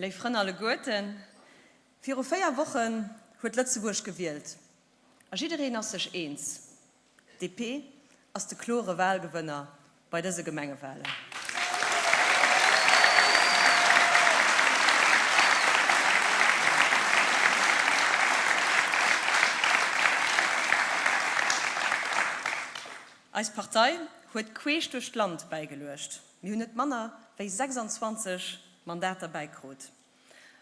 Léif Frënn alleguerten, viru 4 Wochen huet Lëtzebuerg gewielt a jiddereen ass sech eens, DP ass de klore Wahlgewënner bei dëse Gemengewahlen. Eis Partei huet queesch duerch d'Land bäigeluecht. Mir hunn net manner wéi 26 Mandater bäikrut.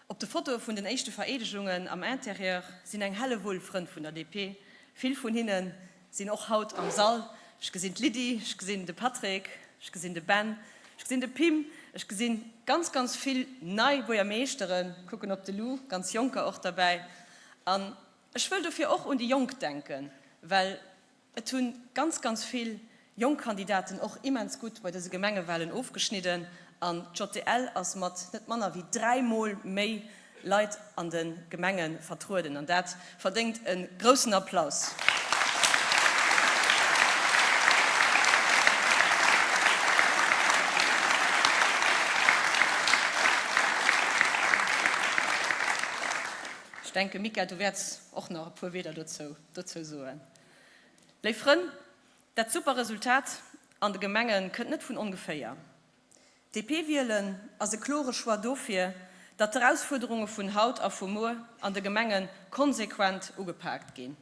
Op de Fotoe vun den éischte Vereedegungen am Interieur sinn eng Hellewull Frënn vun der DP. Vill vun hinne sinn och haut am Sall. Ech gesinn d'Lydie, ech gesinn de Patrick, ech gesinn de Ben, ech gesinn de Pim, ech gesinn ganz, ganz vill nei Buergermeeschteren, kucken op de Lou, ganz Jonker och derbäi. An ech wëll dofir och un déi Jonk denken, well Et hu ganz, ganz vill jonk Kandidaten och immens gutt bei dëse Gemengewahlen ofgeschnidden an d'JDL ass mat net manner wéi dräimol méi Leit an de Gemenge vertrueden an dat verdéngt e groussen Applaus. Ech denken, Mika, du wäerts och nach e puer Wieder dozou dozou soen. Léif Frënn, dat super Resultat an de Gemenge kënnt net vun ongeféier. DP wielen ass e klore Choix dofir, datt d'Erausfuerderunge vun haut a vu muer an de Gemenge konsequent ugepaakt ginn.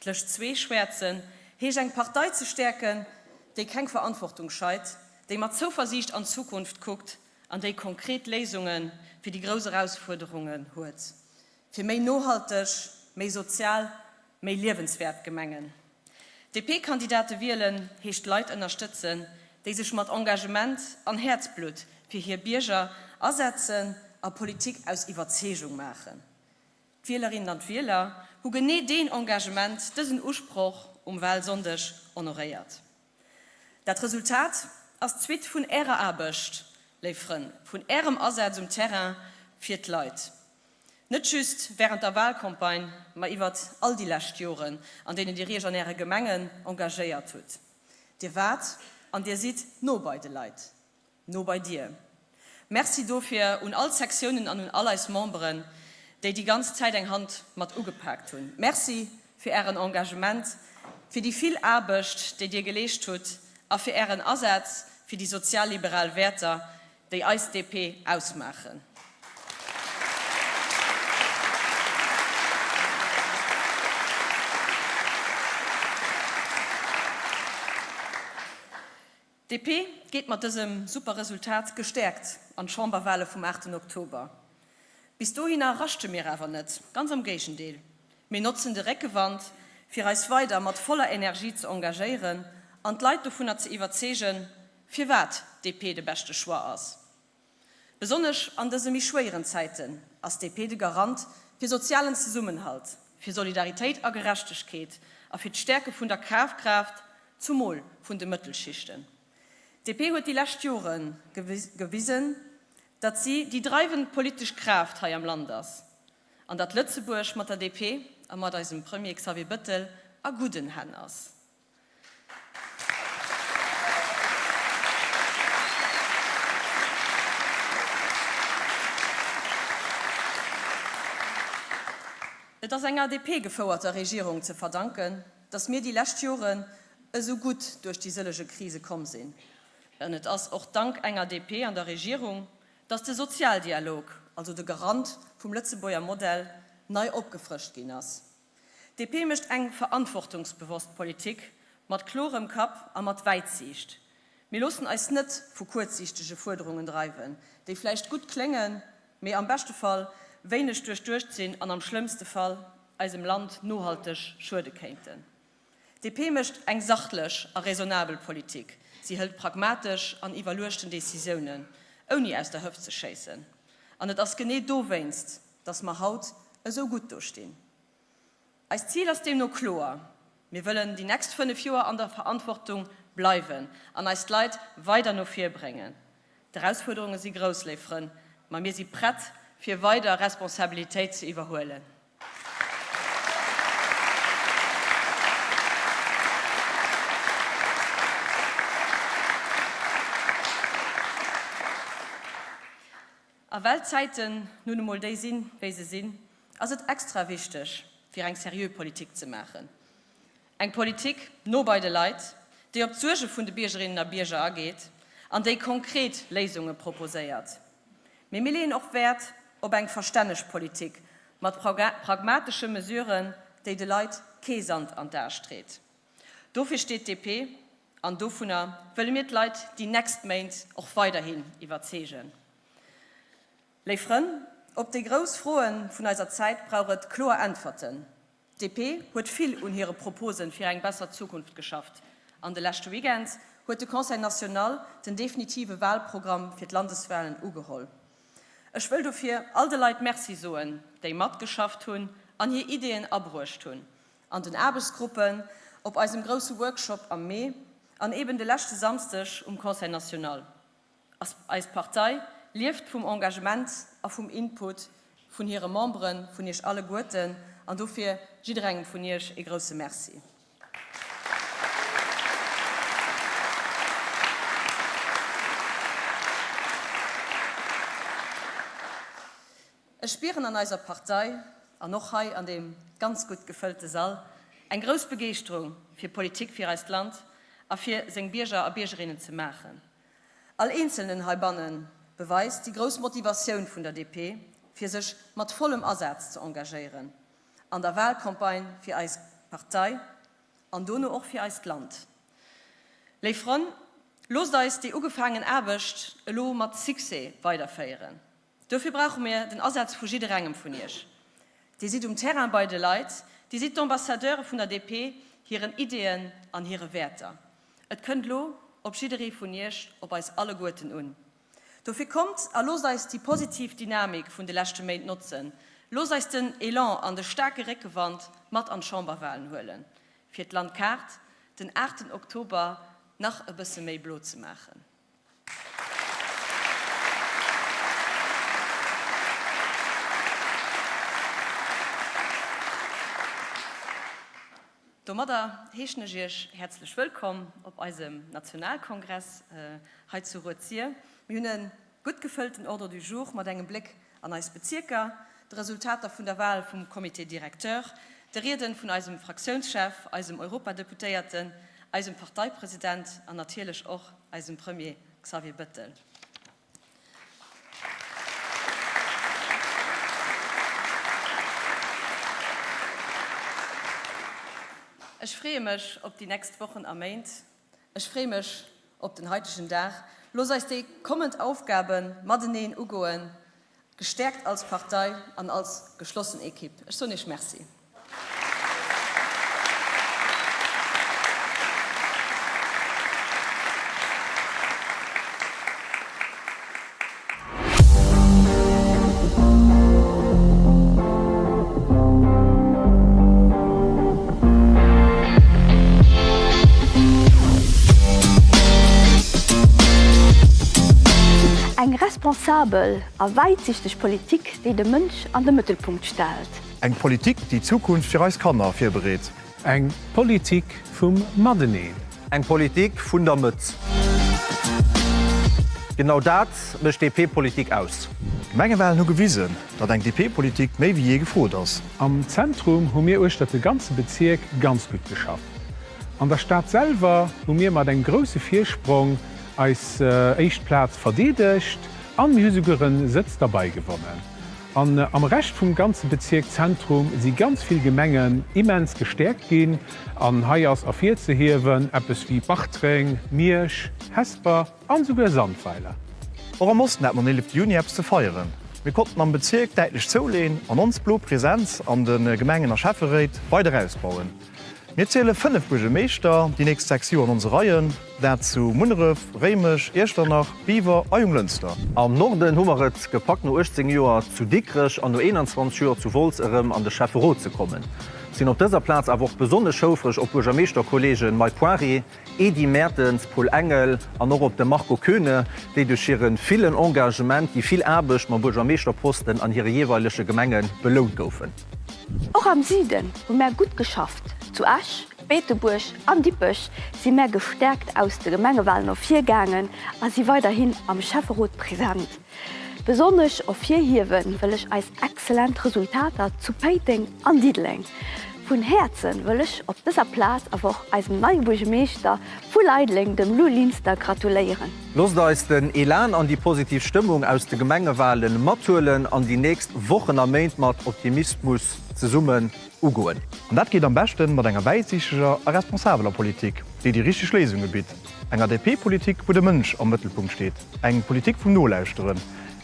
D'Lëscht zweeschwäerzen heescht eng Partei ze stäerken, déi keng Verantwortung scheit, déi mat Zouversiicht an d'Zukunft kuckt an déi konkret Léisunge fir déi grouss Erausfuerderungen huet, fir méi nohalteg, méi sozial, méi liewenswäert Gemengen. DP-Kandidate wielen heescht Leit ënnerstëtzen, déi sech mat Engagement an Häerzblutt fir hir Bierger asetzen a Politik aus Iwwerzeegung maachen. D'Wielerinnen an d'Wieler hu genee deen Engagement, dësen Usproch um Wahlsonndeg honoréiert. Dat Resultat ass d'Suite vun Ärer Aarbecht, léif Frënn, vun Ärem Asaz um Terrain fir d'Leit. Net just wärend der Wahlcampagne, ma iwwert all déi lescht Joren, an deenen Dir Iech an Äre Gemengen engagéiert hutt. Dir waart an Dir sidd no bei de Leit. No bei dir. Merci dofir un all d'Sektiounen an un all eis Memberen, déi déi ganz Zäit eng Hand mat ugepaakt hunn. Merci fir Ären Engagement, fir déi vill Aarbecht, déi Dir geleescht hutt a fir Ären Asaz fir déi sozialliberal Wäerter, déi eis DP ausmaachen. D'DP geet mat dësem super Resultat gestäerkt an d'Chamberwale vum aachten Oktober. Bis dohinner raschte mir awer net, ganz am Géigendeel, mir notzen de Réckewand, fir eis weider mat voller Energie ze engagéieren an d'Leit dovunner ze iwwerzeegen, firwat d'DP de beschte Choix ass. Besonnesch an dëse méi schwéieren Zäiten ass d'DP de Garant fir sozialen Zesummenhalt, fir Solidaritéit a Gerechtegkeet a fir d'Stäerke vun der Kafkraaft, zumol vun de Mëttelschichten. D'DP huet déi lescht Jore gewisen, datt si déi dreiwend politesch Kraaft hei am Land ass an datt Lëtzebuerg mat der DP a mat eisem Premier Xavier Bëttel a gudden Hänn ass. Et ass enger DP-gefouerter Regierung ze verdanken, datt mir déi lescht Joren esou gutt duerch déi sëllege Krise komm sinn. An et ass och dank enger DP an der Regierung, datt de Sozialdialog, also de Garant vum Lëtzebuerger Modell, nei opgefrëscht ginn ass. DP mécht eng verantwortungsbewosst Politik mat klorem Kapp a mat Wäitsiicht. Mir loossen eis net vu kuerzsiichtege Fuerderungen dreiwen, déi vläicht gutt kléngen, mee am beschte Fall wéineg duerchduecht sinn an am schlëmmste Fall eisem Land nohalteg schuede kéinten. DP mécht eng sachlech a raisonnabel Politik. Si hëlt pragmatesch an iwwerluechten Decisiounen, ouni aus der Hëft ze schéissen. An et ass genee dowéinst, dass mer haut esou gutt do stinn. Eist Zil ass deemno kloer, Mir wëllen déi nächst 5 Joer an der Verantwortung bleiwen an eis d'Leit weider no vir bréngen. D'Erausfuerderunge si grouss, léif Frënn, ma mir si prett fir weider Responsabilitéit ze iwwerhuelen. A well d'Zäiten nun emol déi sinn, wéi se sinn, ass et extra wichteg, fir eng seriö Politik ze maachen. Eng Politik no bei de Leit, déi op d'Suerge vun de Biergerinnen a Bierger ageet an déi konkret Léisunge proposéiert. Mee mir leeën och Wäert op eng verstänneg Politik mat pragmatesche Mesuren, déi de Leit kee Sand an d'A street. Dofir steet d'DP an dovunner wëlle mir d'Leit déi nächst Méint och weiderhin iwwerzeegen. Léif Frënn, op déi grouss Froe vun eiser Zäit brauch et kloer Äntwerten. D'DP huet vill un hire Propose fir eng besser Zukunft geschafft. An de leschte Weekend huet de Conseil national den definitive Wahlprogramm fir d'Landeswahlen ugeholl. Ech wëll dofir all de Leit Merci soen, déi matgeschafft hunn an hir Ideeën abruecht hunn an den Aarbechtsgruppen, op eisem grousse Workshop am Mee an eben de leschte Samsdeg um Conseil national. Eis Partei lieft vum Engagement a vum Input vun hire Memberen, vun Iech alleguerten, an dofir jidderengem vun Iech ee grousse Merci. Ech spieren an eiser Partei. an och hei an deem ganz gutt gefëllte Sall, eng grouss Begeeschterung fir Politik fir eist Land a fir seng Bierger a Biergerinnen ze maachen. All Eenzelnen heibanne beweist déi grouss Motivatioun vun der DP, fir sech mat vollem Asaz ze engagéieren an der Wahlcampagne fir eis Partei an dono och fir eist Land. Léif Frënn, loosst eis déi ugefaangen Aarbecht elo mat Succès weiderféieren. Dofir brauche mir den Asaz vu jidderengem vun Iech. Dir sidd um Terrain bei de Leit, Dir sidd d'Ambassadeure vun der DP, hiren Ideeën an hire Wäerter. Et kënnt elo op jidderee vun Iech, op eis alleguerten un. Dofir kommt a loosst eis déi positiv Dynamik vun de leschte Méint notzen. Loosst eis den Elan an de staarke Réckewand mat an d'Chamberwalen huelen, fir d'Landkaart den aachten Oktober nach e bësse méi blo ze maachen. Domadder heeschen ech Iech häerzlech wëllkomm op eisem Nationalkongress hei zu Rued-Sir. Mir hunn e gutt gefëllten Ordre du jour mat engem Bléck an eis Bezierker, de Resultater vun der Wahl vum Comité directeur, de Rieden vun eisem Fraktiounschef, eisem Europadeputéierten, eisem Parteipresident an natierlech och eisem Premier Xavier Bëttel. Ech freeë mech op déi nächst Wochen a Méint. Ech freeë mech op den haitegen Dag. Looss eis déi kommend Aufgabe mateneen ugoen, gestäerkt als Partei an als geschlossen Equipe. Ech soen Iech Merci. Eng responsabel a wäitsichteg Politik, déi de Mënsch an de Mëttelpunkt stellt. Eng Politik, déi d'Zukunft fir eis Kanner virbereet. Eng Politik vum Mateneen. Eng Politik vun der Mëtt. Genau dat mécht DP-Politik aus. D'Gemengewalen hu gewisen, datt eng DP-Politik méi wéi jee gefrot ass. Am Zentrum hu mir uechter de ganze Bezierk ganz gutt geschafft. An der Stad selwer hu mir mat engem grousse Virsprong eis éischt Plaz verdeedegt an mir hu souguer en Sëtz derbei gewonnen. An am Rescht vum ganze Bezierk Zentrum si ganz vill Gemengen immens gestäerkt ginn. An hei ass ervirzehiewen eppes wéi Bartreng, Miersch, Hesper an souguer Sandweiler. Och am Osten hat mer den 11 Juni eppes ze feieren. Mir konnten am Bezierk däitlech zouleen an ons blo Präsenz an de Gemengen a Schäfferéit weider ausbauen. Mir ziele 5 Buergermeeschter déi nächst 6 Joer an onse Reien, dat zu Munneref, Réimech, Iechternach, Biwer a Jonglënster. Am Norden hu mer et gepackt no 18 Joer zu Dikrech an no 21 Joer zu Wolz erëm an de Schäfferot ze kommen. Sinn op dëser Plaz awer och besonnesch houfreg op Buergermeeschterkollegen Mike Poiry, Edy Mertens, Paul Engel an och op de Marco Koeune, déi duerch hire villen Engagement, déi vill Aarbecht mam Buergermeeschterposten an hire jeeweilege Gemenge belount goufen. Och am Süden hu mär gutt geschafft. Zu Esch, Beetebuerg an Dippech si mär gestäerkt aus de Gemengewalen ervirgaangen a si weiderhin am Schäfferot present. Besonnesch ervirhiewe wëll ech eis excellent Resultater zu Péiteng an Diddeleng. Vun Häerze wëll ech op dëser Plaz awer och eisem neie Buergemeeschter vu Leideleng, dem Lou Linster, gratuléieren. Loosst eis den Elan an déi positiv Stëmmung aus de Gemengewale mathuelen an déi nächst Wochen a Méint mat Optimismus zesummen ugoen. An dat geet am beschten mat enger wäitsiichteger a responsabeler Politik, déi déi richteg Léisunge bitt. Enger DP-Politik, wou de Mënsch am Mëttelpunkt steet. Eng Politik vum Nolauschteren.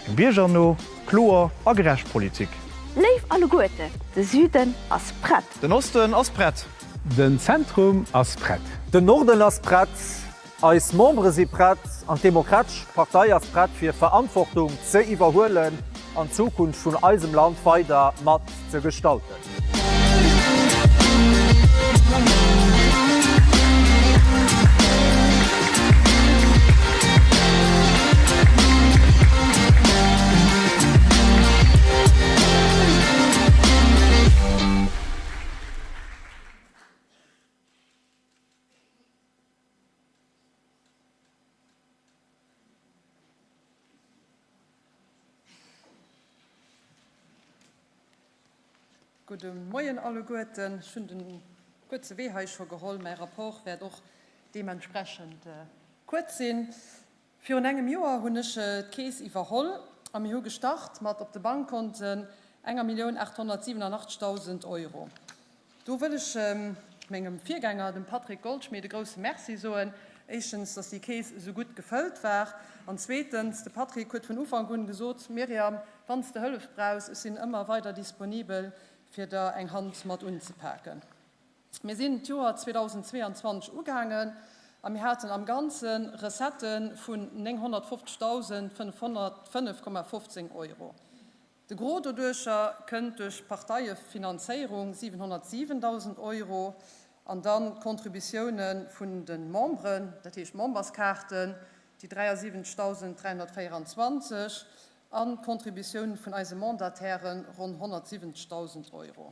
Eng biergerno, kloer a gerecht Politik. Léif alleguerten, de Süden ass prett. Den Osten ass prett. Den Zentrum ass prett. Den Norden ass prett. Eis Membere si prett an d'Demokratesch Partei ass prett fir Verantwortung ze iwwerhuelen an d'Zukunft vun eisem Land weider mat ze gestalten. Gudde Moien alleguerten. Ech hunn de kuerze Wee hei scho geholl. Mäi Rapport wäert och deementsprechend kuerz sinn. Virun engem Joer hunn ech d'Keess iwwerholl a mir hu gestart mat op de Bankkonten enger 1.887.000 Euro. Do wëll ech mengem Virgänger, dem Patrick Goldschmidt, e grousse Merci soen. Éischtens, dass déi Keess esou gutt gefëllt war an zweetens, de Patrick huet vun Ufank un gesot, Myriam, wann s de Hëllef brauchs, ech sinn ëmmer weider disponibel, fir der eng Hand mat unzepaken. Mir sinn d'Joer 2022 ugaangen a mir haten am Ganze Recettë vun 950.505,15 Euro. De Gros doduercher kënnt duerch d'Parteiefinanzéierung, 707.000 Euro, an dann d'Contributioune vun de Memberen, dat heescht d'Memberskaarten, déi 73.324, an d'Contributioun vun eise Mandatairen, ronn 170.000 Euro.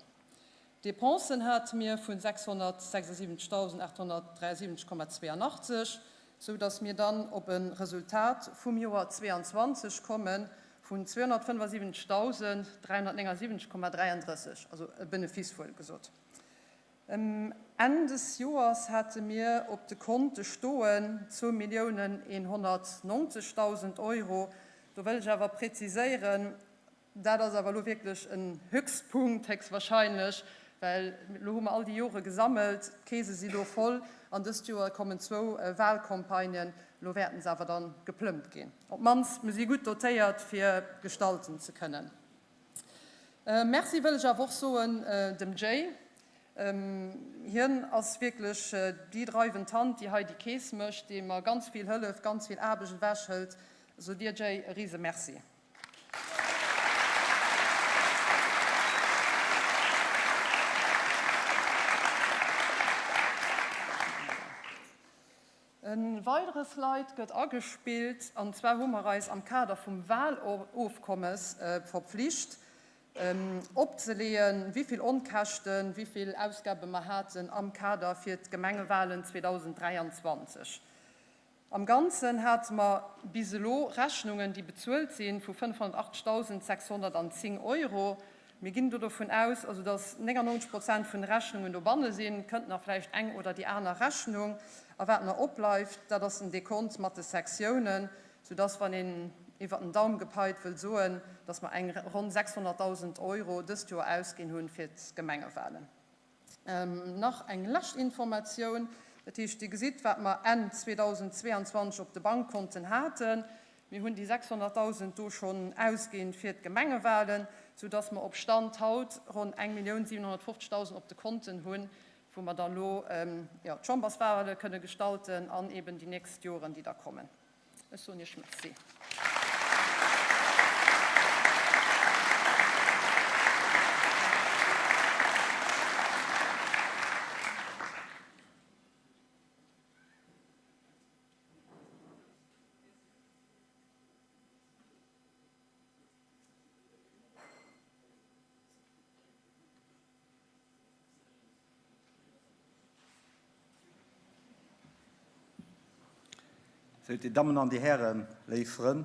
Depensen hate mir vun 676.873,82, sou datt mir dann op e Resultat vum Joer 22 komme vun 275.379,33, also e Benefice wuel gesot. Enn des Joers hate mir op de Konte stoen 2.190.000 Euro. Do wëll ech awer präziséieren, Dat ass awer elo wierklech en Höchstpunkt, héchstwahrscheinlech, well elo hu mer all déi Jore gesammelt, d'Keese si lo voll an dëst Joer kommen zwou Wahlcampagnen. Elo wäerten se awer da geplëmmt ginn. Op d'mannst mir si gutt dotéiert, fir gestalten ze kënnen. Merci wëll ech awer och soen dem Jay. Hien ass wierklech déi dreiwend Hand, déi hei déi Kees mécht, dee mer ganz vill hëlleft, ganz vill Aarbecht ewechhëlt. Also dir Jay e rise Merci. E weidere Slide gëtt agespillt, an zwar hu mer eis am Kader vum Wahlofkommes verpflicht, opzeleeën, wéi vill Onkäschten, wéi vill Ausgabe mer haten am Kader fir d'Gemengewahlen 2023. Am Ganzen hate mer bis elo Rechnungen, déi bezuelt sinn, vu 580.610 Euro. Mir ginn do dovun aus, also datt 99 Prozent vun de Rechnungen dobanne sinn, kënnt nach vläicht eng oder déi aner Rechnung. A wat nach opbleift, dat ass den Dekont mat de Sektiounen, soudatt, wann een iwwert den Daum gepeilt wëll soen, datt mer eng ronn 600.000 Euro dëst Joer ausginn hunn fir d'Gemengewahlen. Nach eng lescht Informatioun, dat heescht, Dir gesitt, wat mer Enn 2022 op de Bankkonten haten. Mir hunn déi 600.000 do schonn ausginn fir d'Gemengewahlen, soudass mer op Stand haut ronn 1.750.000 op de Konten hunn, wou mer dann elo, jo, d'Chamberswahle kënne gestalten an eeben déi nächst Joren, déi da kommen. Ech soen Iech Merci. Sou, Dir Dammen an Dir Hären, léif Frënn,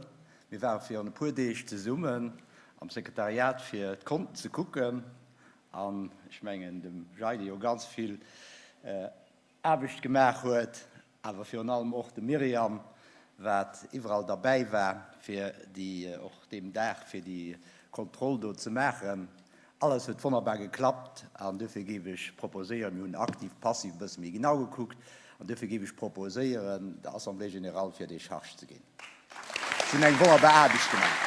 mir ware virun e puer Deeg zesummen am Sekretariat fir d'Konten ze kucken an ech mengen dem Jay, dee jo ganz vill Aarbecht gemaach huet, awer virun allem och dem Myriam, wat iwwerall derbäi war, fir déi, och deem Dag, fir déi Kontroll do ze maachen. Alles huet wonnerbar geklappt an duerfir géif ech proposéieren, mir hunn aktiv, passiv e bësse méi genau gekuckt, an duerfir géif ech proposéieren, der Assemblée générale fir Décharge ze ginn. Si hunn eng wonnerbar Aarbecht gemaach.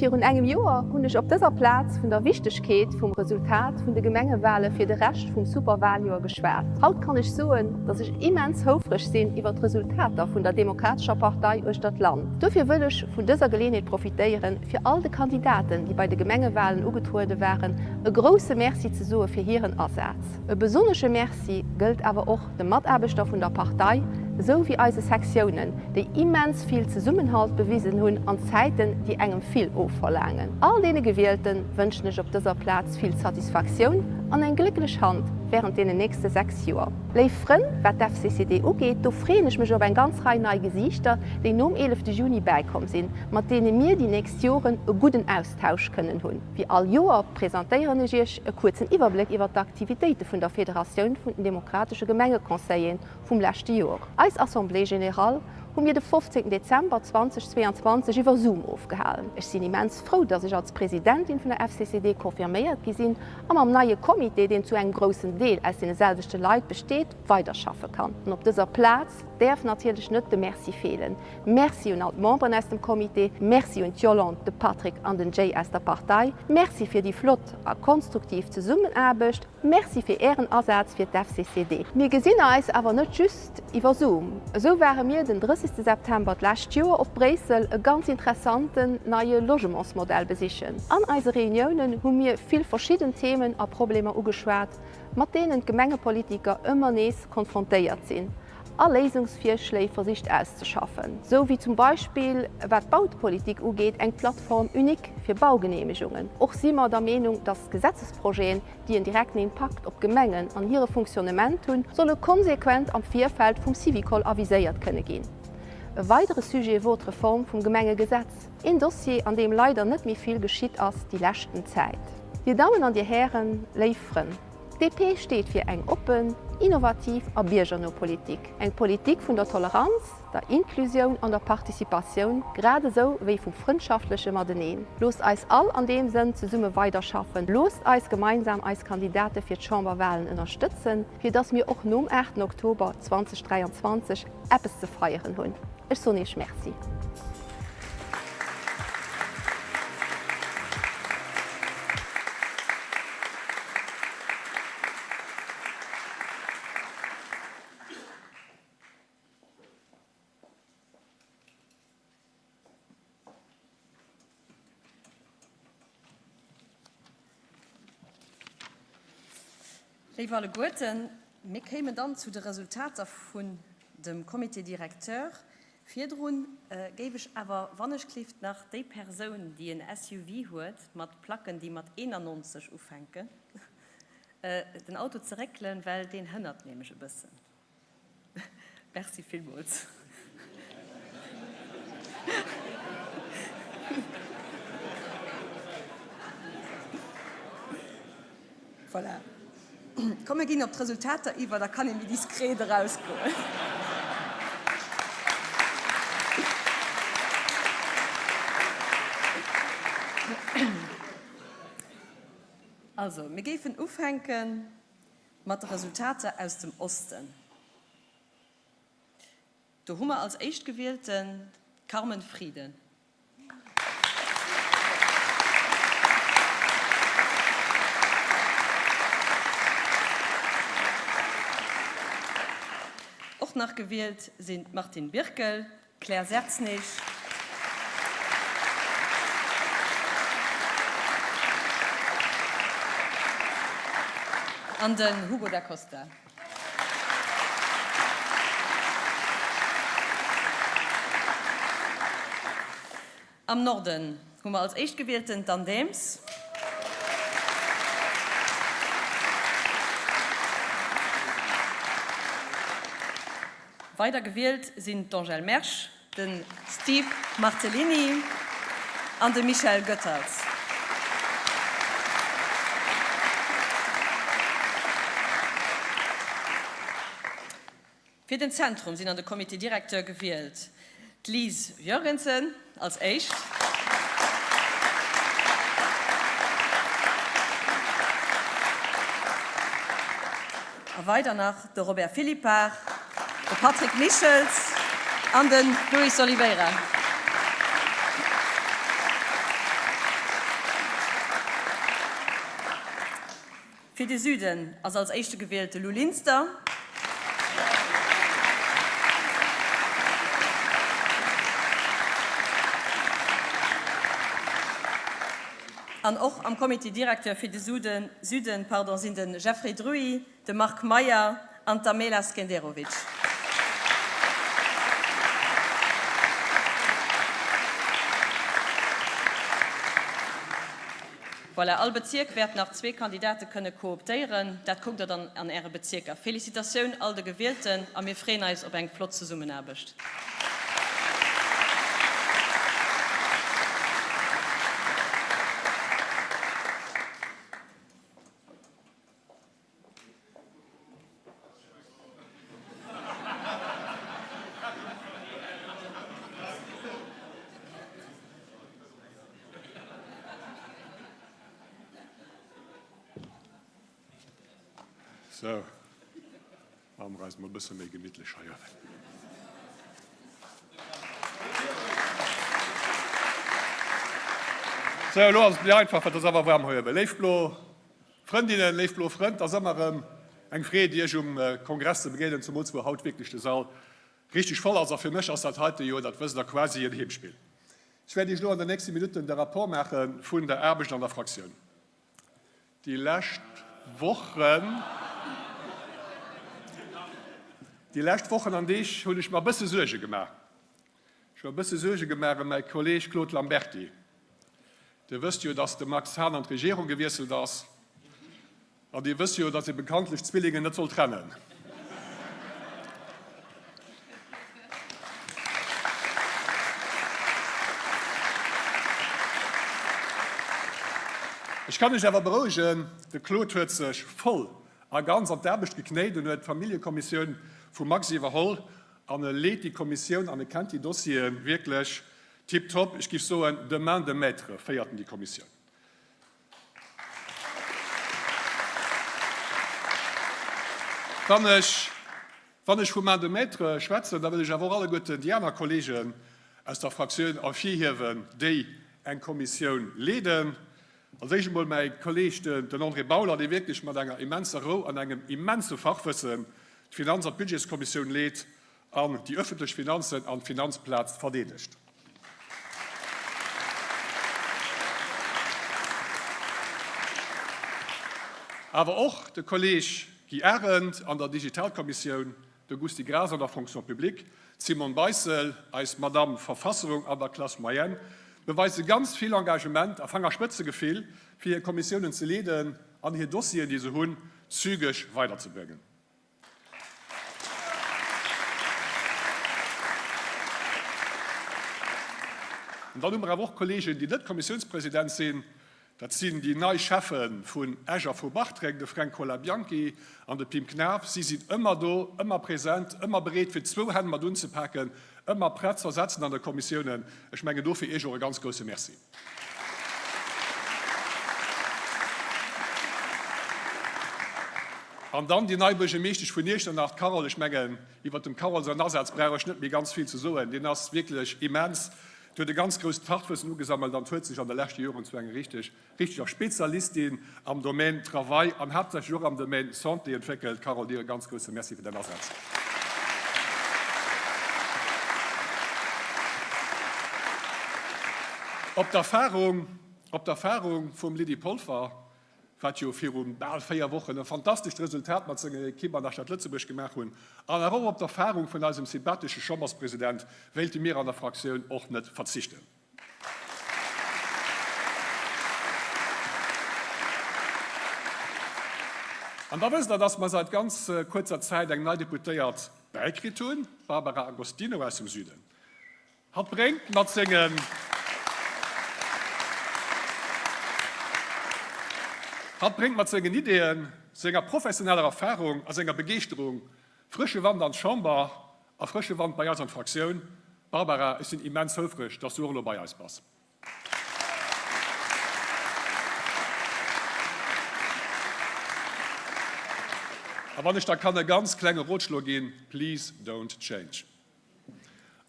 Virun engem Joer hunn ech op dëser Plaz vun der Wichtegkeet vum Resultat vun de Gemengewale fir de Rescht vum Superwaljoer geschwat. Haut kann ech soen, dass ech immens houfreg sinn iwwer d'Resultater vun der Demokratescher Partei uechter d'Land. Dofir wëll ech vun dëser Geleeënheet profitéieren, fir all de Kandidaten, déi bei de Gemengewalen ugetruede waren, e grousse Merci ze soe fir hiren Asaz. E besonnesche Merci gëllt awer och de Mataarbechter vun der Partei, esou wéi eise Sektiounen, déi immens vill Zesummenhalt bewisen hunn an Zäiten, déi engem vill ofverlaangen. All deene Gewielte wënschen ech op dëser Plaz vill Satisfaktioun an eng glécklech Hand. wärend deenen nächste 6 Joer. Léif Frënn, wat d'FCCD ugeet, do freeën ech mech op eng ganz Rei nei Gesiichter, déi nom 11 Juni bäikomm sinn, mat deene mir déi nächst Joren e gudden Austausch kënnen hunn. Wéi all Joer presentéieren ech Iech e kuerzen Iwwerbléck iwwer d'Aktivitéite vun der Federatioun vun den demokratesche Gemengeconseilleren vum leschte Joer. Eis Assemblée générale hu mir de 15 Dezember 2022 iwwer Zoom ofgehalen. Ech sinn immens frou, dass ech als Presidentin vun der FCCD confirméiert gi sinn a mam neie Comité, deen zu engem groussen Deel aus deene selwechte Leit besteet, weiderschaffe kann. An op dëser Plaz däerf natierlech net de Merci feelen. Merci un all d'Memberen aus dem Comité, Merci un d'Yolande, de Patrick an den Jay aus der Partei, Merci fir déi flott a konstruktiv Zesummenaarbecht, Merci fir Ären Asaz fir d'FCCD. Mir gesinn eis awer net just iwwer Zoom. Esou ware mir den 30 September d'lescht Joer op Bréissel e ganz interessanten neie Logementsmodell besichen. An eise Reuniounen hu mir vill verschidden Themen a Problemer ugeschwat, mat deenen d'Gemengepolitiker ëmmer nees konfrontéiert sinn a Léisungsvirschléi versicht auszeschaffen. Sou wéi zum Beispill, wat d'Bautepolitik ugeet, eng Plateforme unique fir Baugeneemegungen. Och si mer der Meenung, dass Gesetzesprojeten, déi en direkten Impakt op d'Gemengen an hire Fonctionnement hunn, solle konsequent am Virfeld vum Syvicol aviséiert kënne ginn. E weidere Sujet wor d'Reform vum Gemengegesetz, een Dossier, an deem leider net méi vill geschitt ass déi leschten Zäit. Dir Dammen an Dir Hären, léif Frënn, d'DP steet fir eng oppen, innovativ a biergerno Politik, eng Politik vun der Toleranz, der Inklusioun an der Participatioun, grad esou wéi vum frëndschaftleche Mateneen. Loosst eis all an deem Sënn zesumme weiderschaffen. Loosst eis gemeinsam eis Kandidate fir d'Chamberwahlen ënnerstëtzen, fir dass mir och nom 8 Oktober 2023 eppes ze feieren hunn. Ech soen Iech Merci. Léif alleguerten, mir kéimen dann zu de Resultater vun dem Comité directeur. Virdrun géif ech awer wannechklift nach déi Persoun, déi en SUV huet mat Placken, déi mat 91 ufänken, den Auto zeréckelen, well deen hënnert nämlech e bëssen. Merci villmools. Voilà. Komm mir ginn op d'Resultater iwwer, da kann ee méi diskret erausgoen. Also, mir géifen ufänken Mat de Resultater aus dem Osten. Do hu mer als Éischtgewielten d'Carmen Frieden. Och nach gewielt sinn d'Martine Birkel, Claire Sertznig. An den Hugo Da Costa. Am Norden hu mer als Éischtgewielten d'Anne Daems. Weider gewielt sinn d'Angèle Mersch, de Steve Martellini an de Michel Goethals. Fir den Zentrum sinn an de Comité directeur gewielt d'Lise Jørgensen als éischt, a weider nach de Robert Philippart, de Patrick Michels an de Luis Oliveira. Fir de Süden ass als éischte gewielt de Lou Linster. An och am Comité directeur fir de Suden, Süden, pardon, sinn de Jeffrey Druy, de Marc Meyer an d'Amela Skenderovic. Voilà, all Bezierk wäert nach zwee Kandidate kënne kooptéieren. Dat kuckt der dann an Äre Bezierker. Felicitatioun all de Gewielten a mir freeën eis op eng flott Zesummenaarbecht. Sou, maache mer eis mol e bësse méi gemittlech hei uewen. Sou, elo ass et méi einfach, well et ass awer waarm hei uewen. Léif blo Frëndinnen, léif blo Frënn, et ass ëmmer erëm eng Freed, Iech um Kongress ze begéinen, zemools wou haut wierklech de Sall richteg voll ass. A fir mech ass dat heite jo, dat wësst Der, quasi en Heemspill. Ech wäert Iech elo an den nächste Minutten de Rapport maache vun der Aarbecht an der Fraktioun. Déi lescht Wochen, déi lescht Wochen an Deeg hunn ech mer e bësse Suerge gemaach. Ech hu mer e bësse Suerge gemaach ëm mäi Kolleeg Claude Lamberty. Dir wësst jo, dass de Max Hahn an d'Regierung gewiesselt ass. An Dir wësst jo, dass ee bekanntlech Zwillingen net soll trennen. Ech kann Iech awer berouegen, De Claude huet sech voll a ganz an d'Aarbecht geknéit en huet d'Familljekommissioun vum Max iwwerholl an e leet déi Kommissioun an e kennt déi Dossiere wierklech tiptop. Ech géif soen, de main de maître féiert en déi Kommissioun. Wann ech, wann ech vu Main de maître schwätzen, da wëll ech awer och alleguerten déi aner Kollegen aus der Fraktioun ervirhiewen, déi eng Kommissioun leeden. Als éischt emol mäi Kolleg, den André Bauler, dee wierklech mat enger immenser Rou an engem immense Fachwëssen d'Finanz an d'Budgetskommissioun leet an déi öffentlech Finanzen an d'Finanzplaz verdeedegt. Awer och de Kolleg Guy Arendt an der Digitalkommissioun, de Gusty Graas an der Fonction publique, d'Simone Beissel, eis Madame Verfasserung an der Classe moyenne, beweise ganz vill Engagement a Fangerspëtzegefill, fir hir Kommissiounen ze leeden an hir Dossieren, déi se hunn, zügeg weiderzebréngen. An dann hu mer awer och Kolleegen, déi net Kommissiounspresident sinn. Dat sinn déi nei Schäffe vun Esch a vu Bartreng, de Fränk Colabianchi an de Pim Knaff. Si sinn ëmmer do, ëmmer present, ëmmer bereet, fir zwou Hänn mat unzepaken, ëmmer prett z'ersetzen an de Kommissiounen. Ech mengen, dofir Iech och e ganz grousse Merci. An dann déi nei Buergermeeschtesch vun Iechternach, d'Carole. Ech mengen, iwwert dem Carole säin Asaz brauch ech net méi ganz vill ze soen. Deen ass wierklech immens. Et huet e ganz grousst Fachwëssen ugesammelt an huet sech an de leschte Joren zu enger richteg, richteger Spezialistin am Domaine Travail an haaptsächlech och am Domaine Santé entwéckelt. Carole, dir e ganz grousse Merci fir däin Asaz. Op d'Erfahrung, op d'Erfahrung vum Lydie Polfer, wat jo viru bal 4 Wochen e fantastescht Resultat mat senger Ekipp an der Stad Lëtzebuerg gemaach hunn, an awer och op d'Erfahrung vun eisem sympathesche Chamberspresident wéilte mir an der Fraktioun och net verzichten. An da wësst Der, dass mer seit ganz kuerzer Zäit eng nei Deputéiert bäikritt hunn, d'Barbara Agostino aus dem Süden. Hatt bréngt mat sengen. Hatt bréngt mat sengen Ideeën, senger professioneller Erfarung a senger Begeeschterung frësche Wand an d'Chamber a frësche Wand bei eis an d'Fraktioun. Barbara, ech sinn immens houfreg, dass du och elo bei eis bass. A wann ech der kann e ganz klenge Rotschlo ginn, Please don't change.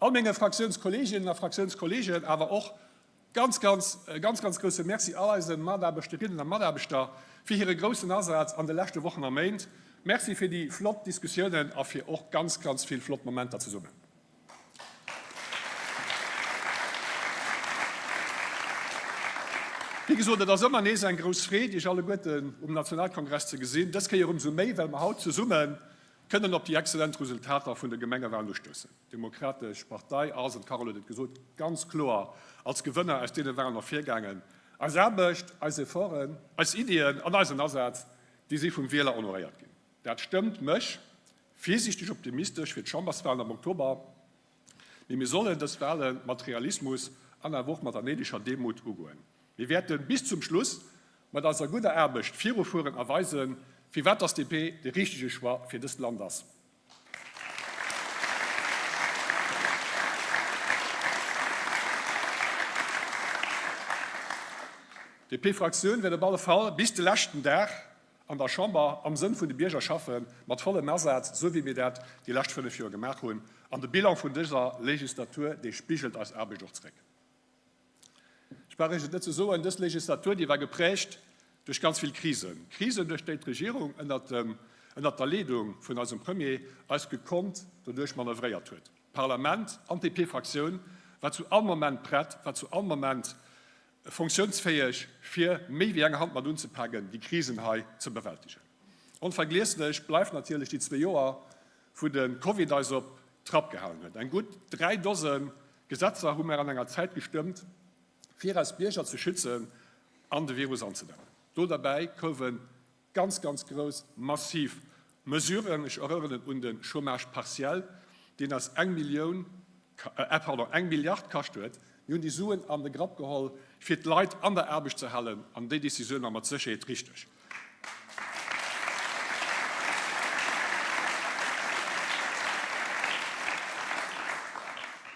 All menge Fraktiounskolleeginnen a Fraktiounskolleegen, awer och ganz, ganz, e ganz, ganz grousse Merci all eise Mataarbechterinnen a Mataarbechter fir hire groussen Asaz an de leschte Wochen a Méint. Merci fir déi flott Diskussiounen a fir och ganz, ganz vill flott Momenter zesummen. Wéi gesot, et ass ëmmer nees eng grouss Freed, Iech alleguerten um Nationalkongress ze gesinn. Dës Kéier ëmsou méi, well mer haut zesumme kënnen op déi exzellent Resultater vun de Gemengewalen ustoussen. D'Demokratesch Partei ass, an d'Carole huet et gesot, ganz kloer als Gewënner aus deene Walen ervirgaangen. Eis Aarbecht, eis Efforten, eis Iddien an eisen Asaz, déi si vum Wieler honoréiert ginn. Dat stëmmt mech virsiichteg optimistesch fir d'Chamberswalen am Oktober. Mee mir sollen dës Wale mat Realismus an awer och mat der néideger Demut ugoen. Mir wäerte bis zum Schluss mat eiser gudder Aarbecht virufueren a weisen, firwat dass DP de richtege Choix fir dëst Land ass. D'DP-Fraktioun wäert op alle Fall bis de leschten Dag an der Chamber am Sënn vun de Bierger schaffen, mat vollem Asaz, esou wéi mir dat déi lescht 5 Joer gemaach hunn. An de Bilan vun dëser Legislatur, dee spigelt eis Aarbecht och zréck. Ech brauch Iech et net ze soen, dës Legislatur, déi war geprägt duerch ganz vill Krisen. Krisen, duerch déi d'Regierung ënnert dem, ënnert der Leedung vun eisem Premier eis gekonnt doduerch manövréiert huet. D'Parlament an d'DP-Fraktioun war zu all Moment prett, war zu all Moment funktiounsfäeg, fir méi wéi eng Hand mat unzepaken, déi Krisen hei ze bewältegen. Onvergiesslech bleift natierlech déi zwee Joer, wou de Covid eis op Trapp gehalen huet. Eng gutt 3 Dose Gesetzer hu mer an enger Zäit gestëmmt, fir eis Bierger ze schützen an de Virus anzedämmen. Do derbäi kouwe ganz, ganz grouss, massiv Mesuren. Ech erënneren un de Chômage partiel, deen eis eng Millioun, pardon, eng Milliard kascht huet. Mir hunn déi Suen an de Grapp geholl, fir d'Leit an der Aarbecht ze halen, an déi Décisioun war mat Sécherheet richteg.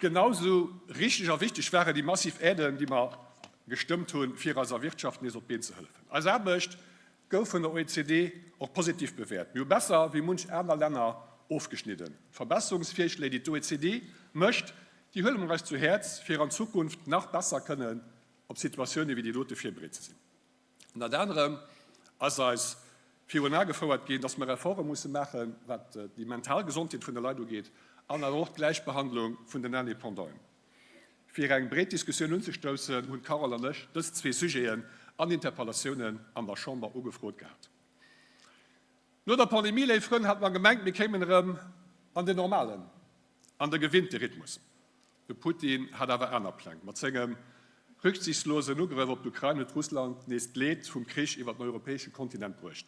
Genausou richteg a wichteg waren déi massiv Aiden, déi mer gestëmmt hunn, fir eiser Wirtschaft nees op d'Been ze hëllefen. Eis Aarbecht gouf vun der OECD och positiv bewäert. Mir hu besser wéi munch aner Länner ofgeschnidden. D'Verbesserungsvirschléi, déi d'OECD mécht, déi huele mer eis zu Häerz, fir an Zukunft nach besser kënnen op Situatioune wéi déi dote virbereet ze sinn. Ënnert anerem ass eis virun Ae gefouert ginn, dass mer Efforte musse maachen, wat déi mental Gesondheet vun de Leit ugeet an awer och d'Gläichbehandlung vun den Indépendanten. Fir eng breet Diskussioun unzestoussen, hunn d'Carole an ech dës zwee Sujeten an Interpellatiounen an der Chamber ugefrot gehat. No der Pandemie, léif Frënn, hat mer gemengt, mir kéimen erëm an den normalen, an de gewinnte Rhythmus. De Putin hat awer aner Pläng. Mat sengem rücksichtslosen Ugrëff op d'Ukrain huet Russland nees d'Leed vum Krich iwwer den europäesche Kontinent bruecht.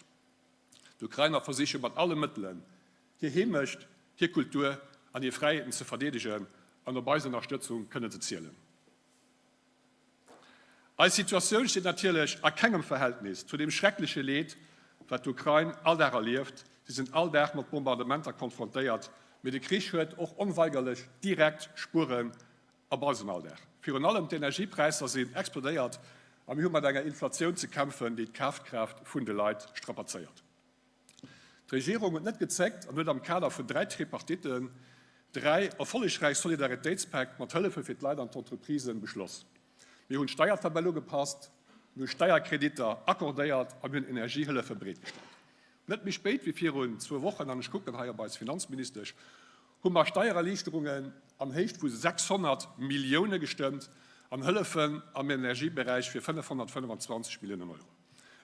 D'Ukrainer versiche mat alle Mëttelen, hir Heemecht, hir Kultur an hir Fräiheeten ze verdeedegen an op eis Ënnerstëtzung kënnen ze zielen. Eis Situatioun steet natierlech a kengem Verhältnis zu deem schreckleche Leed, wat d'Ukrain all Dag erlieft. Si sinn all Dag mat Bombardementer konfrontéiert, mee de Krich huet och onweigerlech direkt Spueren Op eisem Alldag. Virun allem d'Energiepräisser sinn explodéiert a mir hu mat enger Inflatioun ze kämpfen, déi d'Kafkraaft vun de Leit strapazéiert. D'Regierung huet net gezéckt an huet am Kader vun 3 Tripartitten 3 erfollegräich Solidaritéitspäck mat Hëllefe fir d'Leit an d'Entreprisen beschloss. Mir hunn d'Steiertabell ugepasst, mir hu Steierkreditter accordéiert a mir hunn Energiehëllefe bereetgestallt. Net méi spéit wéi virun zwou Wochen, an ech kucken hei op eis Finanzministesch, hu mer Steiererliichterungen an Héicht vu 600 Millioune gestëmmt an Hëllefen am Energieberäich fir 525 Milliounen Euro.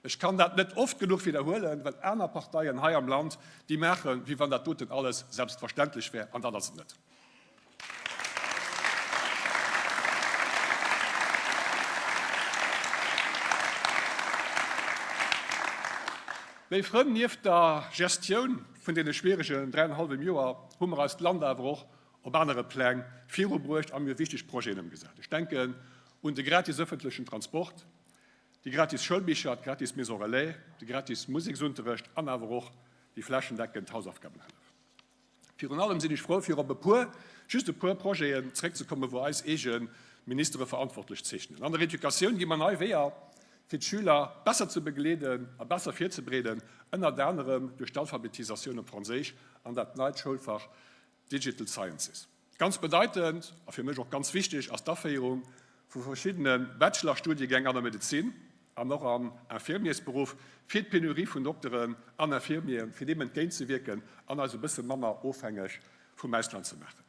Ech kann dat net oft genuch widderhuelen, well aner Parteien hei am Land, déi maachen, wéi wann dat doten alles selbstverständlech wär, an dat ass et net. Léif Frënn, nieft der Gestioun vun deene schwieregen dräienhallwem Joer hu mer eist Land awer och op anere Pläng virubruecht a mir wichteg Projeten ëmgesat. Ech denken un de gratis ëffentlechen Transport, déi gratis Schoulbicher, d'gratis Maison relais, de gratis Museksunterrecht an awer och déi flächendeckend Hausaufgabenhëllef. Virun allem sinn ech frou, fir op e puer, just e puer Projeten zréckzekommen, wou eis eege Ministere verantwortlech zeechnen. An der Educatioun gi mer nei Weeër, fir d'Schüler besser ze begleeden a besser virzebereeden, ënnert anerem duerch d'Alphabetisatioun op Franséisch an dat neit Schoulfach Digital Sciences. Ganz bedeitend a fir mech och ganz wichteg ass d'Aféierung vu verschiddene Bachelor-Studiegäng an der Medezin an och am Infirmiersberuff, fir d'Penurie vun Dokteren an Infirmieren, fir deem entgéintzewierken an eis e bësse manner ofhängeg vum Ausland ze maachen.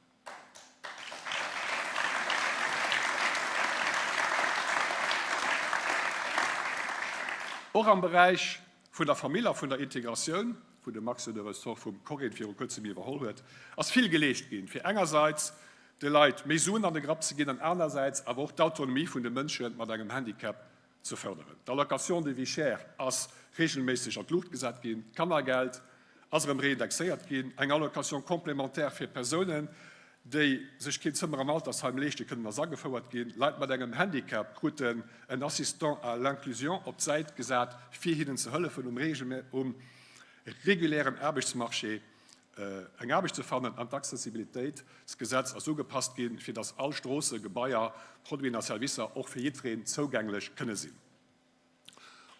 Och am Beräich vun der Famill a vun der Integratioun, wou de Max jo de Ressort vum Corinne viru kuerzem iwwerholl huet, ass vill geleescht ginn, fir engersäits de Leit méi Suen an de Grapp ze ginn an anersäits awer och d'Autonomie vun de Mënsche mat engem Handicap. ze fërderen. D'Allocation de vie chère ass regelméisseg an d'Luucht gesat ginn, d'Kannergeld ass erëm reindexéiert ginn, eng Allocation complémentaire fir Persounen, déi sech keen Zëmmer am Altersheim leeschte kënnen, ass agefouert ginn, Leit mat engem Handicap kruten en Assistant à l'inclusion op d'Säit gesat, fir hinnen ze hëllefen, um regulären Aarbechtsmarché eng Aarbecht ze fannen an d'Accessibilitéitsgesetz ass ugepasst ginn, fir datt all Stroosse, Gebaier, Produiten a Servicer och fir jiddwereen zougänglech kënne sinn.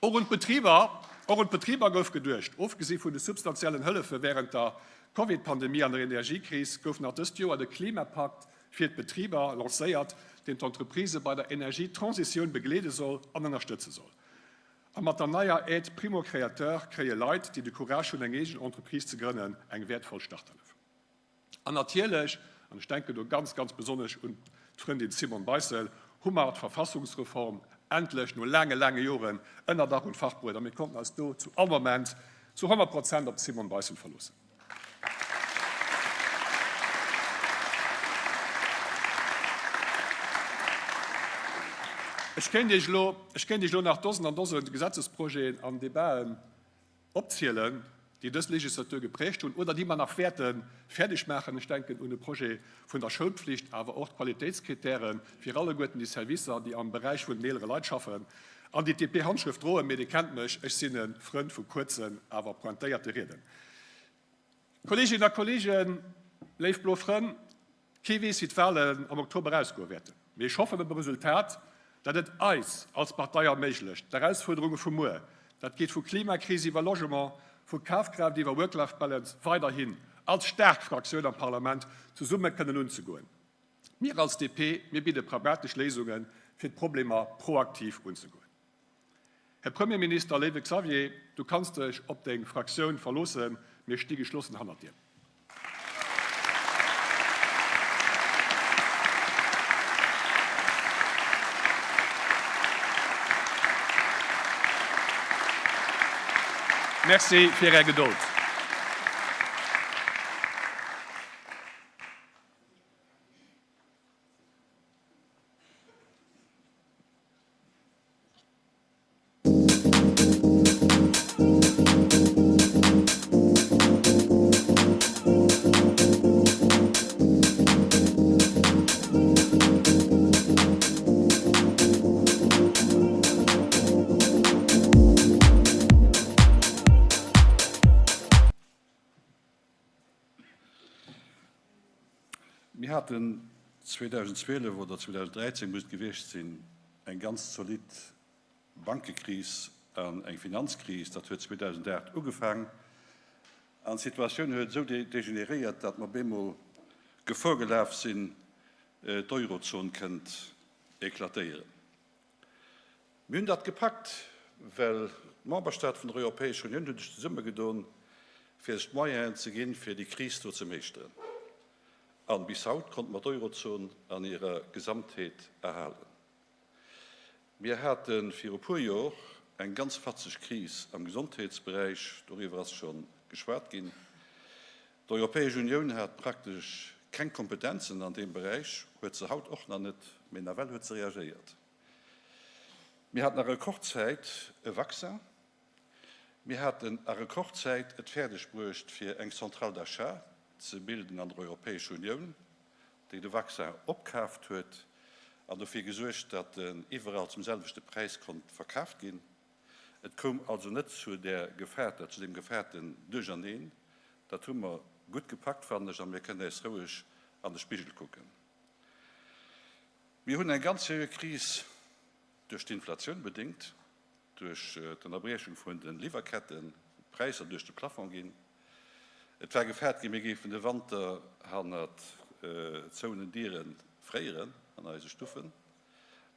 Och un d'Betriber, och un d'Betriber gouf geduecht. Ofgesi vun de substantiellen Hëllefe wärend der Covid-Pandemie an der Energiekris gouf nach dëst Joer de Klimapakt fir d'Betriber lancéiert, deen d'Entreprisë bei der Energietransitioun begleede soll an ënnerstëtze soll. A mat der neier Aide Primo-Créateur kréie Leit, déi de Courage hunn, eng eegen Entreprise ze grënnen, eng wäertvoll Starthëllef. An natierlech, an ech denken do ganz, ganz besonnesch un d'Frëndin Simone Beissel, hu mer d'Verfassungsreform endlech no laange, laange Joren ënner Dach und Fach bruet a mir konnten eis do zu all Moment zu 100 Prozent op d'Simone Beissel verloossen. Ech kéint Iech elo, ech kéint Iech elo nach Dosen an Dosen Gesetzesprojeten an Debaten opzielen, déi dës Legislatur geprägt hunn oder déi mer nach wäerte fäerdeg maachen. Ech denken un de Projet vun der Schoulpflicht, awer och d'Qualitéitskritäre fir alleguerten déi Servicer, déi am Beräich vun den eelere Leit schaffen an déi d'DP-Handschrëft droen. Mee Dir kennt mech, ech sinn e Frënd vu kuerzen, awer pointéierte Rieden. Kolleeginnen a Kolleegen, léif blo Frënn, kee weess wéi d'Wahlen am Oktober ausgoe wäerten, mee ech hoffen op e Resultat, dat et eis als Partei erméiglecht, d'Erausfuerderunge vu muer, dat geet vu Klimakris iwwer Logement, vu Kafkraaft iwwer Work-Life-Balance, weiderhin als staark Fraktioun am Parlament zesumme kënnen unzegoen. Mir als DP, mir bidde pragmatesch Léisungen, fir d'Problemer proaktiv unzegoen. Här Premierminister, léiwe Xavier, du kanns dech op deng Fraktioun verloossen, mir sti geschlossen hannert dir. Merci fir Är Gedold. Mir haten 2012 oder 2013, muss et gewiescht sinn, eng ganz zolidd Bankekris an eng Finanzkris. Dat huet 2008 ugefaang an d'Situatioun huet esou degeneréiert, datt mer op eemol Gefor gelaf sinn, d'Eurozon kënnt eklatéieren. Mir hunn dat gepackt, well d'Memberstaate vun der Europäescher Unioun hu sech zesummegedon, fir sech d'Moyenen ze ginn, fir déi Kris do ze meeschteren. A bis haut konnte mer d'Eurozon an hirer Gesamtheet erhalen. Mir hate viru puer Jor eng ganz fatzeg Kris am Gesondheetsberäich, doriwwer ass scho geschwat ginn. D'Europäesch Unioun hat praktesch keng Kompetenzen an deem Beräich, huet se haut och nach net, mee nawell huet se reagéiert. Mir haten a Rekordzäit e Vaccin. Mir haten a Rekordzäit et fäerdeg bruecht, fir eng Centrale d'achat ze bilden an der Europäescher Unioun, déi de Vaccin opkaaft huet an dofir gesuergt, datt en iwwerall zum selwechte Präis konnt verkaaft ginn. Et koum also net zu där gefaarter, zu deem gefaarten Duercherneen. Dat hu mer gutt gepackt, fannen ech, a mir kënnen äis roueg an de Spigel kucken. Mir hunn eng ganz seriö Kris duerch d'Inflatioun bedéngt, duerch d'Ënnerbriechung vun de Liwwerketten, wou d'Präisser duerch de Plafond ginn. Et war gefaart ginn, mir géifen de Wanter hannert zouenen Diere fréieren an eise Stuffen.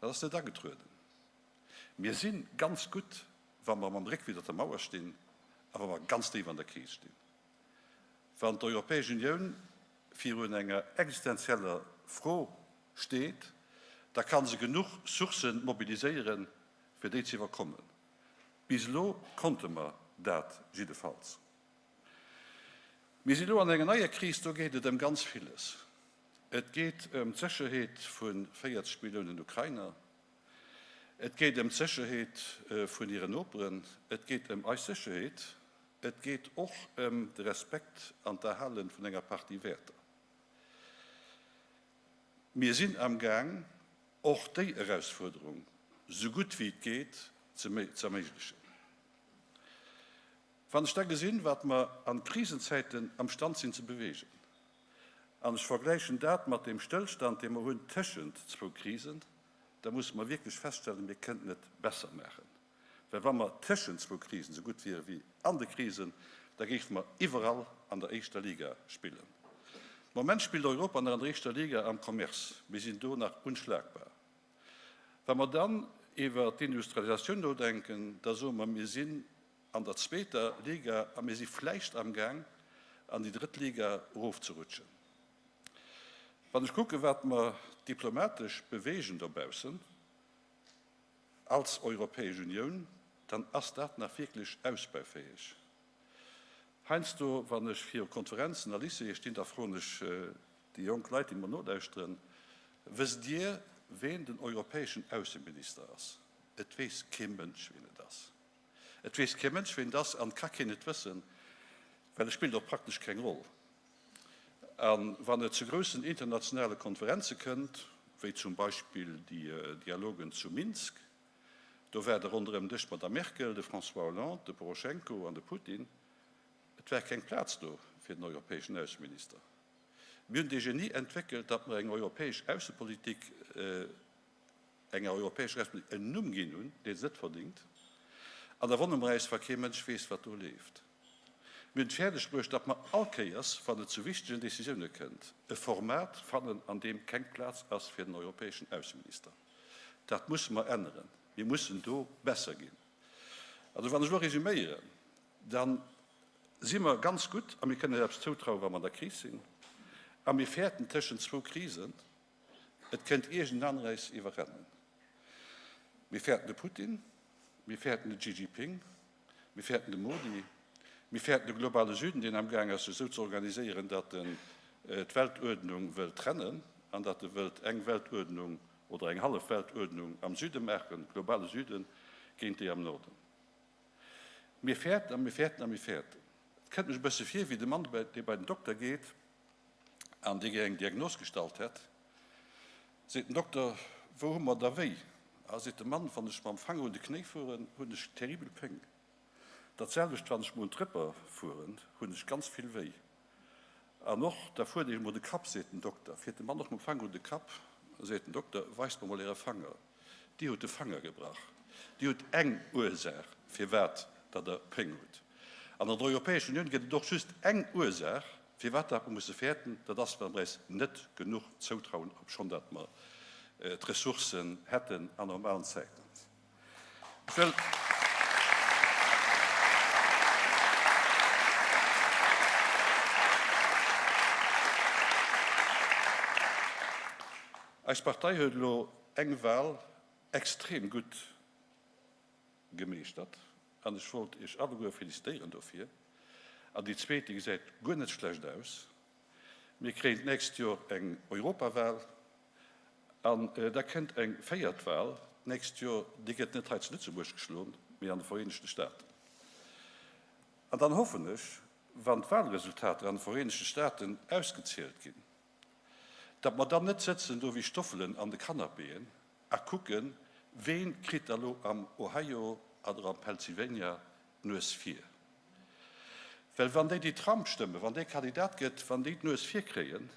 Dat ass net agetrueden. Mir si ganz gutt, wa mer mam Réck widder der Mauer stinn a wa mer ganz déif an der Kris stinn. Wann d'Europäesch Unioun virun enger existenzieller Fro steet, da ka se genuch Sourcë mobiliséieren, fir déi ze iwwerkommen. Bis elo konnte mer dat jiddefalls. Mir si elo an enger neier Kris, do geet et ëm ganz villes. Et geet ëm d'Sécherheet vu 40 Milliounen Ukrainer. Et geet ëm d'Sécherheet vun hiren Noperen, et geet ëm eis Sécherheet, et geet och ëm de Respekt an d'Erhale vun enger Partie Wäerter. Mir sinn amgaang, och déi Erausfuerderung sou gutt wéi et geet ze erméiglechen. Wann ech da gesinn, wat mer an Krisenzäiten amstand sinn ze beweegen, an ech vergläichen dat mat deem Stëllstand, dee mer hunn tëschent zwou Krisen, da musse mer wierklech feststellen, mir kënnten et besser maachen. Well wa mer tëschent zwou Krisen esou gutt wiere wéi an de Krisen, da géife mer iwwerall an der éischter Liga spillen. De Moment spillt Europa nach an der éischter Liga am Commerce. Mir sinn do nach unschlagbar. Wa mer dann iwwer d'Industrialisatioun nodenken, da soe mer, mir sinn an der zweeter Liga a mir si vläicht amgaang, an déi drëtt Liga erofzerutschen. Wann ech kucken, wat mer diplomatesch beweegen dobaussen als Europäesch Unioun, dann ass dat nach wierklech ausbaufäeg. Heiansdo, wann ech viru Konferenzen a Lycéeë stinn, da froen ech déi jonk Leit, déi mer nolauschteren, Wësst Dir, ween den europäeschen Ausseminister ass? Et weess kee Mënsch, ween et ass. Et weess kee Mënsch, ween et ass, an et ka keen et wëssen, well et spillt och praktesch keng Roll. A wann et zu groussen internationale Konferenze kënnt, wéi zum Beispill déi Dialogen zu Minsk, do war de ronderëm Dësch d'Madame Merkel, de François Hollande, de Poroschenko an de Putin, et war keng Plaz do fir den europäeschen Ausseminister. Mir hunn dee Genie entwéckelt, datt mer eng europäesch Aussepolitik, enger europäescher Rechtspolitik en Numm ginn hunn, dee se net verdingt, an da wonnere mer äis, wa kee Mënsch weess, wat do leeft. Mir hunn et fäerdeg bruecht, datt mer all Kéiers, wann et zu wichtegen Décisioune kënnt, e Format fannen, an deem keng Plaz ass fir den europäeschen Ausseminister. Dat musse mer änneren. Mir mussen do besser ginn. Also, wann ech elo resüméieren, da si mer ganz gutt a mir kënnen eis eppes zoutrauen, wa mer an der Kris sinn, a mir fäerten tëschent zwou Krisen, Et kënnt iergend aner äis iwwerrennen. Mir fäerten de Putin, mir fäerten de Xi Jinping, mir fäerten de Modi, mir fäerten de globale Süden, deen amgaang ass sech esou ze organiséieren, datt en d'Weltuerdnung wëllt trennen an datt e wëllt eng Weltuerdnung oder eng hallef Weltuerdnung am Süde maachen, globale Süden géint déi am Norden. Mir fäerten a mir fäerten a mir fäerten. Et kënnt mech e bësse vir wéi de Mann, dee bei den Dokter geet an dee gär eng Diagnos gestallt hätt, seet den Dokter, Wou hu mer da wéi? A seet de Mann, Wann ech mam Fanger un de Knéi fueren, hunn ech terribel Péng. Dat selwecht wann ech mol un d'Rëpper fueren, hunn ech ganz vill wéi. An och da fuert Iech mol de Kapp, seet den Dokter. Fiert de Mann och mam Fanger un de Kapp, seet den Dokter, Weist mer mol Äre Fanger. Dir hutt de Fanger gebrach. Dir hutt eng Ursaach, firwat datt Der Péng hutt. An an der Europäescher Unioun gëtt et och just eng Ursaach, firwat datt mer musse fäerten, dat ass, well mer eis net genuch zoutrauen, obschonn datt mer d'Ressourcen hätten an normalen Zäiten. Ech wëll. Eis Partei huet elo eng Wahl extrem gutt gemeeschtert an ech wollt Iech alleguer felicitéieren dofir. An déi zweet, déi gesäit guer net schlecht aus. Mir kréien d'nächst Joer eng Europawahl an da kënnt eng véiert Wahl d'nächst Joer, déi gëtt net hei zu Lëtzebuerg geschloen, mee an de Vereenegte Staaten. An dann hoffen ech, wann d'Wahlresultater an de Vereenegte Staaten ausgezielt ginn, Datt mer dann net sëtzen do wéi Stoffelen an de Canapéen a kucken, ween kritt da lo am Ohio oder am Pennsylvania d'Nues vir. Well wann déi, déi Trump stëmmen, wann dee Kandidat gëtt, wann déi d'Nues vir kréien,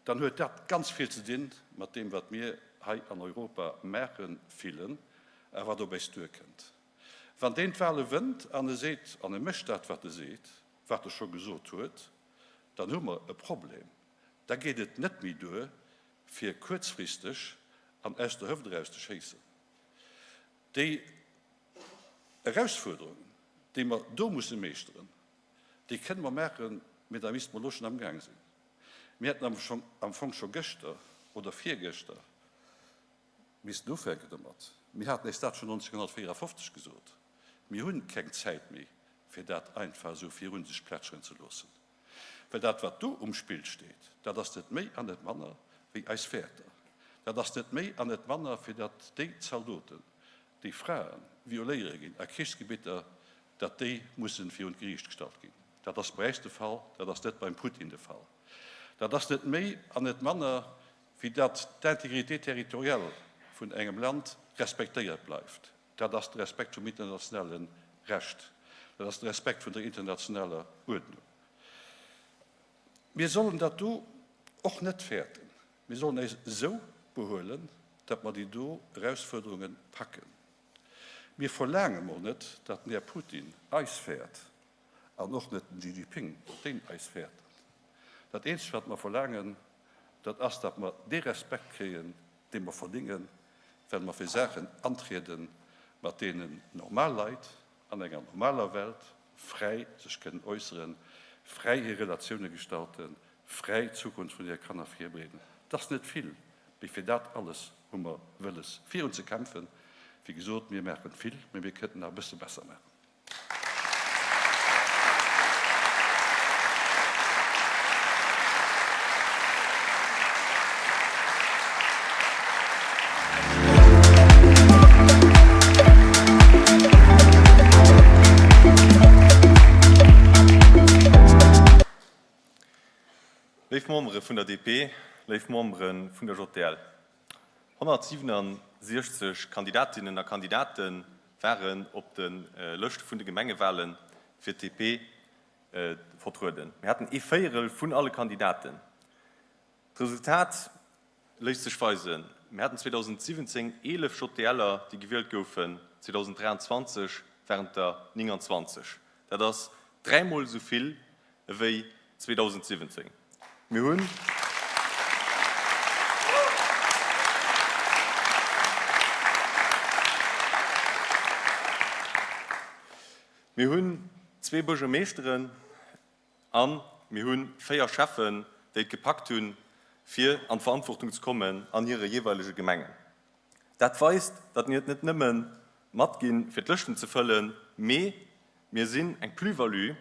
dann huet dat ganz vill ze dinn mat deem, wat mir hei an Europa maachen, fillen a wat op äis duerkënnt. Wann deen d'Wahle wënnt an e seet, an e mécht dat, wat e seet, wat e scho gesot huet, dann hu mer e Problem. Da geet et net méi duer, fir kuerzfristeg an aus der Hëft eraus ze schéissen. Déi Erausfuerderungen, déi mer do musse meeschteren, déi kënne mer maachen, mä da misste mer elo schonn amgaang sinn. Mir hätten am Fong scho gëschter oder virgëschter missten ufänken domat. Mir haten eis dat schonn 1954 gesot. Mir hunn keng Zäit méi, fir dat einfach esou virun sech plätscheren ze loossen. Well dat, wat do um Spill steet, dat ass net méi an net manner wéi eis Wäerter. Dat ass net méi an net manner, fir datt déi Zaldoten. déi Frae violéiere ginn a Krichsgebitter, datt déi mussen virun d'Geriicht gestallt ginn. Dat ass bei äis de Fall, dat ass net beim Putin de Fall. Dat ass net méi an net manner, wéi datt d'Intégrité territoriale vun engem Land respektéiert bleift. Dat ass de Respekt vum internationale Recht. Dat ass de Respekt vun der internationaler Uerdnung. Mir sollen dat do och net fäerten. Mir sollen äis esou behuelen, datt mer déi do Erausfuerderunge packen. Mir verlaange mol net, datt den Här Putin eis fäert an och net den Xi Jinping, datt deen eis fäert. Dat eenzegt, wat mer verlaangen, dat ass, datt mer dee Respekt kréien, dee mer verdingen, well mer fir Saachen antrieden, mat deenen normal Leit an enger normaler Welt fräi sech kënnen äusseren, fräi hir Relatioune gestalten, fräi d'Zukunft vun hire Kanner virbereeden. Et ass net vill, mee fir dat alles hu mer wëlles virun ze kämpfen. Wéi gesot, mir maachen vill, mee mir kënnten nach e bësse besser maachen. Léif Membere vun der DP, léif Membere vun der JDL. 167 Kandidatinnen a Kandidate waren op de Lëschte vun de Gemengewale fir d'DP vertrueden. Mir haten ee Véierel vun alle Kandidaten. D'Resultat léisst sech weisen, Mir haten 2017 11 JDLer, déi gewielt goufen, 2023 waren et der 29. Dat ass dräimol esou vill ewéi 2017. Mir hunn. Mir hunn zwee Buergermeeschteren a mir hu 4 Schäffen, déi et gepackt hunn, fir an d'Verantwortung ze kommen an hire jeeweilege Gemengen. Dat weist, datt mir et net nëmme matginn, fir d'Lëschten ze fëllen, mee mir sinn eng Plus-value,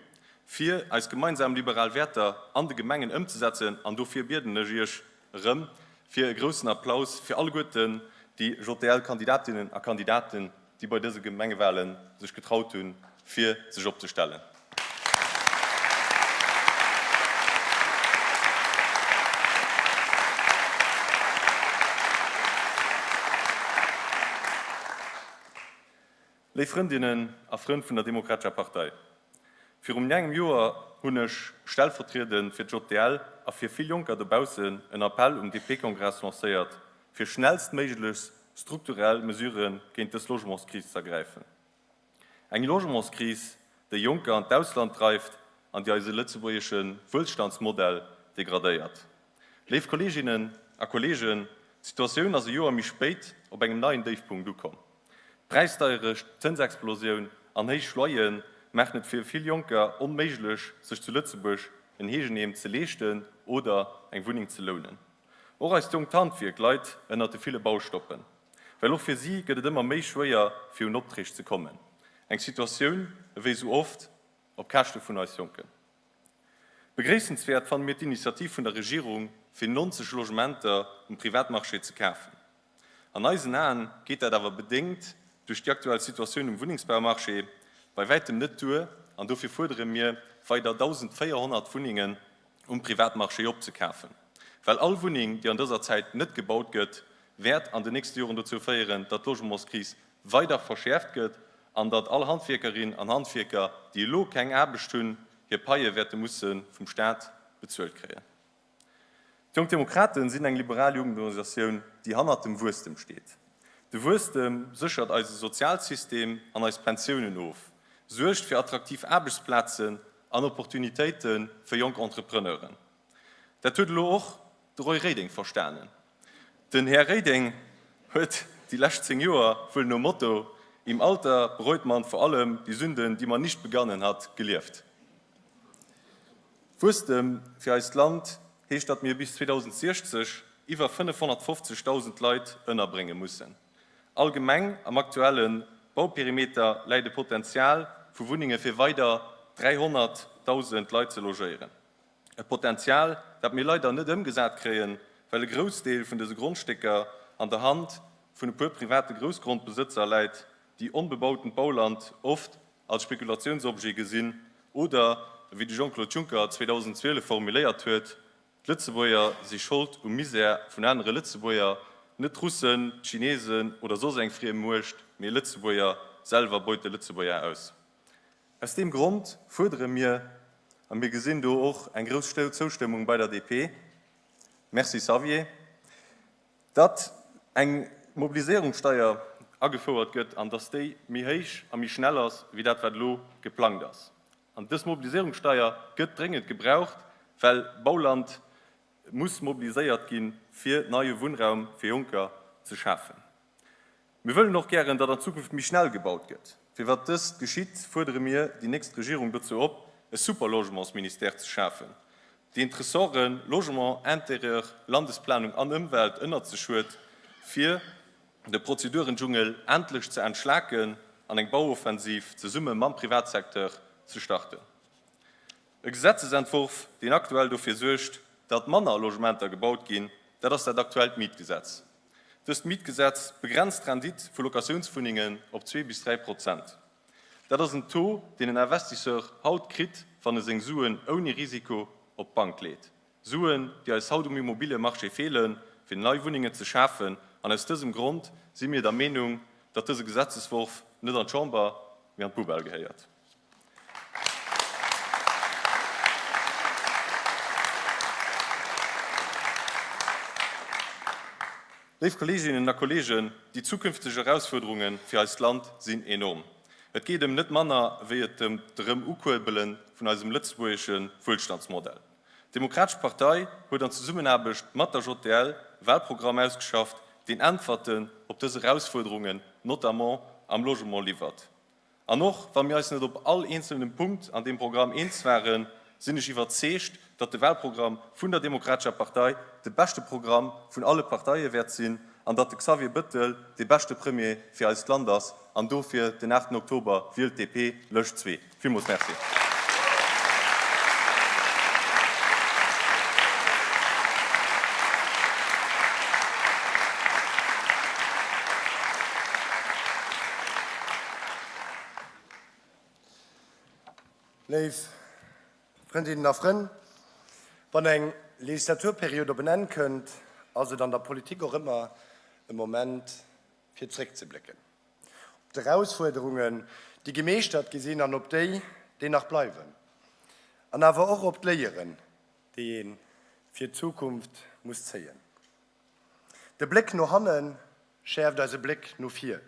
fir eis gemeinsam liberal Wäerter an de Gemengen ëmzesetzen. An dofir bieden ech Iech erëm fir e groussen Applaus fir alleguerten déi JDL-Kandidatinnen a Kandidaten, déi bei dëse Gemengewale sech getraut hunn, fir sech opzestellen. Léif Frëndinnen a Frënn vun der Demokratescher Partei, virum engem Joer hunn ech stellvertriedend fir d'JDL a fir vill Jonker dobaussen en Appell um DP-Kongress lancéiert, fir schnellstméiglechst strukturell Mesurë géint dës Logementskris z'ergräifen. Eng Logementskris, déi Jonker an d'Ausland dreift an déi eise lëtzebuergesche Wuelstandsmodell degradéiert. Léif Kolleeginnen a Kolleegen, d'Situatioun ass e Joer méi spéit op engem neien Déifpunkt ukomm. D'Präisdeierecht, d'Zënsexplosioun an héich Loyere maachen et fir vill Jonker onméiglech, sech zu Lëtzebuerg en Eegenheem ze leeschten oder eng Wunneng ze lounen. Och eist jonkt Handwierk leit ënnert de ville Baustoppen, well och fir si gëtt et ëmmer méi schwéier fir un Opträg ze kommen. Eng Situatioun, ewéi sou oft, op Käschte vun eis Jonken. Begréissenswäert fanne mir d'Initiativ vun der Regierung, fir 90 Logementer um Privatmarché ze kafen. An eisen Aen geet dat awer bedéngt duerch déi aktuell Situatioun um Wunnengsbaumarché bei wäitem net duer an dofir fuerdere mir, weider 1.400 Wunnengen um Privatmarché opzekafen. Well all Wunneng, déi an dëser Zäit net gebaut gëtt, wäert an den nächste Joren dozou féieren, datt d'Logementskris weider verschäerft gëtt an datt all Handwierkerin an Handwierker, déi elo keng Aarbecht hunn, hir Paie wäerte musse vum Staat bezuelt kréien. D'Jonk Demokraten sinn eng liberal Jugendorganisatioun, déi hannert dem Wuesstem steet. De Wuesstem séchert eise Sozialsystem an eis Pensiounen of, suergt fir attraktiv Aarbechtsplazen an Opportunitéite fir jonk Entrepreneuren. Dat huet elo och de Roy Reding verstanen. Den Här Reding huet déi lescht 10 Joer wuel nom Motto Im Alter bereut man vor allem die Sünden, die man nicht begannen hat gelieft. Wuesstem fir eist Land heescht, datt mir bis 2060 iwwer 550.000 Leit ënnerbrénge mussen. Allgemeng am aktuelle Bauperimeter läit e Potenzial vu Wunnenge fir weider 300.000 Leit ze logéieren. E Potenzial, dat mir leider net ëmgesat kréien, well e Groussdeel vun dëse Grondstécker an der Hand. vun e puer private Groussgrondbesëtzer läit, déi onbebautent Bauland oft als Spekulationsobjet gesinn oder, wéi de Jean-Claude Juncker 2012 formuléiert huet, D'Lëtzebuerger si Schold um Misär vun anere Lëtzebuerger, net d'Russen, d'Chinesen oder soss eng friem Muecht, mee Lëtzebuerger selwer beute Lëtzebuerger aus. Aus deem Grond fuerdere mir, a mir gesinn do och eng grouss Zoustëmmung bei der DP, Merci Xavier, datt eng Mobiliséierungssteier agefouert gëtt an datt déi méi héich a méi schnell ass wéi dat wat elo geplangt ass. An dës Mobiliséierungssteier gëtt dréngend gebraucht, well Bauland muss mobiliséiert ginn, fir neie Wunnraum fir Jonker ze schafen. Mir wëllen och gären, datt an Zukunft méi schnell gebaut gëtt. Fir wat dëst geschitt, fuerdere mir déi nächst Regierung dozou op, e Super-Logementsministère ze schafen, deen d'Ressorte Logement, Intérieur, Landesplanung an Ëmwelt ënnert sech huet, fir de Prozeduren-Dschungel endlech ze entschlaken an eng Bauoffensiv zesumme mam Privatsecteur ze starten. E Gesetzesentworf, deen aktuell dofir suergt, datt manner Logementer gebaut ginn, dat ass dat aktuellt Mietgesetz. Dëst Mietgesetz begrenzt d'Rendite vu Locatiounswunnengen op 2 bis 3 Prozent. Dat ass en Taux, deen en Investisseur haut kritt, wann e seng Suen ouni Risiko op d'Bank leet. Suen, déi eis haut um Immobiliemarché feelen, fir nei Wunnengen ze schafen. An aus dësem Grond si mir der Meenung, datt dëse Gesetzesworf net an d'Chamber, mee an d'Poubelle gehéiert. Léif Kolleeginnen a Kolleegen, déi zukünfteg Erausfuerderunge fir eist Land sinn enorm. Et geet ëm net manner wéi et ëm d'Erëm-Ukuerbele vun eisem lëtzebuergesche Wuelstandsmodell. D'Demokratesch Partei huet an Zesummenaarbecht mat der JDL e Wahlprogramm ausgeschafft, deen Äntwerten op dës Erausfuerderungen, notamment am Logement, liwwert. An och wa mir eis net op all eenzelnem Punkt an deem Programm eens waren, sinn ech iwwerzeegt, datt de Wahlprogramm vun der Demokratescher Partei de beschte Programm vun alle Parteie wäert sinn an datt de Xavier Bëttel dee beschte Premier fir eist Land ass. An dofir den 8 Oktober, wielt DP, Lëscht 2. Villmools Merci. Léif Frëndinnen a Frënn, wann eng Legislaturperiod op en Enn kënnt, ass et an der Politik och ëmmer e Moment fir zréckzeblécken. Op d'Erausfuerderungen, déi gemeeschtert gi sinn an op déi, déi nach bleiwen. An awer och op d'Léieren, déi ee fir d'Zukunft muss zéien. De Bléck no hanne schäerft eise Bléck no vir.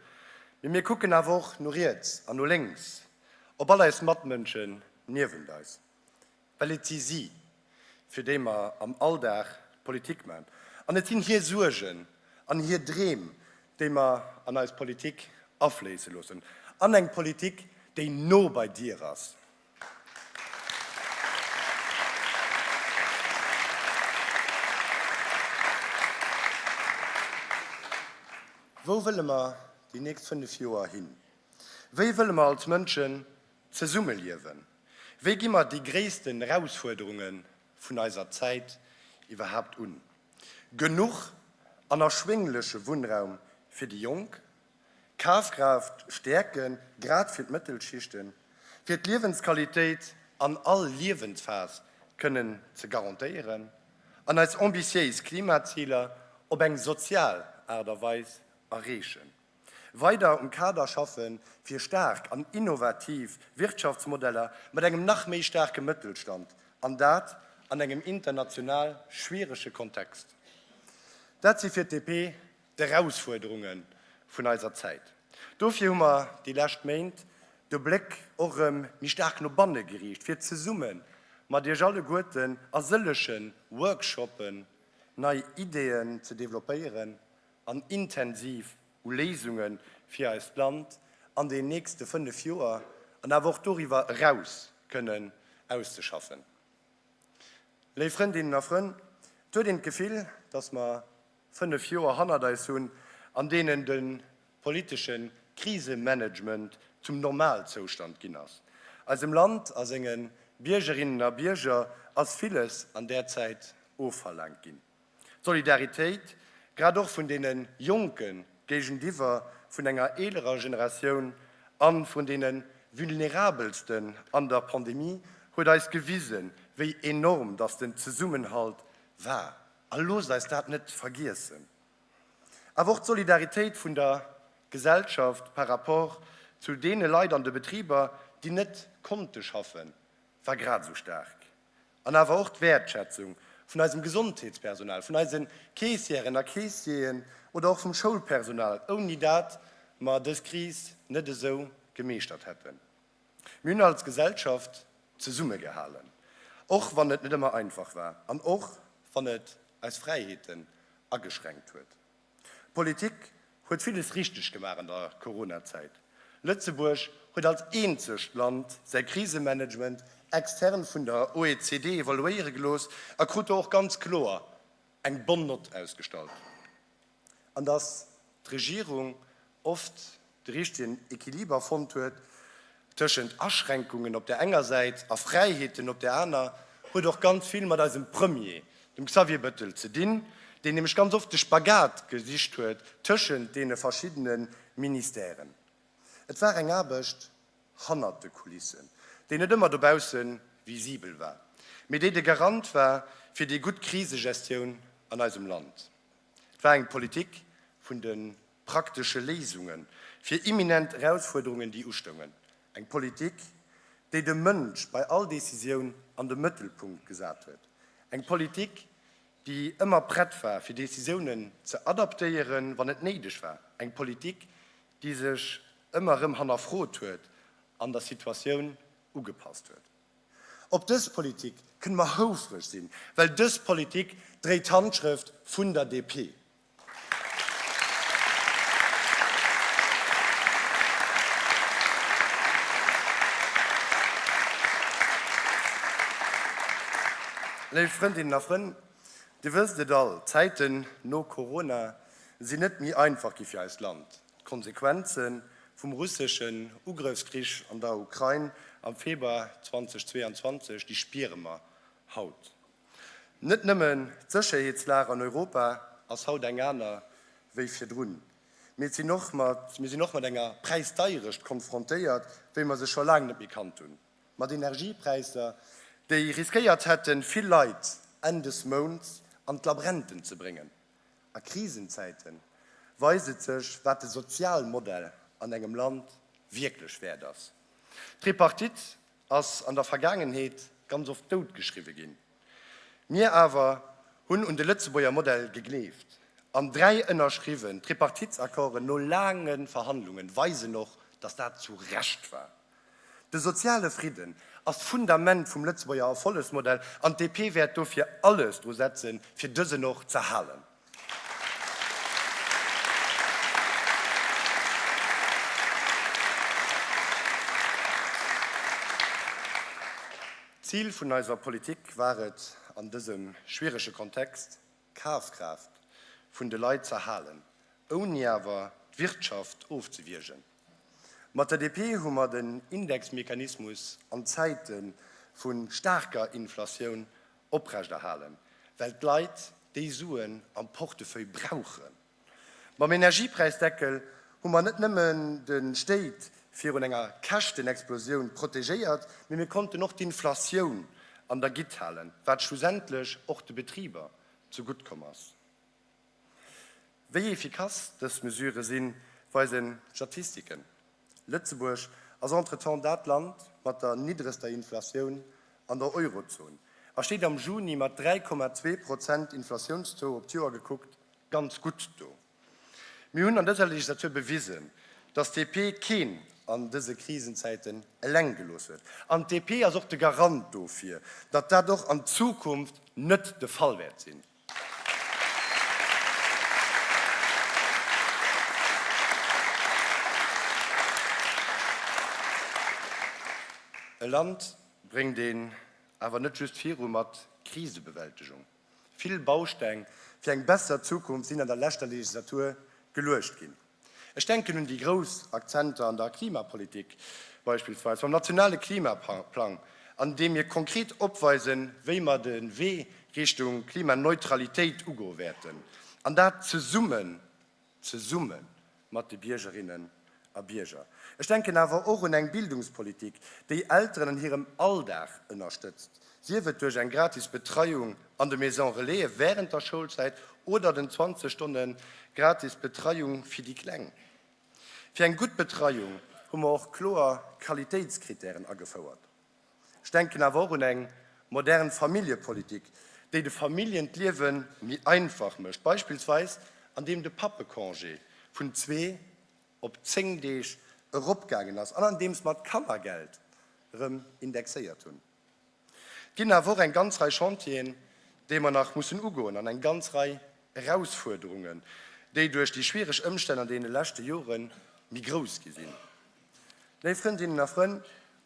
Mee mir kucken awer och no riets an no lénks, op all eis Matmënschen niewent eis. Well et si si, fir déi mer am Alldag Politik man. An et sinn hir Suergen an hir Dreem, déi mer an eis Politik afléisse loossen. An eng Politik, déi no bei dir ass. Wou wëlle mer déi nächst 5 Joer hin? Wéi wëlle mer als Mënschen Zesummeliewen, Wéi gi mer déi gréissten Erausfuerderunge vun eiser Zäit iwwerhaapt un? Genuch an erschwéngleche Wunnraum fir déi Jonk, Kafkraaft stäerken, grad fir d'Mëttelschichten, fir d'Liewensqualitéit an all Liewensphas kënnen ze garantéieren an eis ambitiéis Klimaziler op eng sozial Aart a Weis erreechen. Weider um Kader schaffe fir staark an innovativ Wirtschaftsmodeller mat engem nach méi staarke Mëttelstand, an dat an engem international schwierege Kontext. Dat si fir d'DP d'Erausfuerderunge vun eiser Zäit. Dofir hu mer déi lescht Méint de Bléck och erëm méi staark no banne geriicht, fir zesumme mat Iech alleguerten a sëllege Workshoppen nei Ideeën ze developpéieren an intensiv u Léisunge fir eist Land an den nächste 5 Joer an awer och doriwwer eraus kënnen auszeschaffen. Léif Frëndinnen a Frënn, et huet een d'Gefill, dass mer 5 Joer hannert eis hunn, an deenen de politesche Krisemanagement zum Normalzoustand ginn ass. Eisem Land a senge Biergerinnen a Bierger ass villes an där Zäit ofverlaangt ginn. D'Solidaritéit, grad och vun deene Jonke. géigentiwwer vun enger eelerer Generatioun an vun deene Vulnerabelsten an der Pandemie huet eis gewisen, wéi enorm dass den Zesummenhalt war. A loosst eis dat net vergiessen. Awer och d'Solidaritéit vun der Gesellschaft par rapport zu deene Leit an de Betriber, déi net konnte schaffen, war grad esou staark. An awer och d'Wäertschätzung vun eisem Gesondheetspersonal, vun eise Keessièren a Keessieren oder och vum Schoulpersonal, ouni dat mer dës Kris net esou gemeeschtert hätten. Mir hunn als Gesellschaft zesummegehalen, och wann et net ëmmer einfach war an och wann et eis Fräiheeten ageschränkt huet. D'Politik huet villes richteg gemaach an der Coronazäit. Lëtzebuerg huet als eenzegt Land säi Krisemanagement extern vun der OECD evaluéiere gelooss a krut do och ganz kloer eng bonne Nott ausgestallt. An datt d'Regierung oft de richtegen Equiliber fonnt huet tëschent Aschränkungen op där enger Säit a Fräiheeten op där aner, huet och ganz vill mat eisem Premier, dem Xavier Bettel, ze dinn, deen nämlech ganz oft de Spagat gesicht huet tëschent deene verschiddene Ministèren. Et war eng Aarbecht hannert de Kulissen, déi net ëmmer dobausse visibel war, mee déi de Garant war fir déi gutt Krisegestioun an eisem Land. Et war eng Politik vun de praktesche Léisunge fir imminent Erausfuerderungen, déi ustoungen. Eng Politik, déi de Mënsch bei all Decisioun an de Mëttelpunkt gesat huet. Eng Politik, déi ëmmer prett war, fir Decisiounen ze adaptéieren, wann et néideg war. Eng Politik, déi sech ëmmer erëm hannerfrot huet an der Situatioun ugepasst huet. Op dës Politik kënne mer houfreg sinn, well dës Politik dréit d'Handschrëft vun der DP. Léif Frëndinnen a Frënn, Dir wësst et all, d'Zäiten no Corona sinn net méi einfach gi fir eist Land. D'Konsequenze vum russeschen Ugrëffskrich an der Ukrain am Februar 2022, déi spiere mer haut. Net nëmmen d'Sécherheetslag an Europa ass haut eng aner wéi virdrun, mee et sinn och mat, mir sinn och mat enger Präisdeierecht konfrontéiert, wéi mer se scho laang net méi kannt hunn, mat Energiepräisser, déi riskéiert hätten, vill Leit Enn des Mounts an d'Labrenten ze bréngen. A Krisenzäite weist et sech, wat de Sozialmodell an engem Land wierklech wäert ass. D'Tripartite ass an der Vergaangenheet ganz oft doutgeschriwwe ginn. Mir awer hunn un de Lëtzebuerger Modell gegleeft an 3 ënnerschriwwen Tripartitsaccorden no laange Verhandlungen weisen och, datt dat zu Recht war. De soziale Fridden ass d'Fundament vum Lëtzebuerger Erfollegsmodell an d'DP wäert dofir alles dru setzen, fir dësen och z'erhalen. D'Zil vun eiser Politik war et, an dësem schwierege Kontext d'Kafkraaft vun de Leit z'erhalen, ouni awer d'Wirtschaft ofzewiergen. Mat der DP hu mer den Indexmechanismus an Zäite vu staarker Inflatioun oprechterhalen, well d'Leit déi Suen am Portefeuille brauchen. Mam Energiepräisdeckel hu mer net nëmmen de Stéit virun enger Käschtenexplosioun protegéiert, mee mir konnten och d'Inflatioun an der Gitt halen, wat schlussendlech och de Betriber zegutt komm ass. Wéi efficace dës Mesurë sinn, weisen d'Statistiken. Lëtzebuerg ass entretemps dat Land mat der niddregster Inflatioun an der Eurozon a steet am Juni mat 3,2 Prozent Inflatiounstaux op d'Joer gekuckt ganz gutt do. Mir hunn an dëser Legislatur bewisen, datt d'DP keen an dëse Krisenzäiten eleng gelooss huet. An d'DP ass och de Garant dofir, datt dat och an Zukunft net de Fall wäert sinn. E Land bréngt een awer net just viru mat Krisebewältegung. Vill Bausteng fir eng besser Zukunft sinn an der leschter Legislatur geluecht ginn. Ech denken un déi grouss Akzenter an der Klimapolitik beispillsweis mam nationale Klimaplang, an deem mir konkret opweisen, wéi mer de Wee Richtung Klimaneutralitéit ugoe wäerten, an dat zesummen, zesumme. mat de Biergerinnen a Bierger. Ech denken awer och un eng Bildungspolitik, déi Elteren an hirem Alldag ënnerstëtzt, sief et duerch eng gratis Betreiung an de Maison Relaisen wärend der Schoulzäit oder den 20 Stonne gratis Betreiung fir déi Kleng. Fir eng gutt Betreiung hu mer och kloer Qualitéitskritären agefouert. Ech denken awer och un eng modern Familljepolitik, déi de Familljen d'Liewe méi einfach mécht, beispillsweis andeem de Pappecongé vun zwee op 10 Deeg eropgaangen ass an andeems mer d'Kannergeld erëm indexéiert hunn. Et ginn awer och eng ganz Rei Chantieren, déi mer nach mussen ugoen an eng ganz Rei Erausfuerderungen, déi duerch déi schwiereg Ëmstänn an deene leschte Jore méi grouss gi sinn. Léif Frëndinnen a Frënn,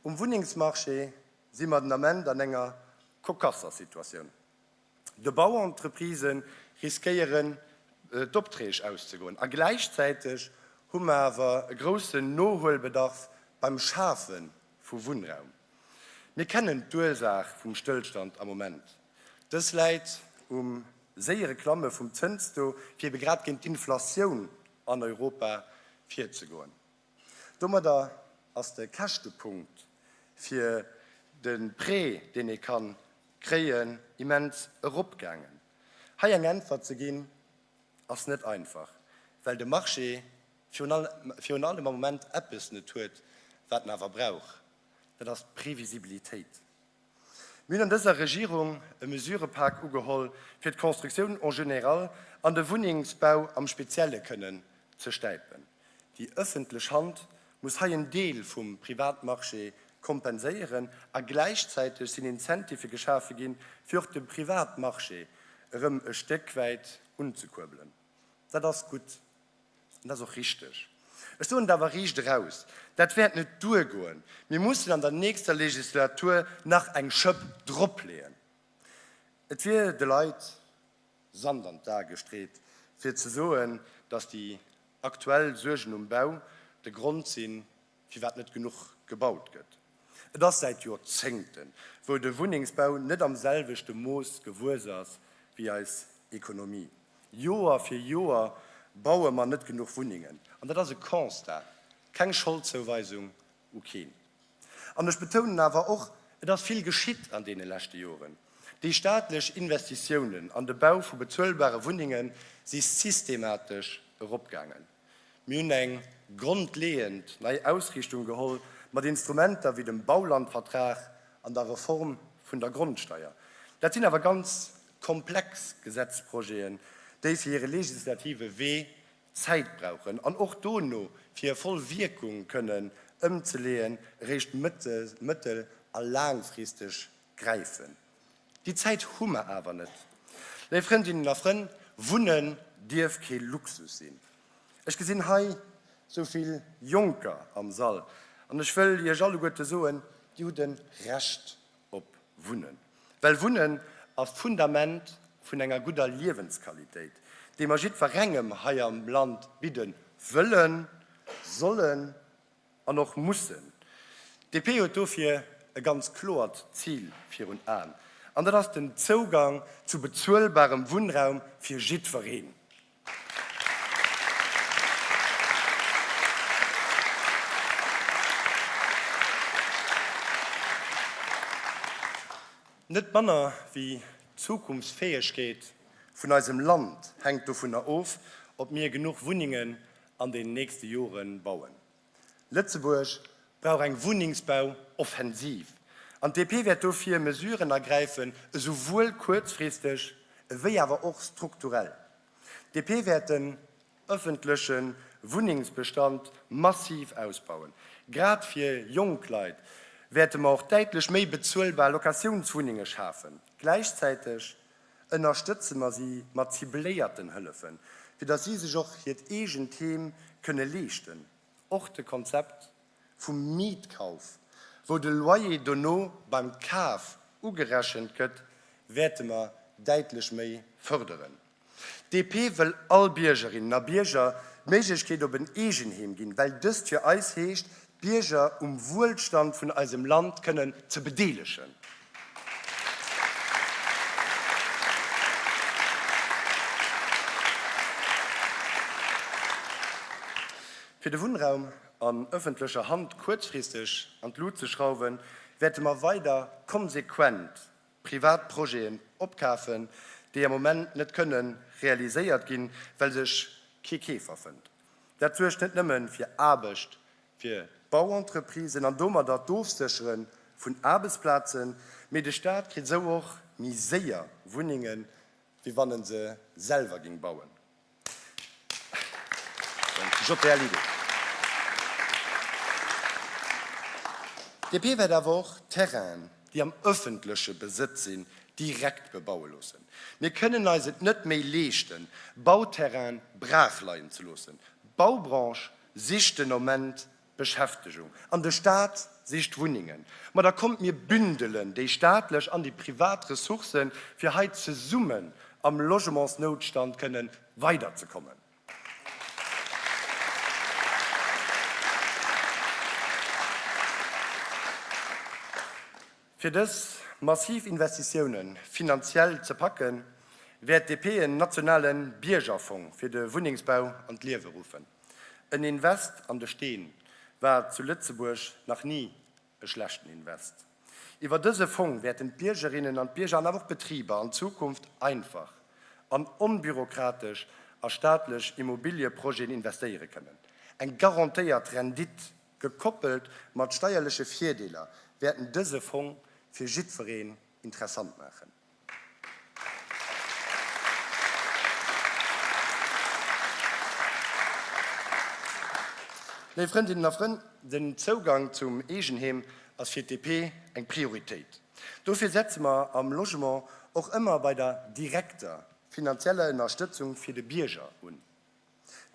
um Wunnengsmarché si mer den Ament an enger kokasser Situatioun. De Bauentreprisë riskéieren d'Opträg auszegoen a gläichzäiteg hu mer awer e groussen Nohuelbedarf beim Schafe vu Wunnraum. Mir kennen d'Ursaach vum Stëllstand am Moment. Dës läit um séiere Klamme vum Zënstaux, fir ebe grad géint d'Inflatioun an Europa virzegoen. Domadder ass de Käschtepunkt fir de Prêt, deen ee ka kréien, immens eropgaangen. Hei eng Äntwert ze ginn, ass net einfach, well de Marché virun allem am Moment eppes net huet, wat en awer brauch, dat ass d'Previsibilitéit. Mir hunn an dëser Regierung e Mesurepak ugeholl, fir d'Constructioun en général an de Wunnengsbau am Spezielle kënnen ze stäipen. Déi ëffentlech Hand muss hei en Deel vum Privatmarché kompenséieren a gläichzäiteg sinn Incentivë geschafe ginn, fir och de Privatmarché erëm e Stéck wäit unzekuerbelen. Dat ass gutt an dat ass och richteg. Ech soen et awer riicht eraus, Dat wäert net duergoen. Mir mussen an der nächster Legislatur nach eng Schëpp dropleeën. Et wier de Leit Sand an d'Ae gestreet, fir ze soen, datt déi aktuell Suergen um Bau de Grond sinn, firwat net genuch gebaut gëtt. Et ass säit Joerzéngten, wou de Wunnengsbau net am selwechte Mooss gewuess ass wéi eis Ekonomie. Joer fir Joer baue mer net genuch Wunnengen. An dat ass e Constat, keng Scholdzouweisung u keen. An ech betounen awer och, et ass vill geschitt an deene leschte Joren. Déi staatlech Investitiounen an de Bau vu bezuelbare Wunnenge si systematesch eropgaangen. Mir hunn eng grondleeënd nei Ausriichtung geholl mat Instrumenter wéi dem Baulandvertrag an der Reform vun der Grondsteier. Dat sinn awer ganz komplex Gesetzprojeten, déi fir hire legislative Wee Zäit brauchen an och dono, fir hir voll Wierkung kënnen ëmzeleeën, eréischt mëttel a laangfristeg gräifen. Déi Zäit hu mer awer net. Léif Frëndinnen a Frënn, Wunnen dierf kee Luxus sinn. Ech gesinn hei sou vill Jonker am Sall an ech wëll Iech alleguerte soen, Dir hutt e Recht op Wunnen. Well Wunnen ass d'Fundament vun enger gudder Liewensqualitéit, déi mer jiddwerengem hei am Land bidde wëllen, sollen an och mussen. DP huet dofir e ganz kloert Zil virun Aen, an dat ass den Zougang zu bezuelbarem Wunnraum fir jiddwereen. Net manner wéi d'Zukunftsfäegkeet vun eisem Land hänkt dovunner of, ob mir genuch Wunnengen an den nächste Jore bauen. Lëtzebuerg brauch eng Wunnengsbau-Offensiv an d'DP wäert dofir Mesuren ergräifen, esouwuel kuerzfristeg ewéi awer och strukturell. D'DP wäert den ëffentleche Wunnengsbestand massiv ausbauen. Grad fir jonk Leit wäerte mer och däitlech méi bezuelbar Locatiounswunnenge schafen. Gläichzäiteg ënnerstëtze mer si mat cibléierten Hëllefen, fir datt si sech och hiert eegent Heem kënne leeschten. Och de Konzept vum Mietkauf, wou de Loyer dono beim Kaf ugerechent gëtt, wäerte mer däitlech méi fërderen. DP wëll all Biergerinnen a Bierger d'Méiglechkeet op en Eegenheem ginn, well dëst fir eis heescht, d'Bierger um Wuelstand vun eisem Land kënnen ze bedeelegen. Fir de Wunnraum an ëffentlecher Hand kuerzfristeg an d'Lut ze schrauwen, wäerte mer weider konsequent privat Projeten opkafen, déi am Moment net kënne realiséiert ginn, well sech kee Keefer fënnt. Dat suergt net nëmme fir Aarbecht fir d'Bauentreprisen an domadder d'Ofséchere vun Aarbechtsplazen, mee de Staat kritt esou och méi séier Wunnengen, wéi wann en se selwer géing bauen. JLID. DP wäert awer och Terrainen, déi am ëffentleche Besëtz sinn, direkt bebaue loossen. Mir kënnen eis et net méi leeschten, Bauterraine braach leien ze loossen. D'Baubranche sicht den Ament Beschäftegung an de Staat sicht Wunnengen. Ma da kommt mir bündelen déi staatlech an déi privat Ressourcen, fir hei zesummen am Logementsnoutstand kënnen weiderzekommen. Fir dës massiv Investitioune finanziell ze packen, wäert d'DP en nationale Biergerfong fir de Wunnengsbau an d'Liewe ruffen. En Invest an de Steen war zu Lëtzebuerg nach ni e schlechten Invest. Iwwer dëse Fong wäerten d'Biergerinnen an d'Bierger an awer och d'Betriber an Zukunft einfach an onbürokratesch a staatlech Immobilieprojeten investéiere kënnen. Eng garantéiert Rendite gekoppelt mat steierleche Virdeeler wäerten dëse Fong fir jiddwereen interessant maachen. Léif Frëndinnen a Frënn, den Zougang zum Eegenheem ass fir d'DP eng Prioritéit. Dofir setze mer am Logement och ëmmer bei der direkter finanzieller Ënnerstëtzung fir de Bierger un.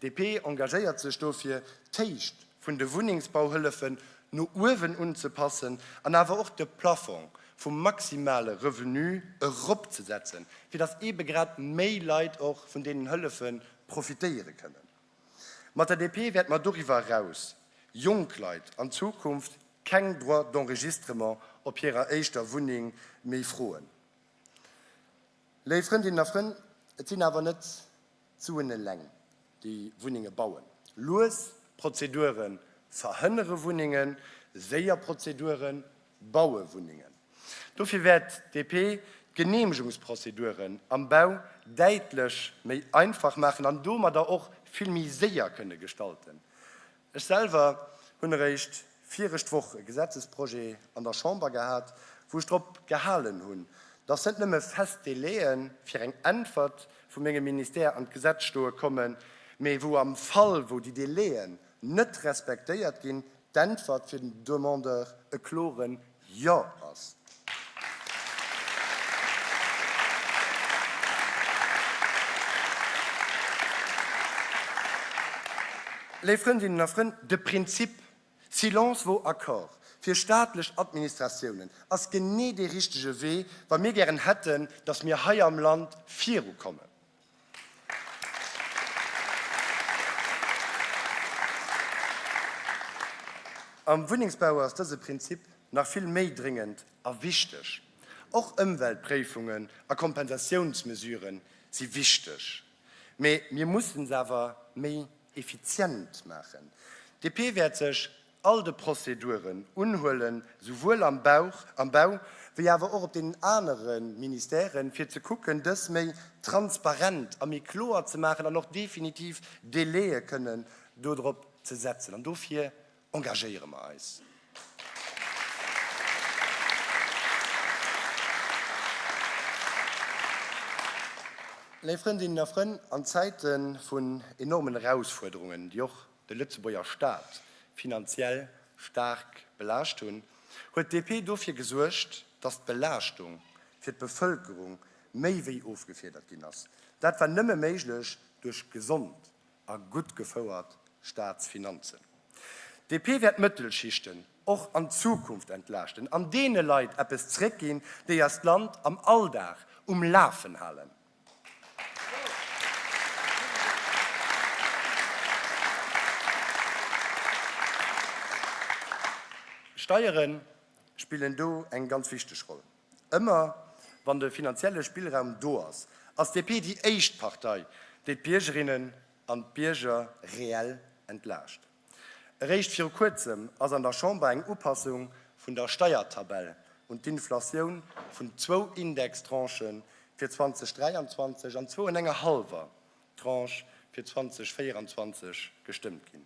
DP engagéiert sech dofir, d'Héicht vun de Wunnengsbauhëllefen no uewen unzepassen an awer och de Plafong vum maximale Revenu eropzesetzen, fir datt eebe grad méi Leit och vun deenen Hëllefe profitéiere kënnen. Mat der DP wäerte mer doriwwer eraus jonk Leit an Zukunft keng Droits d'enregistrement op hirer éischter Wunneng méi froen. Léif Frëndinnen a Frënn, et sinn awer net D'Suen eleng, déi Wunnenge bauen. Lues Prozedure verhënnere Wunnengen, séier Prozedure baue Wunnengen. Dofir wäert d'DP d'Geneemegungsprozeduren am Bau däitlech méi einfach maachen an domadder och vill méi séier kënne gestalten. Ech selwer hunn eréischt viregt Woch e Gesetzesprojet an der Chamber gehat, wou ech drop gehalen hunn, dass net nëmme fest Délaië fir eng Äntwert vu mengem Ministère an d'Gesetz stoe kommen, mee wou am Fall, wou déi Délaiën net respektéiert ginn, d'Äntwert fir den Demandeur e kloren Jo ass. Léif Frëndinnen a Frënn, de Prinzip Silence vaut accord fir staatlech Administratiounen ass genee dee richtege Wee, wa mir gären hätten, datt mir hei am Land virukommen. Am Wunnengsbau ass dëse Prinzip nach vill méi dréngend a wichteg. Och Ëmweltpréifungen a Kompensatiounsmesurë si wichteg, mee mir mussen se awer méi effizient maachen. DP wäert sech all de Prozeduren unhuelen, souwuel am Bauch, am Bau wéi awer och op deenen anere Ministèren, fir ze kucken, dës méi transparent a méi kloer ze maachen an och definitiv Délaië kënnen dodrop ze setzen. An dofir engagéiere mer eis. Léif Frëndinnen a Frënn, an Zäite vun enormen Erausfuerderungen, déi och de Lëtzebuerger Staat finanziell staark belaascht hunn, huet d'DP dofir gesuergt, datt d'Belaaschtung fir d'Bevëlkerung méi wéi ofgefiedert ginn ass. Dat war nëmme méiglech duerch gesond a gutt gefouert Staatsfinanzen. D'DP wäert d'Mëttelschichten och an Zukunft entlaaschten an deene Leit eppes zréckginn, déi eist Land am Alldag um Lafen halen. Steiere spillen do eng ganz wichteg Roll. Ëmmer wann de finanzielle Spillraum do ass, ass d'DP déi éischt Partei, déi d'Biergerinnen an d'Bierger reell entlaascht. Eréischt viru kuerzem ass an der Chamber eng Upassung vun der Steiertabell un d'Inflatioun vun zwou Indextranchë fir 2023 an zwou an enger hallwer Tranche fir 2024 gestëmmt ginn.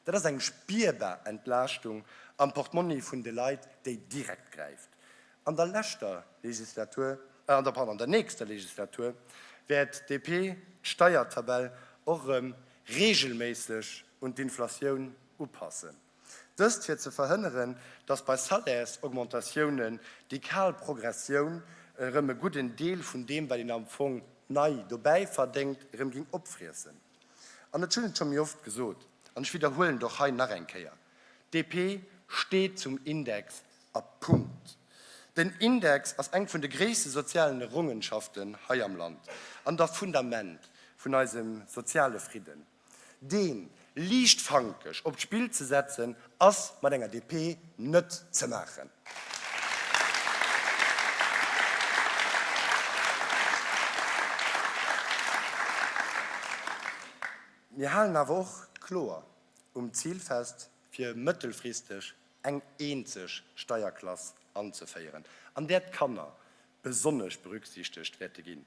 Dat ass eng spierbar Entlaaschtung am Portmonni vun de Leit, déi direkt gräift. An der leschter Legislatur, pardon, an der nächster Legislatur wäert d'DP d'Steiertabell och erëm reegelméisseg un d'Inflatioun upassen. Dëst fir ze verhënneren, datt bei Salaires-Augmentatiounen déi kal Progressioun erëm e gudden Deel vun deem, wat een am Fong nei dobäi verdéngt, erëm ging opfriessen. An ech hunn et scho méi oft gesot an ech widderhuelen et och hei nach eng Kéier, DP steet zum Index a Punkt. Den Index ass eng vun de gréisste sozialen Errongenschaften hei am Land an der Fundament vun eisem soziale Fridden. Deen liichtfankeg op d'Spill ze setzen, ass mat enger DP net ze maachen. Mir halen awer och kloer um Zil fest, fir mëttelfristeg eng eenzeg Steierklass anzeféieren, an där d'Kanner besonnesch berücksichtegt wäerte ginn.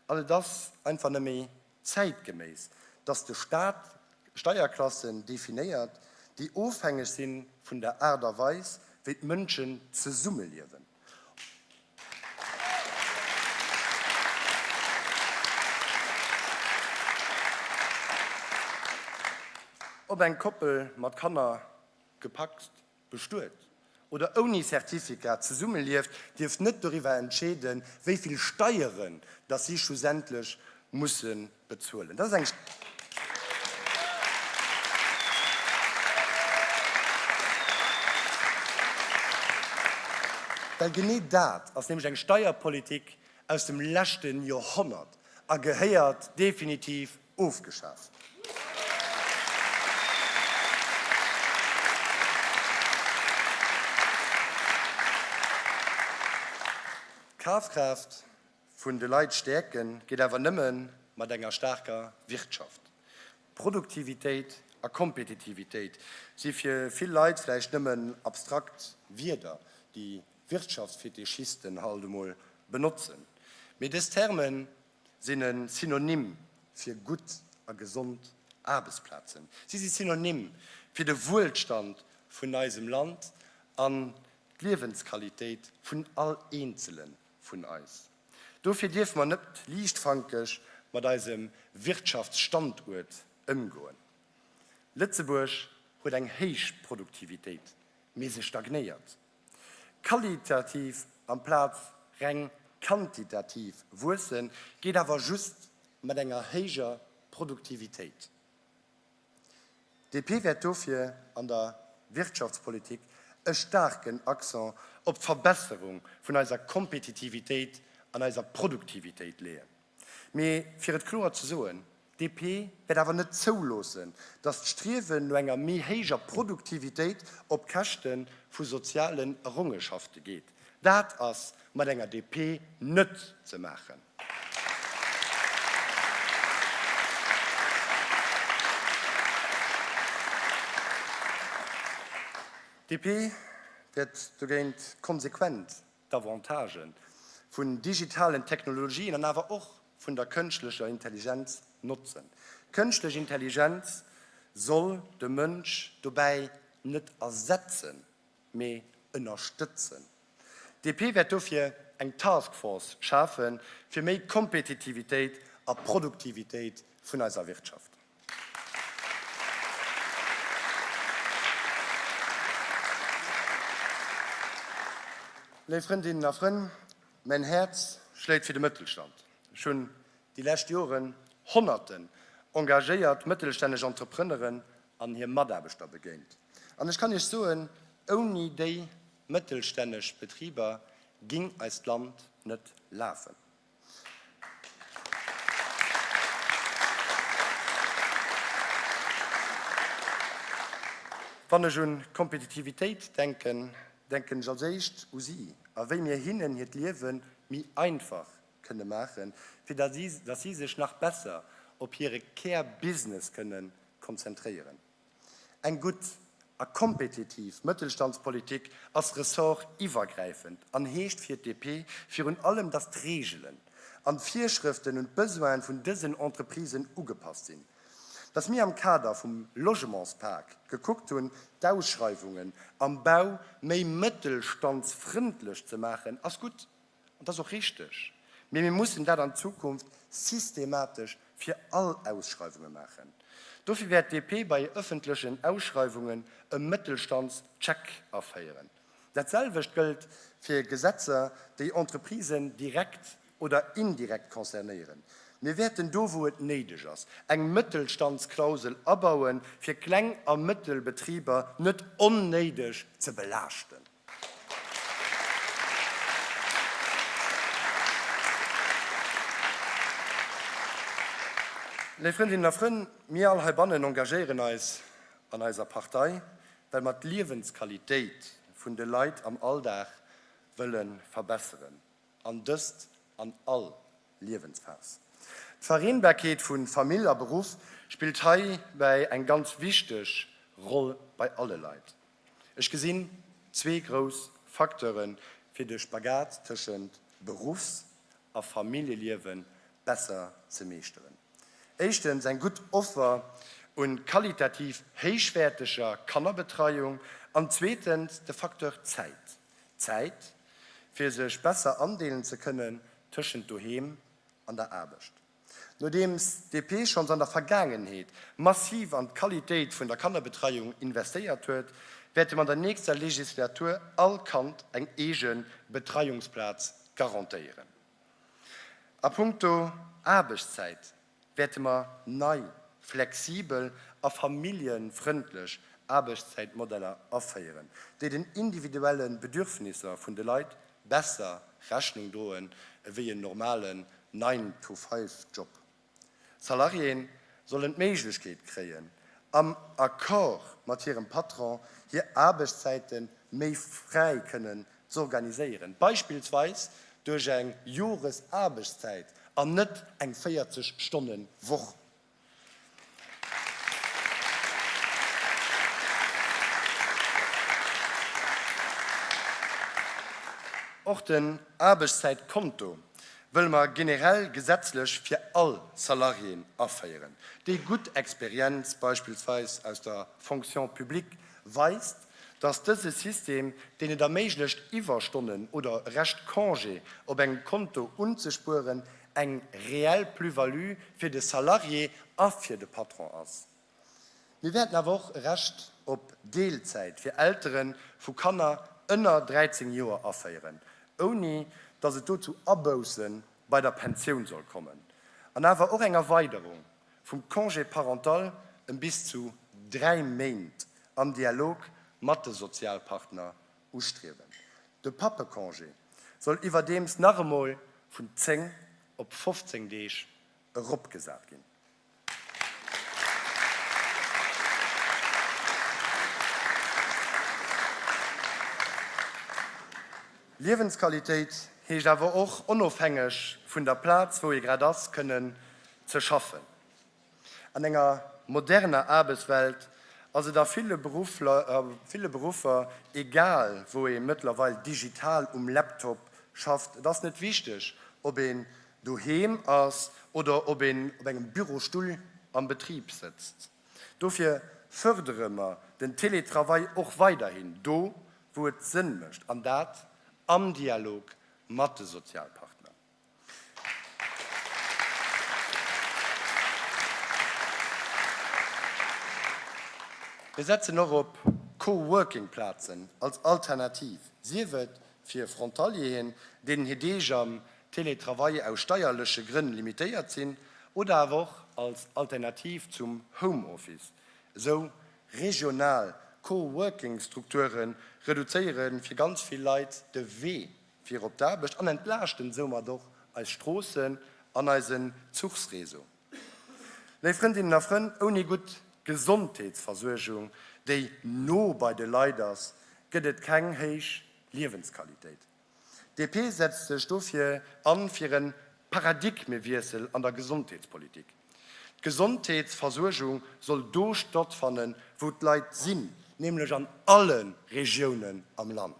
An et ass einfach net méi zäitgeméiss, dass de Staat Steierklassen definéiert, déi ofhängeg si vun der Aart a Weis, wéi d'Mënschen zesummeliewen. Ob eng Koppel mat Kanner gepacst, bestuet oder ouni Certificat zesummelieft, dierf net doriwwer entscheeden, wéi vill Steieren dass si schlussendlech musse bezuelen. Dat ass eng. Well genee dat ass nämlech eng Steierpolitik aus dem leschte Joerhonnert a gehéiert definitiv ofgeschaf. D'Kafkraaft vun de Leit stäerke geet awer nëmme mat enger staarker Wirtschaft. Produktivitéit a Kompetitivitéit si fir vill Leit vläicht nëmmen abstrakt Wierder, déi Wirtschaftsfetischisten halt emol benotzen. Mee dës Terme sinn e Synonym fir gutt a gesond Aarbechtsplazen. Si si Synonym fir de Wuelstand vun eisem Land an d'Liewensqualitéit vun all Eenzele vun eis. Dofir dierfe mer net liichtfankeg mat eisem Wirtschaftsstanduert ëmgoen. Lëtzebuerg huet eng héich Produktivitéit, mee se stagnéiert. Qualitativ amplaz reng quantitativ wuesse geet awer just mat enger héijer Produktivitéit. DP wäert dofir an der Wirtschaftspolitik e staarken Accent op d'Verbesserung vun eiser Kompetitivitéit an eiser Produktivitéit leeën. Mee fir et kloer ze soen, DP wäert awer net zouloossen, datt d'Striewen no enger méi héijer Produktivitéit op Käschte vu sozialen Errongenschafte geet. Dat ass mat enger DP net ze maachen. DP wäert dogéint konsequent d'Avantagen vun digitalen Technologien an awer och vun der kënschtlecher Intelligenz notzen. D'kënschtlech Intelligenz soll de Mënsch dobäi net ersetzen, mee ënnerstëtzen. DP wäert dofir eng Task Force schafe fir méi Kompetitivitéit a Produktivitéit vun eiser Wirtschaft. Léif Frëndinnen a Frënn, mäin Häerz schléit fir de Mëttelstand. Ech hunn déi lescht Joren honnerten engagéiert mëttelstänneg Entrepreneuren an hir Mataarbechter begéint. An ech kann Iech soen, ouni déi mëttelstänneg Betriber ging eist Land net lafen. Wann ech un Kompetitivitéit denken, denken ech als éischt u si a wéi mir hinnen hiert Liewe méi einfach kënne maachen, fir datt si sech nach besser op hire Kär-Business kënne konzentréieren. Eng gutt. a kompetitiv Mëttelstandspolitik ass ressortiwwergräifend an heescht fir d'DP virun allem, datt d'Reegelen an d'Virschrëften un d'Besoine vun dësen Entreprisen ugepasst sinn. Datt mir am Kader vum Logementspak gekuckt hunn, d'Ausschreiwungen am Bau méi mëttelstandsfrëndlech ze maachen, ass gutt an ass och richteg, mee mir mussen dat an Zukunft systematesch fir all Ausschreiwunge maachen. Dofir wäert d'DP bei ëffentlechen Ausschreiwungen e Mëttelstandscheck aféieren. Dat selwecht gëllt fir Gesetzer, déi Entreprisen direkt oder indirekt concernéieren. Mir wäerten do, wou et néideg ass, eng Mëttelstandsklausel abauen, fir Kleng a Mëttelbetriber net onnéideg ze belaaschten. Léif Frëndinnen a Frënn, mir all heibannen engagéieren eis an eiser Partei, well mer d'Liewensqualitéit vun de Leit am Alldag wëlle verbesseren, an dëst an all Liewensphas. D'Vereenbarkeet vu Famill a Beruff spillt heibäi eng ganz wichteg Roll bei alle Leit. Ech gesinn zwee grouss Facteure fir de Spagat tëschent Beruffs a Familljeliewe besser ze meeschteren. Éischtens eng gutt Offer un qualitativ héichwäerteger Kannerbetreiung an zweetens de Facteur Zäit. Zäit fir sech besser andeelen ze kënnen tëschent doheem an der Aarbecht. Nodeems d'DP schonns an der Vergaangenheet massiv an d'Qualitéit vun der Kannerbetreiung investéiert huet, wäerte mer an der nächster Legislatur all Kand eng eege Betreiungsplaz garantéieren. A punkto Aarbechtszäit wäerte mer nei, flexibel a familljefrëndlech Aarbechtszäitmodeller aféieren, déi den individuelle Bedürfnisser vun de Leit besser Rechnung droen ewéi en normalen Nine-to-Five-Job. Salariéen sollen d'Méiglechkeet kréien, am Accord mat hirem Patron hir Aarbechtszäite méi fräi kënnen z'organiséieren, beispillsweis duerch eng Joresaarbechtszäit an net eng 40 Stonnen Woch. Och den Aarbechtszäitkonto wëlle mer generell gesetzlech fir all Salariéen aféieren. Déi gutt Experienz beispillsweis aus der Fonction publique weist, dass dëse System, deen et erméiglecht Iwwerstonnen oder Rescht Congé op engem Konto unzespueren, eng reell Plus-value fir de Salarié a fir de Patron ass. Mir wäerten awer och e Recht op Deelzäit fir Eltere vu Kanner ënner 13 Joer aféieren, ouni datt et do zu Abousse bei der Pensioun soll kommen, an awer och eng Erweiderung vum Congé parental ëm bis zu 3 Méint am Dialog mat de Sozialpartner ustriewen. De Pappecongé soll iwwerdeems nach emol vun 10 op 15 Deeg eropgesat ginn. Liewensqualitéit heescht awer och, onofhängeg vun der Plaz, wou ee grad ass, kënnen ze schaffen. An enger moderner Aarbechtswelt ass et a ville Beruffer egal, wou ee mëttlerweil digital um Laptop schafft. Et ass net wichteg, ob een doheem ass oder ob een op engem Bürostull am Betrib sëtzt. Dofir fërdere mer den Télétravail och weiderhin do, wou et Sënn mécht, an dat am Dialog mat de Sozialpartner. Mir setzen och op Co-Working-Plazen als Alternativ, sief et fir Frontalieren, deenen hir Deeg am Télétravail aus steierleche Grënn limitéiert sinn, oder awer och als Alternativ zum Homeoffice. Esou regional Co-Working-Strukture reduzéiere fir ganz vill Leit de Wee fir op d'Aarbecht an entlaaschten soumat och eis Stroossen an eisen Zuchsreseau. Léif Frëndinnen a Frënn, ouni gutt Gesondheetsversuergung, déi no bei de Leit ass, gëtt et keng héich Liewensqualitéit. DP setzt sech dofir an fir e Paradigmewiessel an der Gesondheetspolitik. D'Gesondheetsversuergung soll do stattfannen, wou d'Leit sinn. nämlech an alle Regiounen am Land.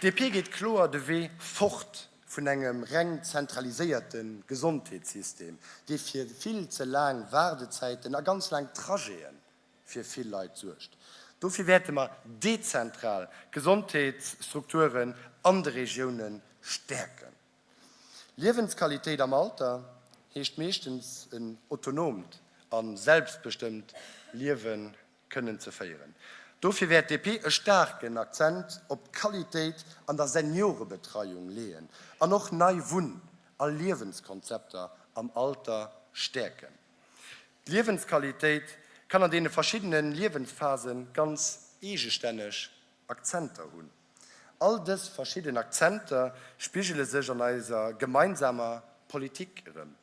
D'DP geet kloer de Wee fort vun engem reng zentraliséierte Gesondheetssystem, dee fir vill ze laang Waardezäiten a ganz laang Trajete fir vill Leit suergt. Dofir wäerte mer dezentral Gesondheetsstrukturen an de Regioune stäerken. Liewensqualitéit am Alter heescht meeschtens en autonoomt a selbstbestëmmt Liewe kënnen ze féieren. Dofir wäert d'DP e staarken Akzent op d'Qualitéit an der Seniorebetreiung leeën an och nei Wunn a Liewenskonzepter am Alter stäerken. D'Liewensqualitéit kann an deene verschiddene Liewensphase ganz eegestänneg Akzenter hunn. All dës verschidden Akzenter spigele sech an eiser gemeinsamer Politik erëm.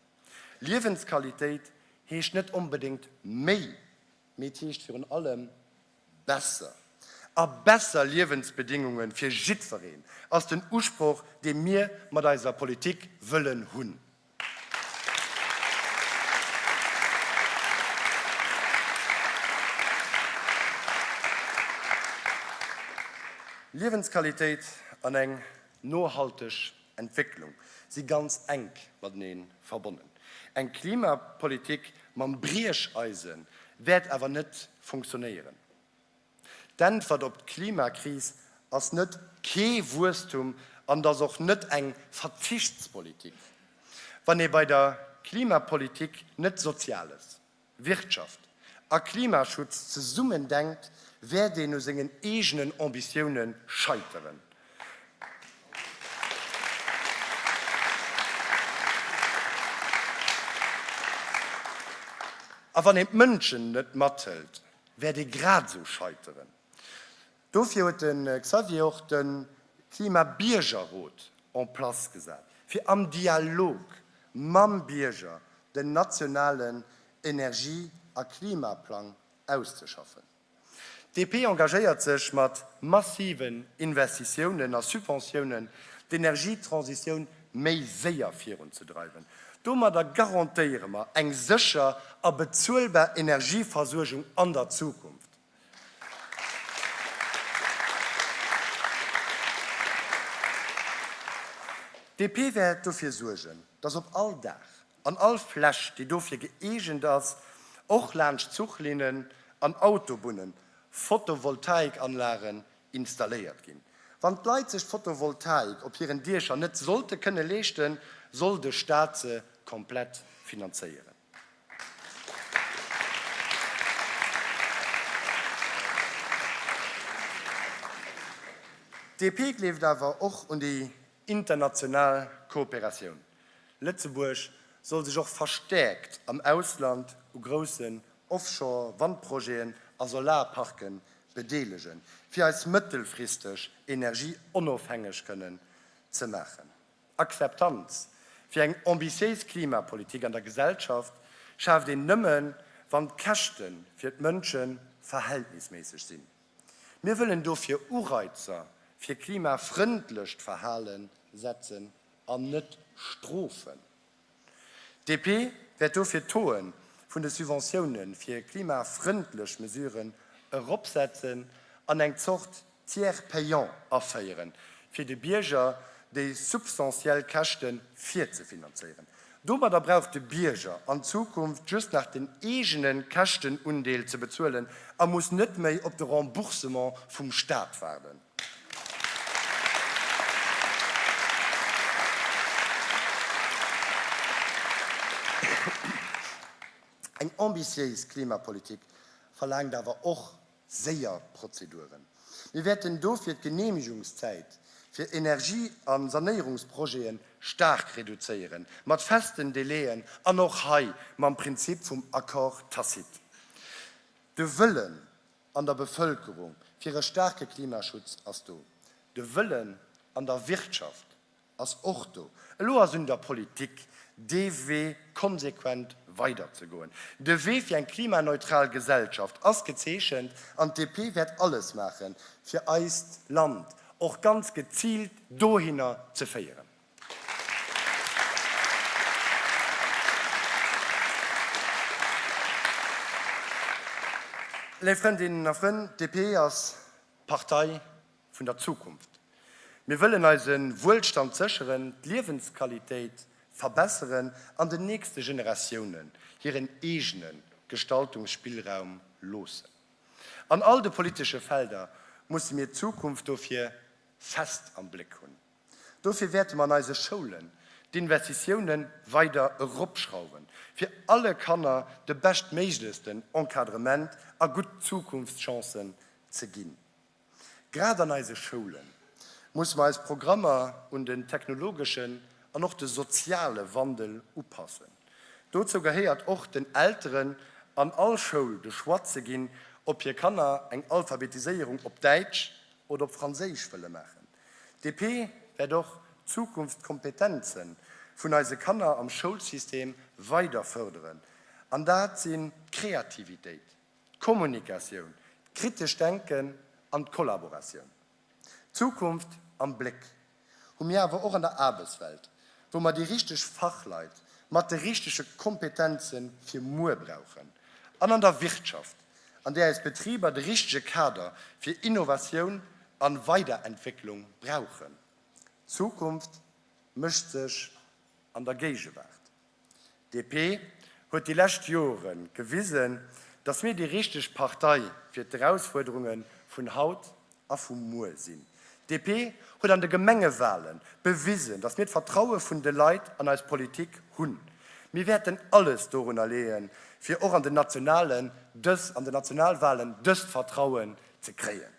Liewensqualitéit heescht net onbedéngt méi, mee et heescht virun allem besser. A besser Liewensbedingunge fir jiddwereen ass den Usproch, dee mir mat eiser Politik wëllen hunn. Liewensqualitéit an eng nohalteg Entwécklung si ganz enk matenee verbonnen. Eng Klimapolitik mam Briecheise wäert awer net funktionéieren. D'Äntwert op d'Klimakris ass net kee Wuesstum an et ass och net eng Verzichtspolitik. Wann ee bei der Klimapolitik net Soziales, Wirtschaft a Klimaschutz zesummen denkt, wäert een u sengen eegenen Ambitioune scheiteren. A wann een d'Mënschen net mathëlt, wäert ee grad esou scheiteren. Dofir huet de Xavier och de Klima-Biergerrot en place gesat, fir am Dialog mam Bierger den nationalen Energie a Klimaplang auszeschaffen. D'DP engagéiert sech mat massiven Investitiounen a Subventiounen, d'Energietransitioun méi séier virunzedreiwen. Domadder garantéiere mer eng sécher a bezuelbar Energieversuergung an der Zukunft. D'DP wäert dofir suergen, dass op all Daach an all Fläch, déi dofir gëeegent ass, och laanscht Zuchlinnen an Autobunnen, Photovoltaikanlagen installéiert ginn. Wann d'Leit sech d'Photovoltaik op hiren Diecher net sollte kënne leeschten, soll de Staat se komplett finanzéieren. D'DP gleeft awer och un déi international Kooperatioun. Lëtzebuerg soll sech och verstäerkt am Ausland u groussen Offshore-Wandprojeten a Solarparke bedeelegen, fir eis mëttelfristeg energieonofhängeg kënnen ze maachen. Akzeptanz fir eng ambitiéis Klimapolitik an der Gesellschaft schaaft een nëmmen, wann d'Käschte fir d'Mënsche verhältnisméisseg sinn. Mir wëllen dofir Ureizer fir klimafrëndlecht Verhale setzen an net Strofen. D'DP wäert dofir d'Taux'en vun de Subventioune fir klimafrëndlech Mesuren eropsetzen an eng Zort Tiers payant aféieren, fir de Bierger déi substantiell Käschte virzefinanzéieren. Domadder brauch de Bierger an Zukunft just nach den eegene Käschtenundeel ze bezuelen a muss net méi op de Remboursement vum Staat waarden. Eng ambitiéis Klimapolitik verlaangt awer och séier Prozeduren. Mir wäerten dofir d'Geneemegungszäit fir Energie a Sanéierungsprojete staark reduzéieren, mat festen Délaiën an och hei mam Prinzip vum Accord tacite. De Wëllen an der Bevëlkerung fir e staarke Klimaschutz ass do. De Wëllen an der Wirtschaft ass och do. Elo ass un der Politik, dee Wee konsequent weiderzegoen. De Wee fir eng klimaneutral Gesellschaft ass gezeechent an d'DP wäert alles maachen, fir eist Land och ganz geziilt dohinner ze féieren. Léif Frëndinnen a Frënn, d'DP ass d'Partei vun der Zukunft. Mir wëllen eise Wuelstand sécheren, d'Liewensqualitéit verbesseren an den nächste Generatiounen hiren eegene Gestaltungsspillraum loossen. An all de politesche Felder musse mir d'Zukunft dofir fest am Bléck hunn. Dofir wäerte mer an eise Schoulen d'Investitioune weider eropschrauwen, fir alle Kanner de beschtméiglechsten Encadrement a gutt Zukunftschancen ze ginn. Grad an eise Schoule musse mer eis Programmer un den technologeschen an och de soziale Wandel upassen. Dozou gehéiert och, den Elteren an all Schoul de Choix ze ginn, ob hir Kanner eng Alphabetiséierung op Däitsch oder op Franséisch wëlle maachen. DP wäert och d'Zukunftskompetenze vun eise Kanner am Schoulsystem weider fërderen, an dat sinn d'Kreativitéit, d'Kommunikatioun, d'kritescht Denken an d'Kollaboratioun. D'Zukunft am Bléck hu mir awer och an der Aarbechtswelt, wou mer déi richteg Fachleit mat de richtege Kompetenze fir muer brauchen, an an der Wirtschaft, an där eis Betriber de richtege Kader fir Innovatioun a Weiderentwécklung brauchen. D'Zukunft mécht sech an der Géigewaart. DP huet déi lescht Jore gewisen, datt mir déi richteg Partei fir d'Erausfuerderunge vun haut a vu muer sinn. DP huet an de Gemengewale bewisen, datt mir d'Vertraue vun de Leit an eis Politik hunn. Mir wäerten alles dorunner leeën, fir och an den nationalen dës an den Nationalwalen dëst Vertrauen ze kréien.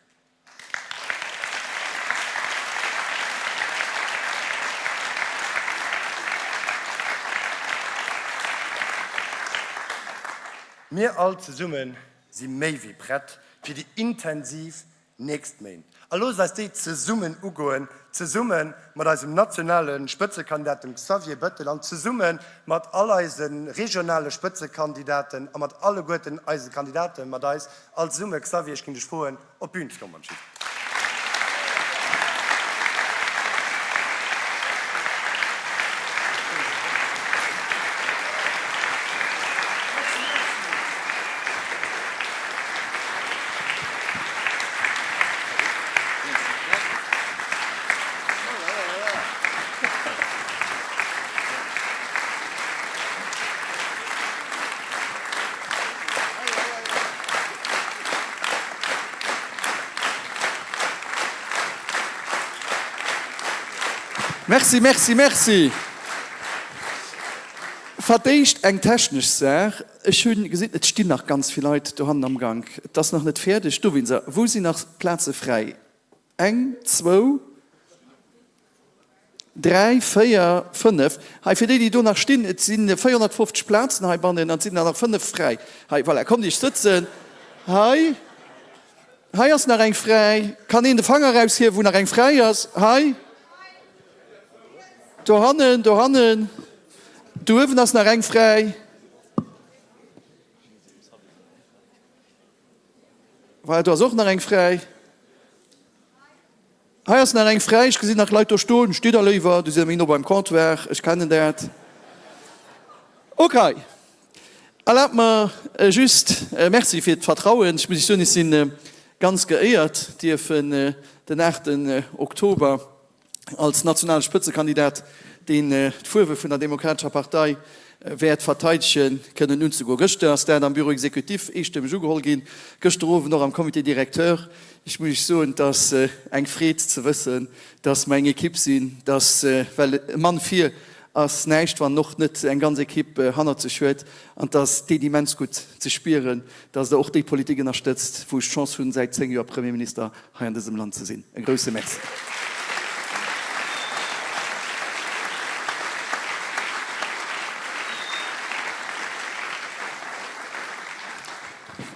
Mir all zesumme si méi wéi prett fir déi intensiv nächst Méint a loosst eis déi zesummen ugoen, zesumme mat eisem nationale Spëtzekandidat, dem Xavier Bettel, an zesumme mat all eise regionale Spëtzekandidaten a mat alleguerten eise Kandidate mat eis all zesumme. Xavier, ech géing dech froen, op d'Bün ze kommen. Merci, merci, merci. Fir d'éischt eng technesch Saach. Ech hu gesinn, et stinn nach ganz vill Leit dohannen am Gank. Et ass nach net fäerdeg. Dowéinster, wou sinn nach Plaze fräi? Eng, zwou. 3, 4, 5, hei fir déi, déi do nach stinn, et si 450 Plazen heibannen an et sinn der nach 5 fräi. Hei, voilà, kommt Iech sëtzen. Hei, hei ass nach eng fräi. Kann een de Fanger eraushiewen, wou nach eng fräi ass? Hei, dohannen, dohannen, do uewen ass nach eng fräi. Voilà, do ass och nach eng fräi. Hei ass nach eng fräi. Ech gesinn nach Leit do stoen. Stitt der léiwer, du sidd der méi no beim Comptoir. Ech kennen dat. Okay. Erlaabt mer just, Merci fir d'Vertrauen. Ech muss Iech soen, ech si ganz geéiert, dierfen den 8 Oktober als nationale Spëtzekandidat, deen d'Fuerwe vun der Demokratescher Partei wäert verteidegen, kënnen unzegoen. Gëschter ass dat am Bureau exécutif eestëmmeg ugeholl ginn, gëschter Owend och am Comité directeur. Ech muss Iech soen, et ass eng Freed ze wëssen, dass mer eng Ekipp sinn, dass, well e Mann vir ass näischt, wann en och net eng ganz Ekipp hannert sech huet, an et ass deet immens gutt ze spieren, dass Der och déi Politik ënnerstëtzt, wou ech d'Chance hunn, säit 10 Joer Premierminister hei an dësem Land ze sinn. E grouse Merci.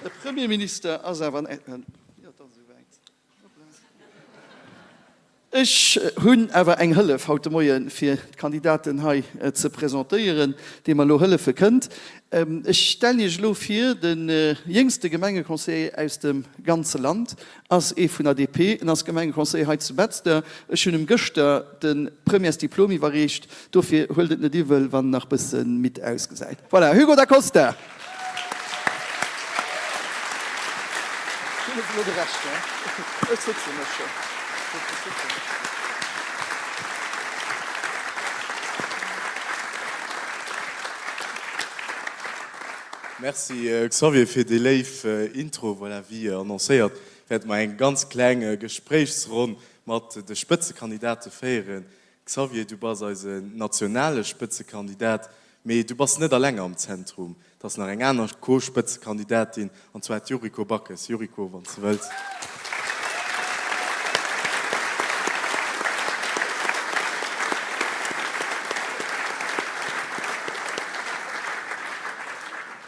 E Premierminister ass awer. Jo, et ass esouwäit. Ech hunn awer eng Hëllef haut de Moie fir d'Kandidaten hei ze presentéieren, déi mer elo hëllefe kënnt. Ech stellen Iech elo vir, de jéngste Gemengeconseiller aus dem ganze Land ass ee vun der DP. En ass Gemengeconseiller hei zu Betzder. Ech hunn em gëschter de Premièresdiplom iwwerreecht. Dofir huelt et net iwwel, wann en nach bësse midd ausgesäit. Voilà, Hugo Da Costa. Ass elo gerecht, ne? Ech sëtzen mech scho. Ech sëtzen mech. Merci Xavier fir déi léif Intro. Voilà, wéi annoncéiert wäerte mer eng ganz kleng Gespréichsronn mat de Spëtzekandidate féieren. Xavier, du bass eisen nationale Spëtzekandidat, mee du bass net alleng am Zentrum. Et ass nach eng aner Co-Spëtzekandidatin, an zwar d'Yuriko Backes. Yuriko, wann s de wëlls.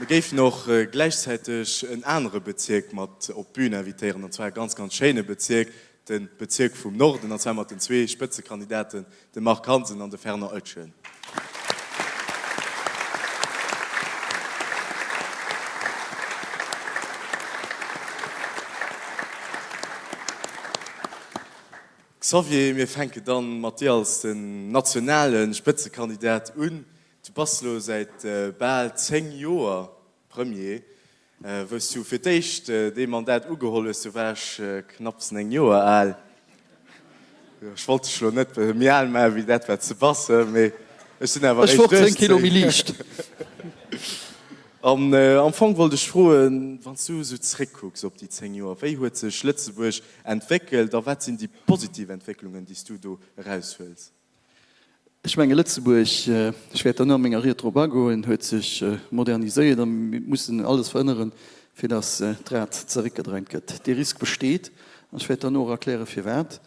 Mir géifen och gläichzäiteg en anere Bezierk mat op d'Bün invitéieren, an zwar e ganz, ganz schéine Bezierk, de Bezierk vum Norden, an zwar mat den zwee Spëtzekandidaten, dem Marc Hansen an de Fernand Oetjen. Xavier, mir fänke dann mat dir als den nationale Spëtzekandidat un. Du bass elo säit bal 10 Joer Premier. Wou s du fir d'éischt dee Mandat ugeholl hues, du war ech knapps 9 Joer al. Ech wollt dech elo net méi al maachen, wéi dat, wat s de bass, mee ech sinn awer Ech eréischt wor 10 Kilo méi 18. liicht. An am Fong wollt ech froen, wann s du esou zréckkucks op déi 10 Joer, wéi huet sech Lëtzebuerg entwéckelt a wat sinn déi positiv Entwécklungen, déi s du do eraushuels? Ech menge Lëtzebuerg, ech wäert derno a menger Ried drop agoen, huet sech moderniséiert a mir mussen alles verënneren, fir datt d'Rad zeréckgedreint gëtt. Dee Risk besteet an ech wäert derno och erkläre firwat.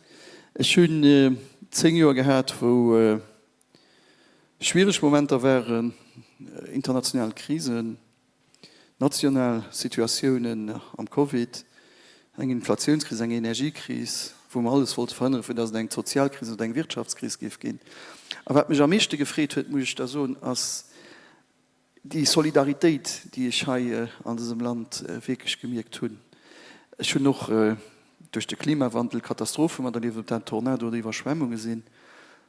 Ech hunn 10 Joer gehat, wou schwiereg Momenter waren, international Krisen, National Situatiounen am Covid, eng Inflatiounskris, eng Energiekris, wou mer alles wollte verhënneren, fir datt et eng Sozialkris oder eng Wirtschaftskris géif ginn. A wat mech am meeschte gefreet huet, muss ech da soen, ass déi Solidaritéit, déi ech hei an dësem Land wierklech gemierkt hunn. Ech hunn och duerch de Klimawandel Katastrophe materlieft, ob dat Tornado oder Iwwerschwemmunge sinn,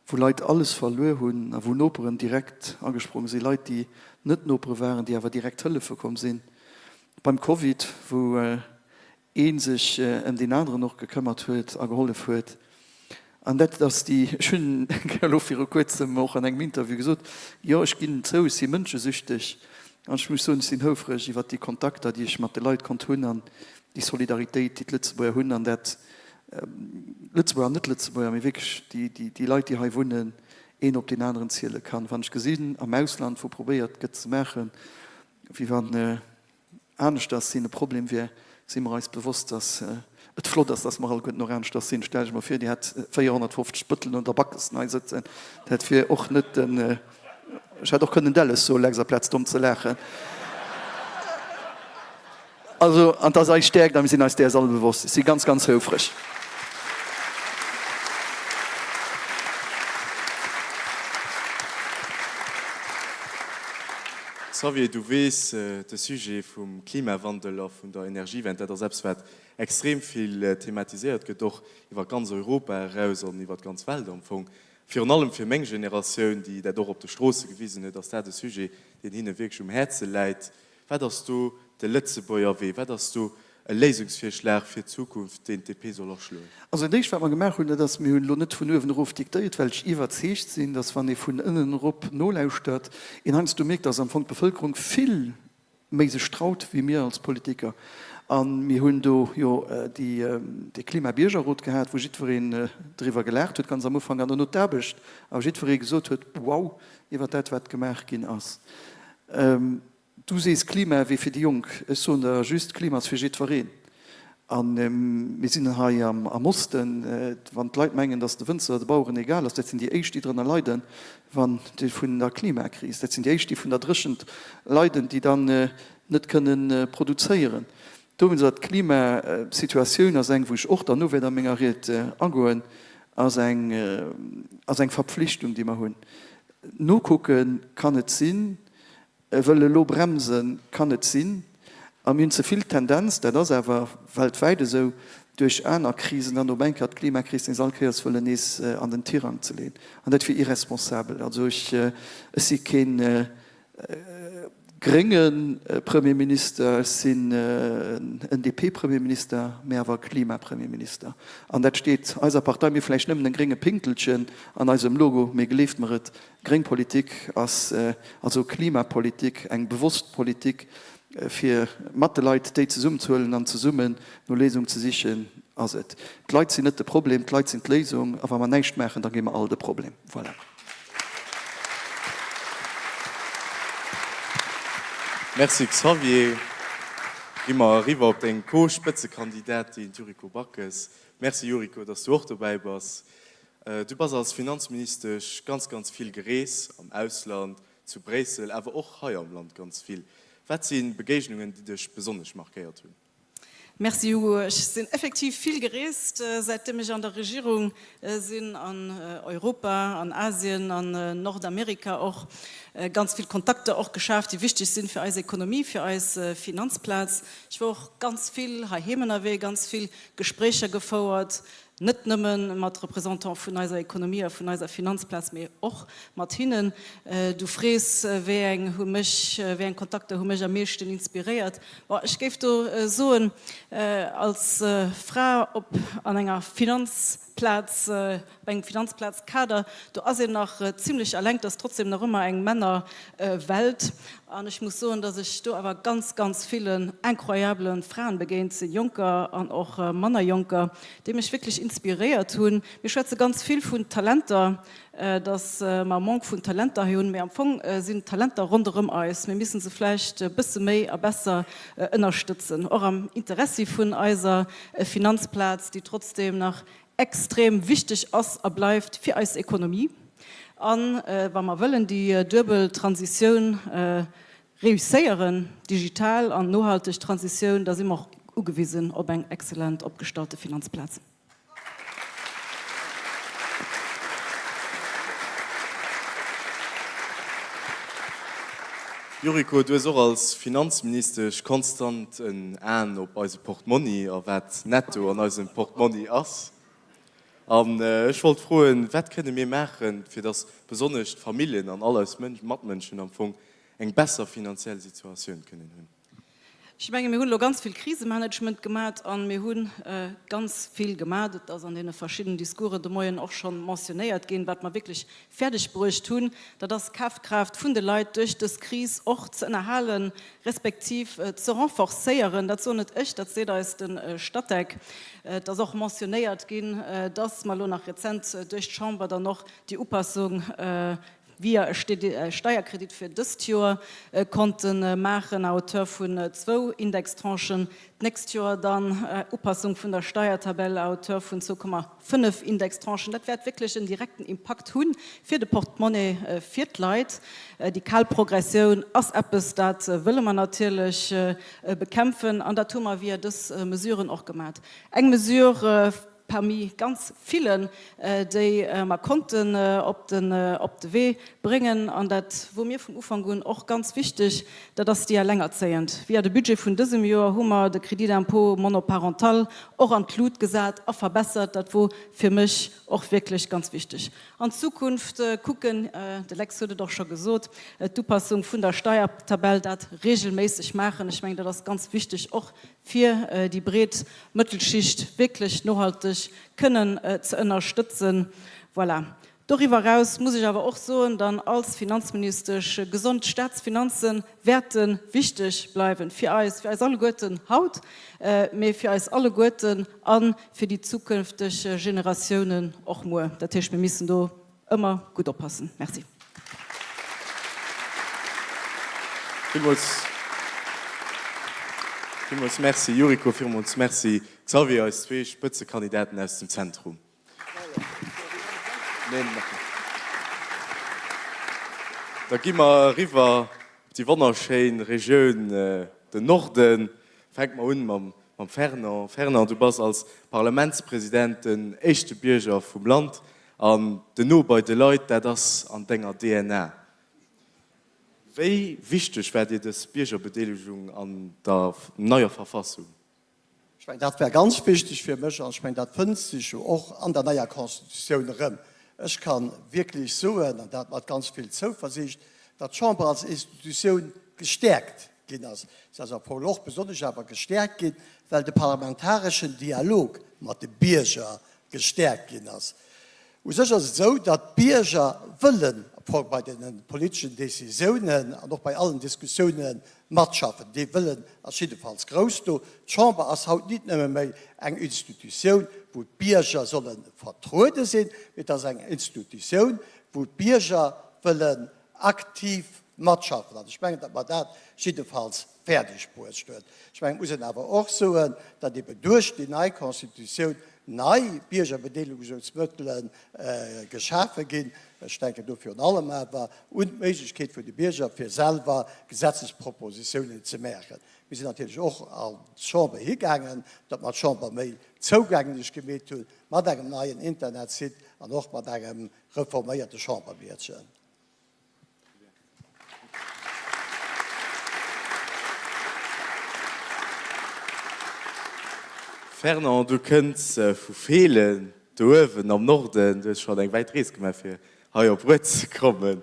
wou Leit alles verluer hunn a wou Noperen direkt agesprong sinn, Leit, déi net Nopere waren, déi awer direkt hëllefe komm sinn. Beim Covid, wou ee sech ëm deen aneren och gekëmmert huet a gehollef huet. An dat ass déi, ech hunn elo viru Kuerzem och an engem Interview gesot, jo, ech ginn zou, ech si mënschesüchteg an ech muss soen, ech sinn houfreg iwwert déi Kontakter, déi ech mat de Leit konnt hunn an déi Solidaritéit, déi d'Lëtzebuerger hunn an dat Lëtzebuerger an Net-Lëtzebuerger, mee wierklech déi Leit, déi hei wunnen, een op deen aneren ziele kann. Wann ech gesinn am Ausland, wou probéiert gëtt ze maachen, wéi wann aneschters sinn e Problem wier, si mer eis bewosst, datt et flott ass, datt mer alleguerten och aneschters sinn. Stellt Iech emol vir, Dir hätt 450 Bëttelen oder Backesen hei sëtzen, dat wier och net den. Ech hätt och kënnen Delles soen, Lex, aplaz domm ze laachen. Also, an 't ass eis Stäerkt a mir sinn eis däers all bewosst. Ech si ganz, ganz houfreg. Xavier, du weess, de Sujet vum Klimawandel a vun der Energiewend, dat ass eppes, wat extrem vill thematiséiert gëtt, och iwwer ganz Europa eraus an iwwer d'ganz Welt am Fong. Virun allem fir meng Generatioun, déi dat och op de Stroosse gewisen huet, ass dat e Sujet, deen hinne wierklech um Häerze läit. Wat ass do de Lëtzebuerger Wee? Wat ass do e Léisungsvirschlag fir d'Zukunft, deen d'DP soll aschloen? Also dat Éischt, wat mer gemaach hunn, dat ass, mir hunn elo net vun uewen erof diktéiert, well ech iwwerzeegt sinn, datt wann ee vun ënnen erop nolauschtert, een heiansdo mierkt, datt am Fong d'Bevëlkerung vill méi sech traut wéi mir als Politiker. A mir hunn do jo dee Klimabiergerrot gehat, wou jiddwereen driwwer gelaacht huet ganz am Ufank an derno d'Aarbecht, a jiddweree gesot huet, Wow, iwwer dat wat gemaach ginn ass. Du sees Klima wier fir déi Jonk. Ech soen der just, Klima ass fir jiddwereen. A mir sinn hei am Osten, wann d'Leit mengen, datt de Wënzer de Baueren egal ass, dat sinn déi éischt, déi drënner leiden, wann déi vun der Klimakris, dat sinn déi éischt, déi vun der Dréchent leiden, déi dann net kënne produzéieren. Dowéinster, d'Klimasituatioun ass eng, wou ech och derno wäert a menger Ried agoen, ass eng, ass eng Verpflichtung, déi mer hunn. Nokucke kann et sinn, E wëll elo bremsen, kann et sinn. A mir hunn ze vill d'Tendenz, dat ass awer weltwäit esou, duerch aner Krisen dann op eng Kéier d'Klimakris nees all Kéiers wëllen nees an den Tirang ze leeën. An dat wier irresponsabel. Also ech, ech si keen. Grénge Premierminister, ech sinn en DP-Premierminister, mee awer e Klima-Premierminister. An dat steet eiser Partei, mir hu vläicht nëmmen e grénge Pinktelchen an eisem Logo, mee gleeft mer et, gréng Politik ass also Klimapolitik, eng bewosst Politik, fir mat de Leit déi zesummenzehuelen an zesummen no Léisung ze sichen, ass et. D'Leit sinn net de Problem, d'Leit sinn d'Léisung. A wa mer näischt maachen, da gi mer all de Problem. Voilà. Merci Xavier. Gi mer eriwwer op deng Co-Spëtzekandidatin, d'Yuriko Backes. Merci Yuriko, dass du och dobäi bass. Du bass als Finanzministesch ganz, ganz vill gereest, am Ausland, zu Bréissel, awer och hei am Land ganz vill. Wat si Begéignungen, déi dech besonnesch markéiert hunn? Merci Hugo. Ech sinn effektiv vill gereest, säitdem ech an der Regierung sinn, an Europa, an Asien, an Nordamerika och. Ganz vill Kontakter och geschaaft, déi wichteg sinn fir eis Ekonomie, fir eis Finanzplaz. Ech war och ganz vill heiheem ënnerwee, ganz vill Gespréicher gefouert, Net nëmme mat Représentante vun eiser Ekonomie a vun eiser Finanzplaz, mee och mat hinnen. Du frees, wéi eng hu mech, wéi eng Kontakter hu mech am meeschten inspiréiert. Bon, ech géif do soen, als Fra op an enger Finanzplaz, op engem Finanzplazkader, do ass een nach zimlech eleng. Et ass trotzdem nach ëmmer eng Männerwelt. An ech muss soen, dass ech do awer ganz, ganz villen incroyablen Fraen begéint sinn, jonker an och manner jonker, déi mech wierklech inspiréiert hunn. Mir schwätze ganz vill vun Talenter, dass mer Manque vun Talenter hei hunn, mee am Fong sinn d'Talenter ronderëm eis. Mir missen se vläicht e bësse méi a besser ënnerstëtzen, och am Interessi vun eiser Finanzplaz, déi trotzdeem nach extrem wichteg ass a bleift fir eis Ekonomie. A wa mer wëllen déi duebel Transitioun réusséieren, digital an nohalteg Transitioun, da si mer och ugewisen op eng exzellent opgestallte Finanzplaz. Yuriko, du hues och als Finanzministesch konstant en Aen op eise Portmonni a wat netto an eisem Portmonni ass. An ech wollt froen, wat kënne mir maachen, fir datt besonnesch d'Familljen an all eis Matmënschen am Fong eng besser finanziell Situatioun kënnen hunn? Ech menge mir hunn elo ganz vill Krisemanagement gemat a mir hu ganz vill gemat. Et ass an deene verschiddenen Discoursen de Moien och scho mentionnéiert ginn, wat mer wierklech fäerdeg bruecht hunn, dat ass d'Kafkraaft vun de Leit duerch dës Kris och ze ënnerhalen, respektiv ze renforcéieren. Dat soen net ech, dat seet eis de Statec. Et ass och mentionnéiert ginn, dass mer elo nach rezent duerch d'Chamber dann och déi Upassung via e Steierkredit fir dëst Joer konnte maachen, à hauteur vun zwou Indextranchen, d'nächst Joer dann Upassung vun der Steiertabell à hauteur vun 2,5 Indextranchen. Dat wäert wierklech en direkten Impakt hu fir de Portemonnaie fir d'Leit. Déi kal Progressioun ass eppes, dat wëlle mer natierlech bekämpfen an dat hu mer via dës Mesuren och gemat. Eng Mesure, Parmi ganz villen, déi mer konnten op de Wee bréngen, an dat wor mir vun Ufank un och ganz wichteg, dat ass déi Allengerzéiend. Via de Budget vun dësem Joer hu mer de Crédit d'impôt monoparental och an d'Lut gesat a verbessert. Dat wor fir mech och wierklech ganz wichteg. An d'Zukunft kucken, de Lex huet et och scho gesot, d'Upassung vun der Steiertabell, dat regelméisseg maachen. Ech mengen, dat ass ganz wichteg och fir déi breet Mëttelschicht wierklech nohalteg kënnen ze ënnerstëtzen. Voilà. Doriwwer eraus muss ech awer och soen, dann als Finanzministesch, gesond Staatsfinanze wäerte wichteg bleiwen fir eis, fir eis alleguerten haut, mee fir eis alleguerten a fir déi zukünfteg Generatiounen och muer. Dat heescht, mir missen do Ëmmer gutt oppassen. Merci. Villmools, villmools Merci Yuriko, villmools Merci Xavier, eis zwee Spëtzekandidaten aus dem Zentrum. Da gi mer eriwwer op déi wonnerschéin Regioun, den Norden. Fänke mer un mam Fernand. Fernand, du bass als Parlamentspresident den éischte Bierger vum Land. An den No bei de Leit, dat ass an denger DNA. Wéi wichteg war dir dës Biergerbedeelegung an der neier Verfassung? Ech mengen, dat war ganz wichteg fir mech an ech mengen, dat fënnt sech jo och an der neier Constitutioun erëm. Ech ka wierklech soen, an dat mat ganz vill Zouversiicht, datt d'Chamber als Institutioun. gestäerkt ginn ass. Se ass am Fong och besonnesch awer gestäerkt ginn, well de parlamentareschen Dialog mat de Bierger gestäerkt ginn ass. U sech ass et esou, datt d'Bierger wëllen am Fong bei de politeschen Décisiounen an och bei allen Diskussiounen matschaffen. Dee Wëllen ass jiddefalls grouss do. D'Chamber ass haut nit nëmme méi eng Institutioun, wou d'Bierger solle vertruede sinn, mee et ass eng Institutioun, wou d'Bierger wëllen aktiv matschaffen. An ech mengen, datt mer dat jiddefalls fäerdeg bruecht huet. Ech mengen, et muss een awer och soen, datt ebe duerch déi nei Constitutioun nei Biergerbedeelegungsmëttele geschafe ginn. Ech denken do virun allem awer un d'Méiglechkeet vun de Bierger, fir selwer Gesetzespropositiounen ze maachen. Mir sinn natierlech och als Chamber higaangen, datt mer d'Chamber méi zougänglech gemeet hunn, mat engem neien Internetsite an och mat engem reforméierte Chamberblietchen. Fernand, du kënns vu Feelen, do uewen am Norden. Du hues schonn eng wäit Rees gemaach, fir hei op Rued ze kommen.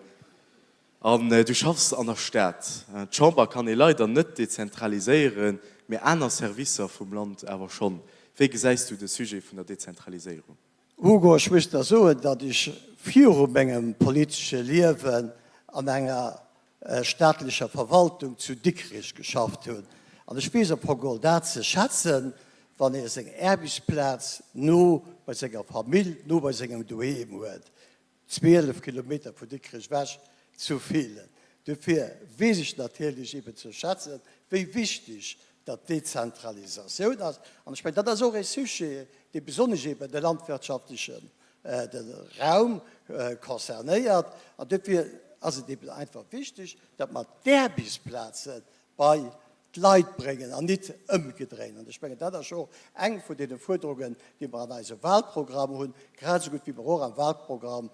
An du schaffs an der Stad. D'Chamber kann ee leider net dezentraliséieren, mee aner Servicer vum Land awer schonn. Wéi gesäis du de Sujet vun der Dezentraliséierung? Hugo, ech muss der soen, datt ech viru mengem politesche Liewen an enger staatlecher Verwaltung zu Dikrich geschafft hunn. An ech weess op Hogol dat ze schätzen, wann ee seng Aarbechtsplaz no bei senger Famill, no bei sengem Doheem huet. 12 Kilometer vun Dikrech ewech zu Feelen. Dofir weess ech natierlech eben ze schätzen, wéi wichteg datt d'Dezentralisatioun ass. An ech mengen, dat ass och e Sujet, dee besonnesch eben de landwirtschaftlechen Raum concernéiert. An dofir ass et eben einfach wichteg, datt mer d'Aarbechtsplaze bei d'Leit bréngen an nit ëmgedréint. An ech mengen, dat ass jo och eng vun deene Fuerderungen, déi mer an eisem Wahlprogramm hunn, grad esou gutt wéi mer och am Wahlprogramm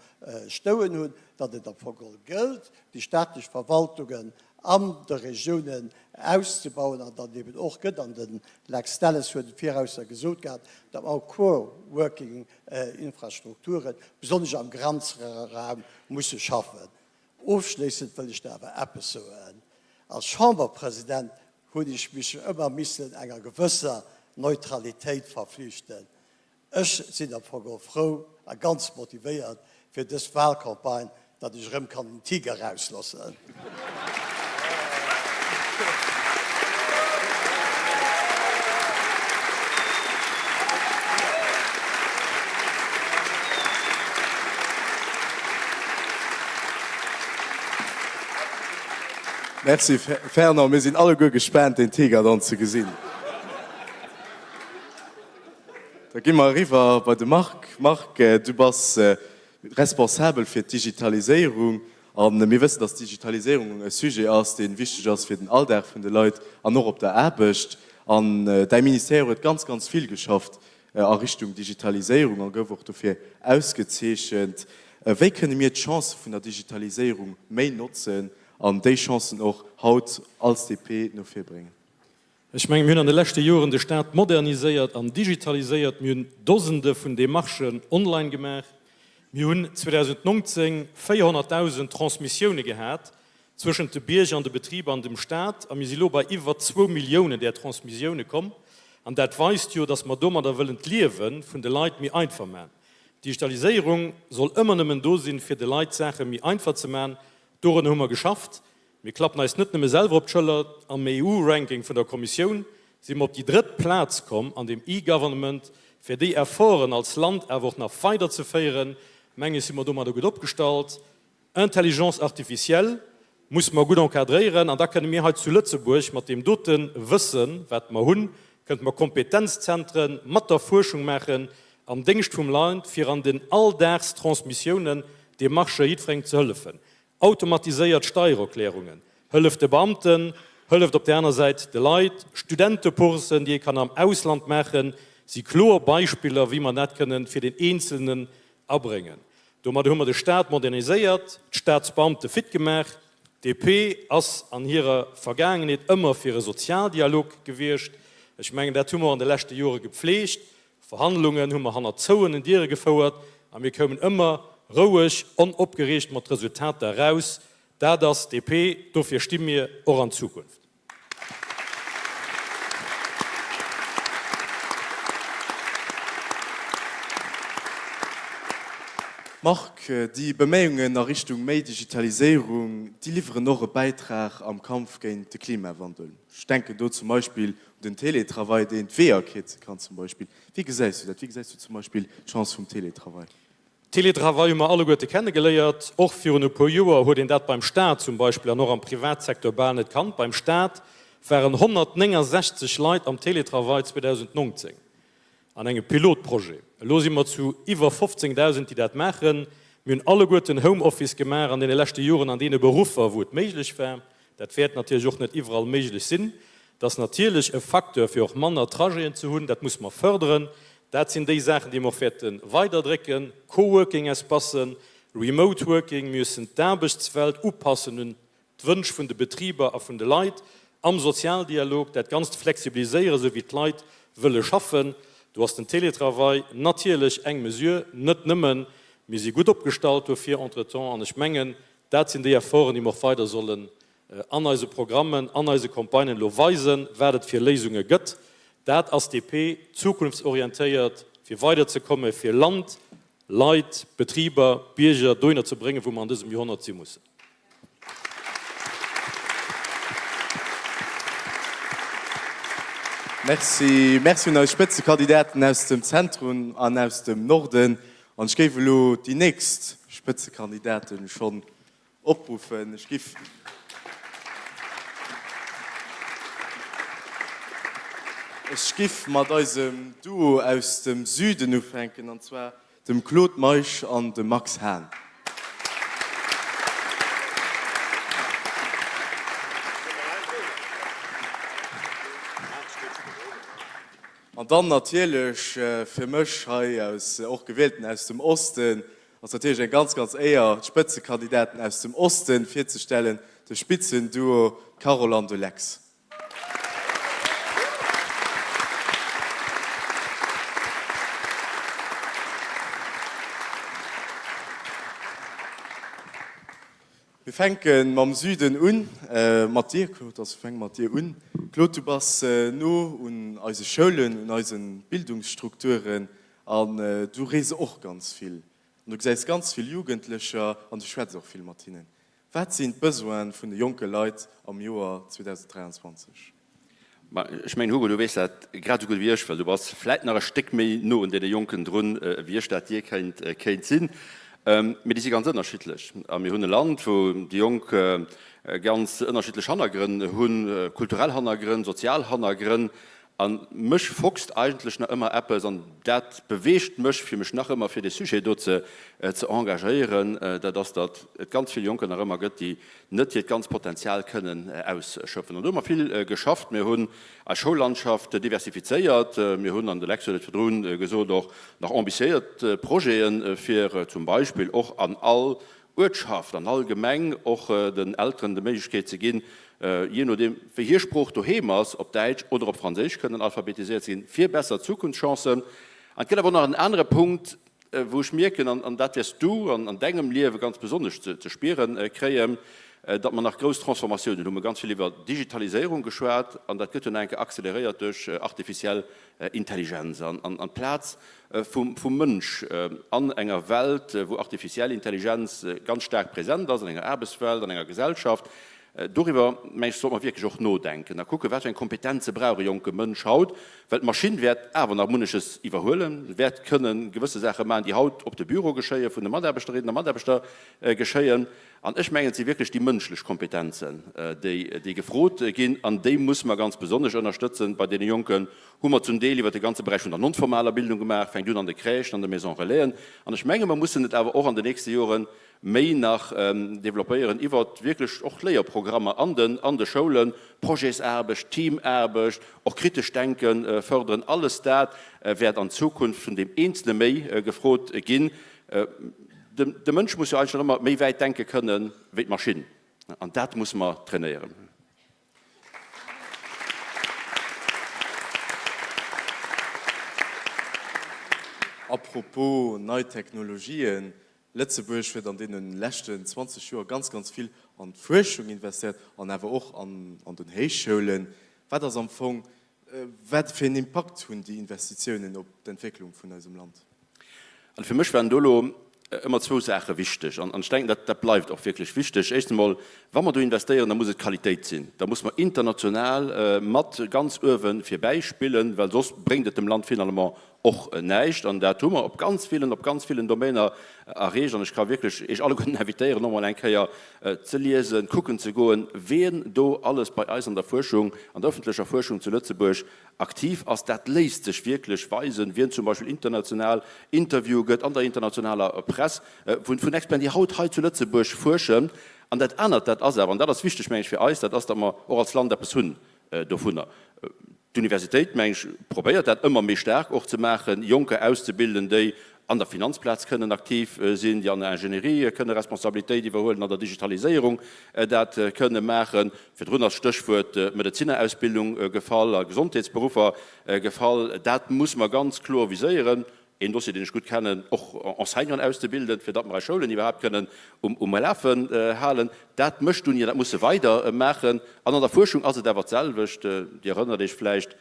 stouen hunn, datt et am Fong geholl gëllt, déi staatlech Verwaltungen an de Regiounen auszebauen an datt et eben och gëtt, an de Lex Delles huet et virausser gesot gehat, datt mer och Co-working-Infrastrukturen, besonnesch am Granzraum, musse schaffen. Ofschléissend wëll ech der awer eppes soen, Als Chamberpresident hunn ech mech ëmmer missen enger gewësser Neutralitéit verflichten. Ech sinn am Fong och frou a ganz motivéiert fir dës Wahlcampagne, datt ech erëm kann den Tiger rausloossen. Merci Fernand, mir sinn alleguer gespaant deen Tiger dann ze gesinn. Da gi mer eriwwer bei de Marc. Marc, du bass responsabel fir d'Digitaliséierung a mir wëssen, dass d'Digitaliséierung e Sujet ass, dee wichteg ass fir den Alldag vun de Leit an och op der Aarbecht. An däi Ministère huet ganz, ganz vill geschafft a Richtung Digitaliséierung a gouf och dofir ausgezeechent. Wéi kënne mir d'Chancë vun der Digitaliséierung méi notzen an déi Chancen och haut als DP no vir bréngen? Ech mengen, mir hunn an de leschte Joren de Staat moderniséiert an digitaliséiert. Mir hunn Dosende vun Demarchen online gemaach. Mir hunn 2019 400.000 Transmissioune gehat zwëschent de Bierger an de Betriber an dem Staat a mir si lo bei iwwer zwou Milliounen där Transmissioune komm. An dat weist jo, dass mer domadder wëllen d'Liewe vun de Leit méi einfach maachen. D'Digitaliséierung soll ëmmer nëmmen do sinn, fir de Leit d'Saache méi einfach ze maachen. Dorunner hu mer geschafft. Mir klappen eis net nëmme selwer op d'Schëller, am EU-Ranking vun der Kommissioun si mer op déi drëtt Plaz komm an dem E-Government. Fir déi Efforten als Land awer och nach weider ze féieren, meng ech, si mer domadder gutt opgestallt. Intelligence artificielle musse mer gutt encadréieren an da kënne mir hei zu Lëtzebuerg mat deem dote Wëssen, wat mer hunn, kënnte mer Kompetenzzentren mat der Fuerschung maachen am Déngscht vum Land, fir an den Alldagstransmissiounen, Demarchë jiddwerengem ze hëllefen. Automatiséiert Steiererklärungen, hëlleft de Beamten, hëlleft op där aner Säit de Leit. Studenteboursen, déi ee kann am Ausland maachen, si kloer Beispiller, wéi mer dat kënnen fir den Eenzelnen abréngen. Domadder hu mer de Staat moderniséiert, d'Staatsbeamte fit gemaach. D'DP ass an hirer Vergaangenheet ëmmer fir e Sozialdialog gewiescht. Ech mengen, dat hu mer an de leschte Jore gepflegt. Verhandlungen hu mer hannert zouenen Diere gefouert a mir koumen ëmmer roueg, onopgereegt mat Resultater eraus. Dat ass DP, dofir sti mir och an Zukunft. Marc, déi Beméiungen a Richtung méi Digitaliséierung, déi liwweren och e Bäitrag am Kampf géint de Klimawandel. Ech denken do zum Beispill un den Télétravail, deen d'Weeër kierze kann zum Beispill. Wéi gesäis du dat? Wéi gesäis du zum Beispill d'Chance vum Télétravail? Télétravail hu mer alleguerte kennegeléiert. Och virun e puer Joer huet een dat beim Staat zum Beispill an och am Privatsecteur bal net kannt. Beim Staat waren 169 Leit am Télétravail 2019 an engem Pilotprojet. Elo si mer zu iwwer 15.000, déi dat maachen. Mir hunn alleguerten Homeoffice gemaach an deene leschte Joren an deene Beruffer, wou et méiglech war. Dat wäert natierlech och net iwwerall méiglech sinn. Dat ass natierlech e Facteur, fir och manner Trajeten ze hunn. Dat muss mer fërderen. Dat sinn déi Saachen, déi mer och wäerte weiderdrécken, Coworking-Espacen, Remote Working. Mir müssen d'Aarbechtswelt upassen un d'Wënsch vun de Betriber a vun de Leit am Sozialdialog, dat Ganzt flexibiliséieren, esou wéi d'Leit wëlle schaffen. Do ass den Télétravail natierlech eng Mesure, net nëmmen. Mir si gutt opgestallt dofir entretemps an ech mengen, dat sinn déi Efforten, déi mer och weider sollen an eise Programmen, an eise Campagnen elo weisen, wat et fir Léisunge gëtt. Dat ass DP, zukunftsorientéiert, fir weiderzekommen, fir Land, Leit, Betriber, Bierger dohinner ze bréngen, wou mer an dësem Joerhonnert si mussen. Merci. Merci un eis Spëtzekandidaten aus dem Zentrum an aus dem Norden. An ech géif elo déi nächst Spëtzekandidaten schonn opruffen. Ech giff. Ech giff mat eisem Duo aus dem Süden ufänken, an zwar dem Claude Meisch an dem Max Hahn. An dann natierlech fir mech hei aus, och gewielten aus dem Osten, Ass natierlech eng ganz, ganz Éier, d'Spëtzekandidaten aus dem Osten virzestellen, de Spitzenduo Carole an de Lex. Mir fänke mam Süden un, mat dir, Claude. Also fänke mat dir un. Claude, du bass no un eise Schoulen, un eise Bildungsstrukturen An du rees och ganz vill an du gesäis ganz vill Jugendlecher an du schwätz och vill mat hinnen. Wat sinn d'Besoine vun de jonke Leit am Joer 2023? Ma ech mengen, Hugo, du weess dat grad esou gutt wéi ech, well du bass vläit nach e Stéck méi no un deene Jonken drun, wéi ech dat jee kéint kéint sinn. Mee déi si ganz ënnerschiddlech. A mir hunn e Land, wou déi Jonk ganz ënnerschiddlech Hannergrënn hunn, kulturell Hannergrënn, sozial Hannergrënn. A mech foxt eigentlech nach ëmmer eppes, an dat beweegt mech, fir mech nach ëmmer fir dee Sujet do ze engagéieren, dat ass, datt et ganz vill Jonker nach ëmmer gëtt, déi net hiert ganz Potenzial kënnen ausschöpfen. An do hu mer vill geschafft. Mir hunn eis Schoullandschaft diversifizéiert. Mir hunn, an de Lex huet et virdru gesot, och nach ambitiéiert Projeten, fir zum Beispill och an all Uertschaft, an all Gemeng och den Elteren de Méiglechkeet ze ginn, jee nodeem wéi hir Sprooch doheem ass, op Däitsch oder op Franséisch kënnen alphabetiséiert ze ginn, fir besser Zukunftschancen. An et gëtt awer och nach en anere Punkt, wou ech mierken, an dat wäers du an dengem Liewe ganz besonnesch ze spiere kréien, datt mer nach grouss Transformatiounen hunn. Mir hu ganz vill iwwer Digitaliséierung geschwat, an dat gëtt jo nach eng Kéier acceleréiert duerch artificiell Intelligenz an d'Plaz vum Mënsch an enger Welt, wou artificiell Intelligenz ganz staark present ass, an enger Aarbechtswelt, an enger Gesellschaft. Doriwwer, meng ech, sollte mer wierklech och nodenken a kucken, wat fir eng Kompetenze brauch e jonke Mënsch haut, well d'Maschinn wäert awer nach munneches iwwerhuelen, wäert kënne gewësse Saache maachen, déi haut op de Büro geschéien, vun de Mataarbechterinnen a Mataarbechter geschéien. An ech mengen, et si wierklech déi mënschlech Kompetenzen, déi gefrot ginn, an déi musse mer ganz besonnesch ënnerstëtzen. Bei deene Jonken hu mer zum Deel iwwert de ganze Beräich vun der non-formaler Bildung gemaach, fänkt un an de Crèchen, an de Maisons Relaisen. An ech menge mer mussen et awer och an den nächste Jore méi nach développéieren iwwert wierklech och Léierprogrammer an den an de Schoulen, Projetsaarbecht, Teamaarbecht, och kritescht Denke fërderen. Alles dat wäert an Zukunft vun deem Eenzele méi gefrot ginn. De Mënsch muss jo eigentlech nach ëmmer méi wäit denke kënnen wéi d'Maschinn, an dat musse mer trainéieren. A propos nei Technologien. Lëtzebuerg huet an deene leschten 20 Joer ganz, ganz vill an d'Fuerschung investéiert an awer och an den Héichschoulen. Wat ass am Fong, wat fir een Impakt hunn déi Investitiounen op d'Entwécklung vun eisem Land? An fir mech waren do elo ëmmer zwou Saache wichteg, an ech denken, dat dat bleift och wierklech wichteg. Éischtens emol, wa mer do investéieren, da muss et Qualitéit sinn, da muss mer international mat ganz uewe virbäi spillen, well soss bréngt et dem Land finalement och näischt. An dat hu mer op ganz villen, op ganz villen Domainer erreecht. An ech ka wierklech Iech alleguerten invitéieren, och mol eng Kéier ze liesen, kucken ze goen, wien do alles bei eis an der Fuerschung, an der öffentlecher Fuerschung zu Lëtzebuerg aktiv ass. Dat léisst sech wierklech weisen, wien zum Beispill international Interviewe gëtt an der internationaler Press vun Experten, déi haut hei zu Lëtzebuerg fuerschen. An dat anert, dat ass awer, an dat ass wichteg, meng ech, fir eis, dat ass, datt mer och als Land eppes hunn dovunner. D'Universitéit, meng ech, probéiert dat ëmmer méi staark och ze maachen, Jonker auszebilden, déi an der Finanzplaz kënnen aktiv sinn, déi an der Ingénierie kënne Responsabilitéit iwwerhuelen, an der Digitaliséierung dat kënne maachen. Virdrun ass d'Stéchwuert Medezinerausbildung gefall a Gesondheetsberuffer gefall. Dat muss mer ganz kloer viséieren. Een Dossier, deen ech gutt kennen, och Enseignanten auszebilden, fir datt mer eis Schoulen iwwerhaapt kënnen um Lafen halen. Dat mécht d'Uni an dat muss se weider maachen. An an der Fuerschung ass et awer d'selwecht. Dir erënnert Iech vläicht,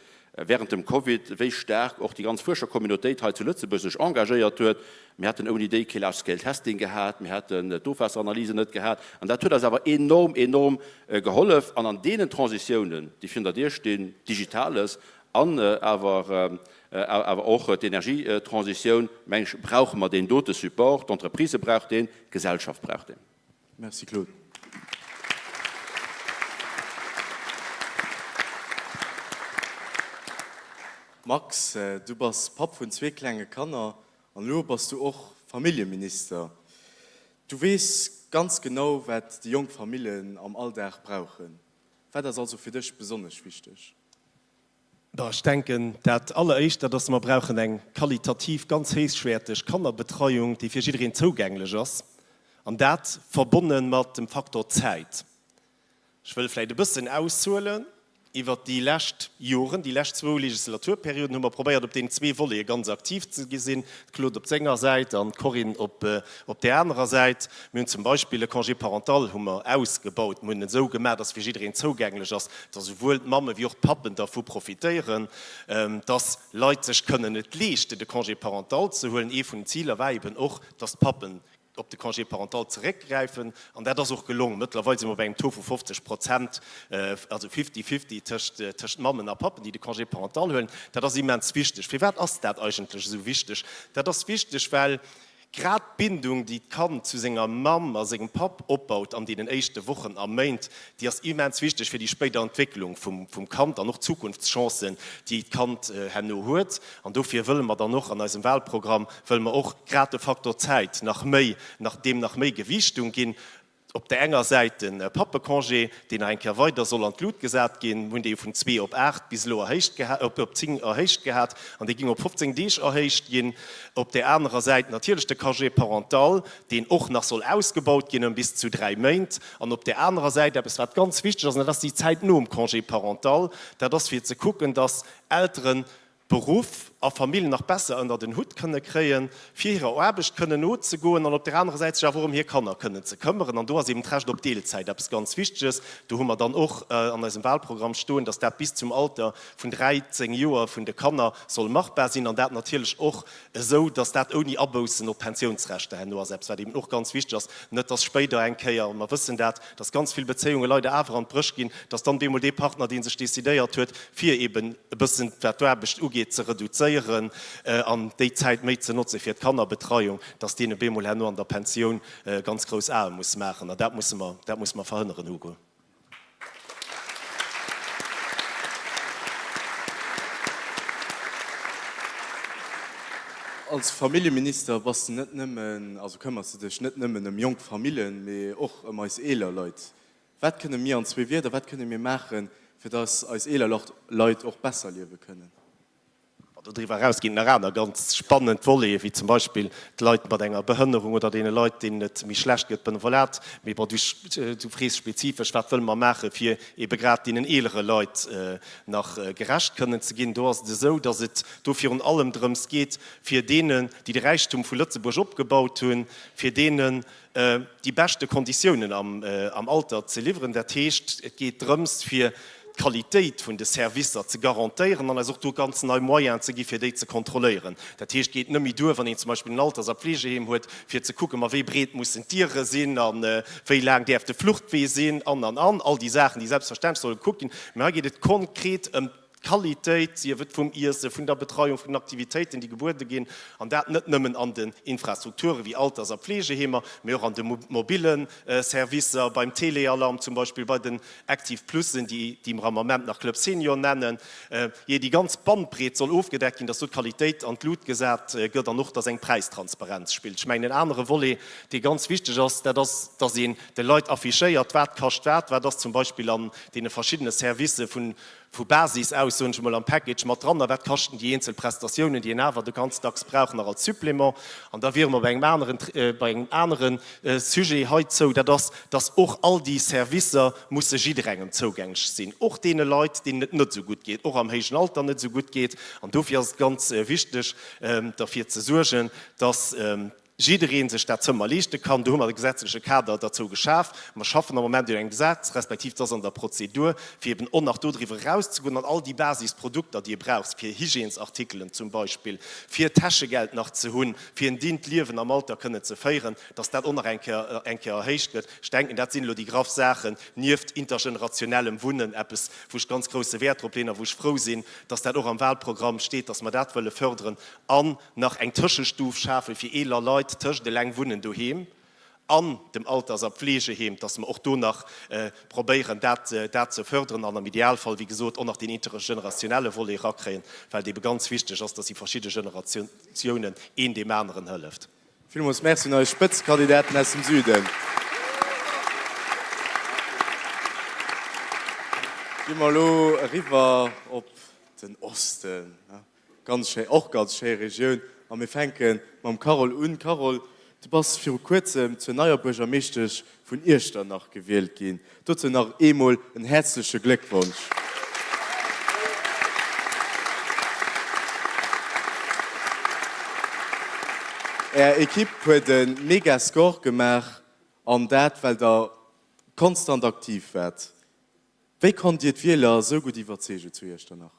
während dem Covid, wéi staark och déi ganz Fuerschercommunautéit hei zu Lëtzebuerg sech engagéiert huet. Mir hätten ouni déi kee Large Scale Testing gehat, mir hätten d'Ofwaasseranalysen net gehat. An dat huet eis awer enorm, enorm gehollef. An an deenen Transitiounen, déi virun der Dier stinn, Digitales an awer awer och d'Energietransitioun, meng ech, brauche mer deen dote Support. D'Entreprise brauch deen, d'Gesellschaft brauch deen. Merci Claude. Max, du bass Papp vun zwee klenge Kanner an elo bass du och Familljeminister. Du weess ganz genau, wat déi jonk Famillen am Alldag brauchen. Wat ass also fir dech besonnesch wichteg? Bon, ech denken, dat Alleréischt, dat ass, mer brauchen eng qualitativ ganz héichwäerteg Kannerbetreiung, déi fir jiddereen zougänglech ass, an dat verbonne mat dem Faktor Zäit. Ech wëll vläicht e bëssen aushuelen. Iwwert déi lescht Joren, déi lescht zwou Legislaturperioden hu mer probéiert, op deenen zwee Volete ganz aktiv ze sinn, d'Claude op senger Säit an d'Corinne op där anerer Säit. Mir hunn zum Beispill e Congé parental hu mer ausgebaut. Mir hunn en esou gemaach, dass fir jiddereen zougänglech ass, dass esouwuel d'Mamme wéi och d'Pappen dervu profitéieren, dass Leit sech kënnen et leeschten, de Congé parental ze huelen. Ee vun den Ziler war eben och, dass d'Pappen op de Congé parental zeréckgräifen. An dat ass och gelong. Mëttlerweil si mer bei engem Taux vu 50 Prozent, also fifty-fifty tëscht Mammen a Pappen, déi de Congé parental huelen. Dat ass immens wichteg. Firwat ass dat eigentlech esou wichteg? Dat ass wichteg, well Grad d'Bindung, déi d'Kand zu senger Mamm a sengem Papp opbaut an deenen éischte Wochen a Méint, déi ass immens wichteg fir déi spéider Entwécklung vum Kand an och d'Zukunftschancen, déi d'Kand herno huet. An dofir wëlle mer dann och an eisem Wahlprogramm, wëlle mer och grad de Faktor Zäit nach méi, nach deem nach méi Gewiichtung ginn. Op där enger Säit de Pappecongé, deen nach eng Kéier weider soll an d'Lut gesat ginn. Mir hunn dee jo vun zwee op aacht bis elo erhéicht gehat, op 10 erhéicht gehat, an dee ging op 15 Deeg erhéicht ginn. Op där anerer Säit natierlech de Congé parental, deen och nach soll ausgebaut ginn ëm bis zu dräi Méint. An op där anerer Säit eppes, wat ganz wichteg ass, an dat ass déi Zäit nom Congé parental. Dat ass fir ze kucken, dass Elteren Beruff a Famill nach besser ënnert en Hutt kënne kréien, fir hirer Aarbecht kënnen nozegoen an op där anerer Säit sech awer och ëm hir Kanner kënnen ze këmmeren. An do ass eben d'Recht op Deelzäit eppes ganz Wichteges. Do hu mer dann och an eisem Wahlprogramm stoen, dass dat bis zum Alter vun 13 Joer vun de Kanner soll machbar sinn an dat natierlech och esou, dass dat ouni Aboussen op d'Pensiounsrechter herno ass, eppes wat eben och ganz wichteg ass, net dass spéider eng Kéier, mer wëssen dat, dass ganz vill Bezéiunge leider awer an d'Bréch ginn, dass dann bemol dee Partner, dee sech decidéiert huet, fir eben e bëssen, wat d'Aarbecht ugeet, ze reduzéieren an déi Zäit méi ze notze fir d'Kannerbetreiung, dass deen e bemol herno an der Pensioun ganz grouss Ae muss maachen. An dat musse mer, dat musse mer verhënneren, Hugo. Als Familljeminister bass de net nëmmen, also këmmers de dech net nëmmen ëm jonk Famillen, mee och ëm eis eeler Leit. Wat kënne mir an zwee Wierder, wat kënne mir maachen, fir dass eis eeler Leit och besser liewe kënnen? Dodriwwer eraus ginn et nach aner ganz spannend Voleten, wéi zum Beispill d'Leit mat enger Behënnerung oder deene Leit, deenen et méi schlecht gëtt, Benevolat. Mee bon, du frees spezifesch, wat wëlle mer maachen, fir ebe grad deenen eelere Leit nach gerecht kënnen ze ginn. Do ass et esou, datt et do virun allem drëms geet, fir deenen, déi de Räichtum vu Lëtzebuerg opgebaut hunn, fir deenen déi beschte Konditiounen am Alter ze liwweren. Dat heescht, et geet drëms, fir d'Qualitéit vun de Servicer ze garantéieren an eis och do ganz nei Moyenen ze gi fir déi ze kontrolléieren. Dat heescht, et geet net méi duer, wann een zum Beispill en Alters a Pflegeheem huet, fir ze kucken, ma wéi breet mussen d'Diere sinn a wéi laang däerf de Fluchtwee sinn an, an, an. All déi Saachen, déi selbstverständlech solle gekuckt ginn. Mä hei geet et konkret ëm d'Qualitéit, sief et vum Iessen, vun der Betreiung, vun den Aktivitéiten, déi gebuede ginn, an dat net nëmmen an den Infrastrukture wéi Alters a Pflegeheemer, mee och an de mobille Servicer, beim Téléalarm zum Beispill, bei den Active Plussen, déi déi mer am Ament nach Club Senior nennen. Jee, déi ganz Bandbreet soll ofgedeckt ginn, dass do d'Qualitéit an d'Lut gesat gëtt an och, dass eng Präistransparenz spillt. Ech mengen, en anere Volet, dee ganz wichteg ass, dat ass, dass een de Leit affichéiert, wat kascht wat, wat ass zum Beispill an deene verschiddene Servicë vun Vu Basis aus, soen ech emol, am Package mat dran. A wat kaschten déi eenzel Prestatiounen, déi een awer de ganz dacks brauch, nach als Supplément? An da wiere mer bei engem aneren, bei engem anere Sujet heizou, dat ass, dass och all déi Servicer musse jidderengem zougänglech sinn, och deene Leit, deenen et net esou gutt geet, och am héijen Alter net esou gutt geet. An dofir ass et ganz wichteg, derfir ze suergen, dass jidderee sech dat Zëmmer leeschte kann. Do hu mer de gesetzleche Kader derzou geschaf. Mer schaffen am Moment un engem Gesetz, respektiv et ass an der Prozedur, fir eben och nach dodriwwer erauszegoen an all déi Basisprodukter, déi ee brauch, fir Hygiènesartikelen zum Beispill, fir Täschegeld nach ze hunn, fir en dinnt Liewen am Alter kënnen ze féieren, dass dat och nach eng Kéier eng Kéier erhéicht gëtt. Ech denken, dat sinn elo déi graff Saachen, nieft intergenerationellem Wunnen, eppes, wou ech ganz grousse Wäert drop leeën a wou ech frou sinn, dass dat och am Wahlprogramm steet, dass mer dat wëlle förderen an nach eng Tëschestuf schafe fir eeler Leit tëscht eleng wunnen doheem an dem Alters a Pflegeheem, dass mer och do nach probéieren, dat dat ze förderen an am Idealfall, wéi gesot, och nach deen intergenerationelle Volet erakréien, well et ebe ganz wichteg ass, dass déi verschidde Generatiounen een deem aneren hëlleft. Villmools Merci un eis Spëtzekandidaten aus dem Süden. Gi mer elo eriwwer op den Osten. Ganz schéi, och ganz schéi Regioun. A mir fänke mam Carole un. Carole, du bass viru kuerzem zur neier Buergermeeschtesch vun Iechternach gewielt ginn. Dozou nach eemol en häerzleche Gléckwonsch. Är Ekipp huet e mega Score gemaach, an dat well der konstant aktiv waart. Wéi konnt Dir d'Wieler esou gutt iwwerzeegen zu Iechternach?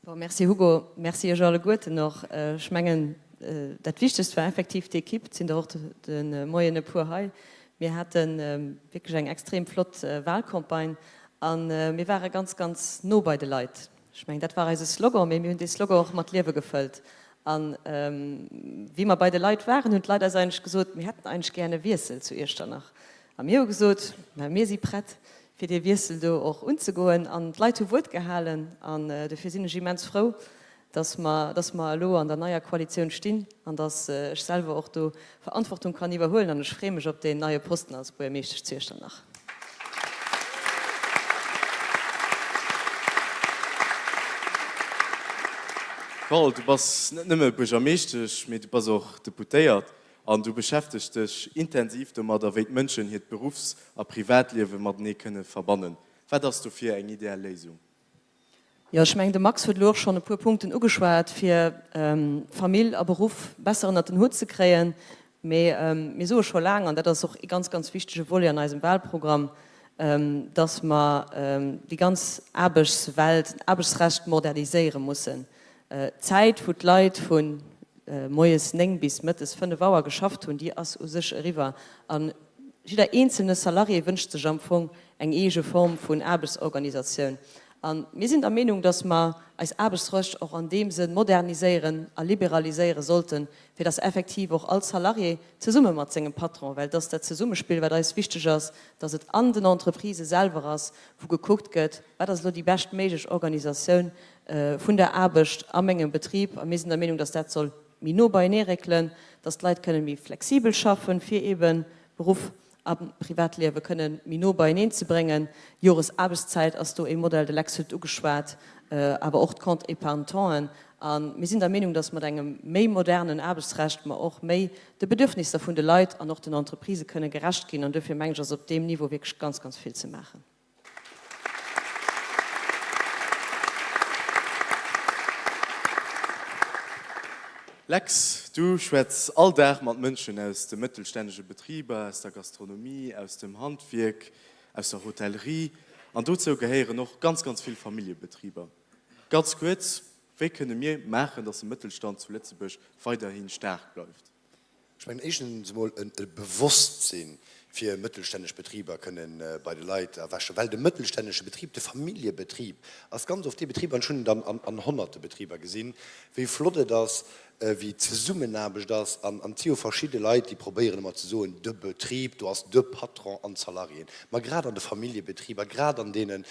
Bon, merci Hugo, merci Iech alleguerten och. Ech mengen, dat Wichtegst war effektiv d'Ekipp. Et sinn der och de Moien e puer hei. Mir hate wierklech eng extrem flott Wahlcampagne a mir ware ganz, ganz no bei de Leit. Ech mengen, dat war eise Slogan, mee mir hunn dee Slogan och mat Liewe gefëllt. A wéi mer bei de Leit waren, hunn d'Leit eis eigentlech gesot, mir hätten eigentlech gären e Wiessel zu Iechternach. A mir hu gesot, mä mir si prett, fir dee Wiessel do och unzegoen. An d'Leit hu Wuert gehalen. An dofir sinn ech immens frou, dass mer, dass mer elo an der neier Koalitioun stinn an dass ech selwer och do Verantwortung kann iwwerhuelen. An ech freeë mech op deen neie Posten als Buergermeeschtesch zu Iechternach. Carole, du bass net nëmme Buergermeeschtesch, mee du bass och Deputéiert. An du beschäftegs dech intensiv domadder, wéi d'Mënschen hiert Beruffs a Privatliewe matenee kënne verbannen. Wat ass dofir eng ideal Léisung? Jo, ech mengen, de Max huet elo och schonn e puer Punkten ugeschwat, fir Famill a Beruff besser ënnert den Hutt ze kréien. Mee mir soe scho laang, an dat ass och ee ganz, ganz wichtege Volet an eisem Wahlprogramm, dass mer déi ganz Aarbechtswelt, d'Aarbechtsrecht moderniséiere mussen. D'Zäit, wou d'Leit vu moies 9 bis mëttes 5 Auer geschafft hunn, déi ass u sech eriwwer. A jidder eenzelne Salarié wënscht sech am Fong eng eege Form vun Aarbechtsorganisatioun. A mir sinn der Meenung, dass mer eis Aarbechtsrecht och an deem Sënn moderniséieren a liberaliséiere sollten, fir dass effektiv och all Salarié zesumme mat sengem Patron, well et ass dat Zesummespill, wat eis wichteg ass, dass et an den Entreprisë selwer ass, wou gekuckt gëtt, wat ass elo déi beschtméiglech Organisatioun vun der Aarbecht a mengem Betrib. A mir sinn der Meenung, dass dat soll méi no beienee réckelen, dass d'Leit kënnen méi flexibel schaffen, fir eebe Beruff. A Privatliewe kënne méi no beieneen ze bréngen. Joresaarbechtszäit ass do ee Modell, de Lex huet et ugeschwat, awer och d'Compte épargne-temps. A mir sinn der Meenung, datt mat engem méi modernen Aarbechtsrecht mer och méi de Bedürfnisser vun de Leit an och den Entreprisë kënne gerecht ginn. An duerfir mengen ech, ass op deem Niveau wierklech ganz, ganz vill ze maachen. Lex, du schwätz all Dag mat Mënschen aus de mëttelstännege Betriber, aus der Gastronomie, aus dem Handwierk, aus der Hotellerie an dozou gehéieren och ganz, ganz vill Familljebetriber. Ganz kuerz, Wéi kënne mir maachen, datt de Mëttelstand zu Lëtzebuerg weiderhi staark bleift? Ech mengen éischtens emol e Bewosstsinn fir mëttelstänneg Betriber kënnen bei de Leit erwächen, well de mëttelstännege Betrib, de Familljebetrib ass ganz oft dee Betrib, an ech hunn et an honnerte Betriber gesinn, wéi flott et ass, wéi d'Zesummenaarbecht ass. An et si jo verschidde Leit, déi probéieren ëmmer ze soen, de Betrib, do ass de Patron an d'Salariéen. Ma grad an de Familljebetriber, grad an deene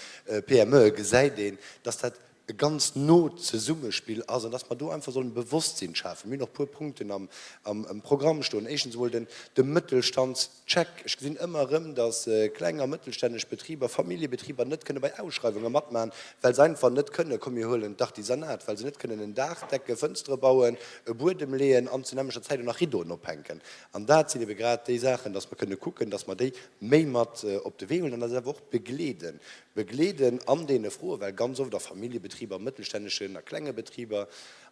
PMEe gesäit een, dass dat e ganz not Zesummespill ass an dass mer do einfach sollen e Bewosstsinn schafen. Mir hunn och e puer Punkten am Programm stoen. Éischtens emol den de Mëttelstandscheck. Ech gesinn ëmmer erëm, dass kleng a mëttelstänneg Betriber, Familljebetriber net kënne bei Ausschreiwunge matmachen, well se einfach net kënnen, komm mir huelen d'Artisanat, well se net kënnen en Daach decken, Fënstere bauen, e Buedem leeën an zu nämmlecher Zäit och nach Rideauen ophänken. An dat sinn ebe grad déi Saachen, dass mer kënne kucken, dass mer déi méi mat op de Wee huelen an dass awer och begleeden, Begleeden an deene Froen, well ganz oft a Familljebetriber, mëttelstännegen a klenge Betriber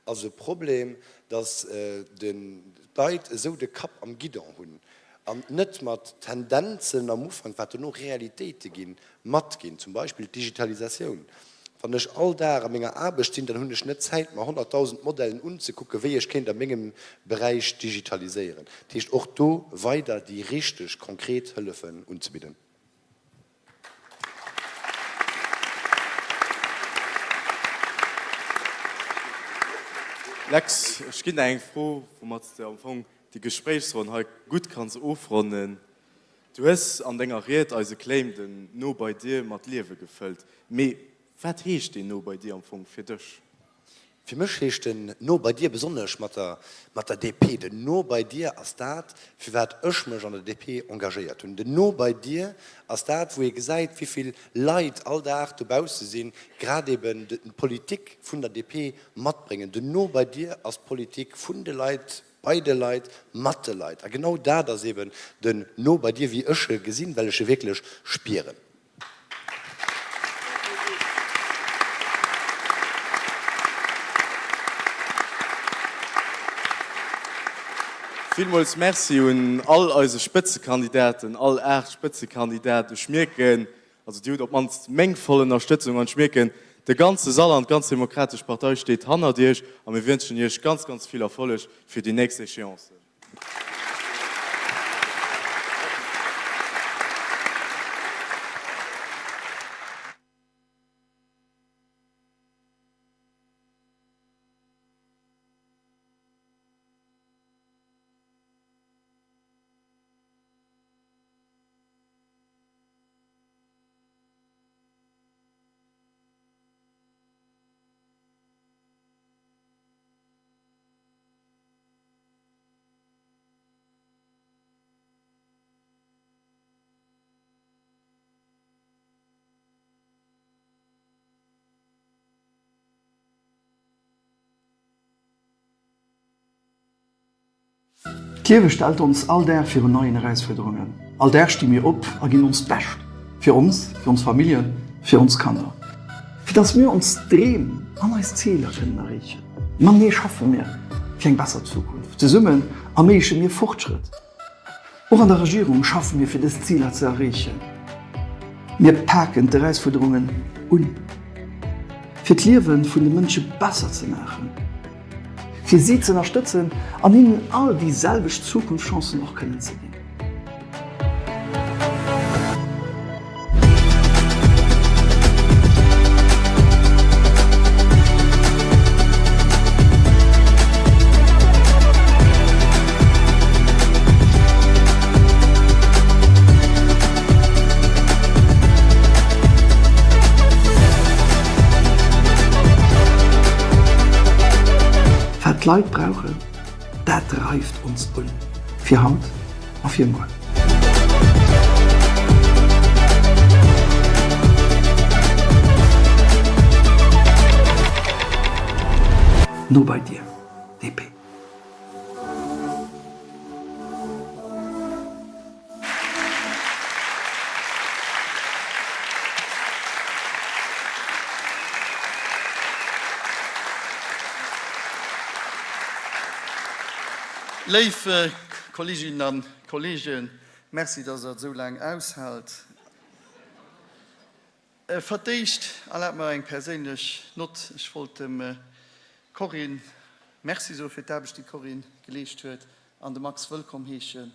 ass e Problem, dass d'Leit esou de Kapp am Guidon hunn an net mat Tendenzen am Ufank, wat dono Realitéite ginn, matginn. Zum Beispill d'Digitalisatioun. Wann ech all Dag a menger Aarbecht sinn, dann hunn ech net Zäit, mer 100.000 Modellen unzekucken, wéi ech kéint a mengem Beräich digitaliséieren. Dat heescht, och do weider déi richteg konkret Hëllefen unzebidden. Lex, ech ginn der eng Fro, woumat s de am Fong déi Gespréichsronn hei gutt kanns ofronnen. Du hues an denger Ried eise Claim, den No bei dir, mat Liewe gefëllt. Mee wat heescht deen No bei dir am Fong fir dech? Fir mech heescht den No bei dir, besonnesch mat der mat der DP, den No bei dir ass dat, firwat ech mech an der DP engagéiert hunn. Den No bei dir ass dat, wou ee gesäit, wéi vill Leit all Dag dobausse sinn, grad eben d'Politik vun der DP matbréngen. Den No bei dir ass d'Politik vun de Leit, bei de Leit, mat de Leit. A genau dat ass eben den No bei dir, wéi ech e gesinn, well ech e wierklech spieren. Villmools Merci un all eise Spëtzekandidaten, all 8 Spëtzekandidaten. Ech mierken, also Dir hutt op d'mannst meng voll Ënnerstëtzung an ech mierken, de ganze Sall an d'ganz Demokratesch Partei steet hannert Iech a mir wënschen Iech ganz, ganz vill Erfolleg fir déi nächst Échéancen. D'Liewe stellt ons all Dag virun neien Erausfuerderungen. All Dag sti mir op a ginn onst Bescht. Fir ons, fir ons Familljen, fir ons Kanner. Fir dass mir ons Dreem an eis Ziler kënnen erreechen. Matenee schaffe mir fir eng besser Zukunft. Zesummen erméigleche mir Fortschrëtt. Och an der Regierung schaffe mir fir dës Ziler ze erreechen. Mir paken d'Erausfuerderungen un, fir d'Liewe vun de Mënsche besser ze maachen, fir si z'ënnerstëtzen an hinnen all déi selwecht Zukunftschancen och kënnen ze ginn. Wat d'Leit brauchen, dat dreift ons un, fir haut a fir muer. No bei dir, DP. Léif Kolleeginnen a Kolleegen, Merci, dass Der et esou laang aushaalt. Fir d'éischt erlaabt mer eng perséinlech Nott. Ech wollt dem Corinne Merci soe fir d'Aarbecht, déi d'Corinne geleescht huet, an de Max wëllkomm heeschen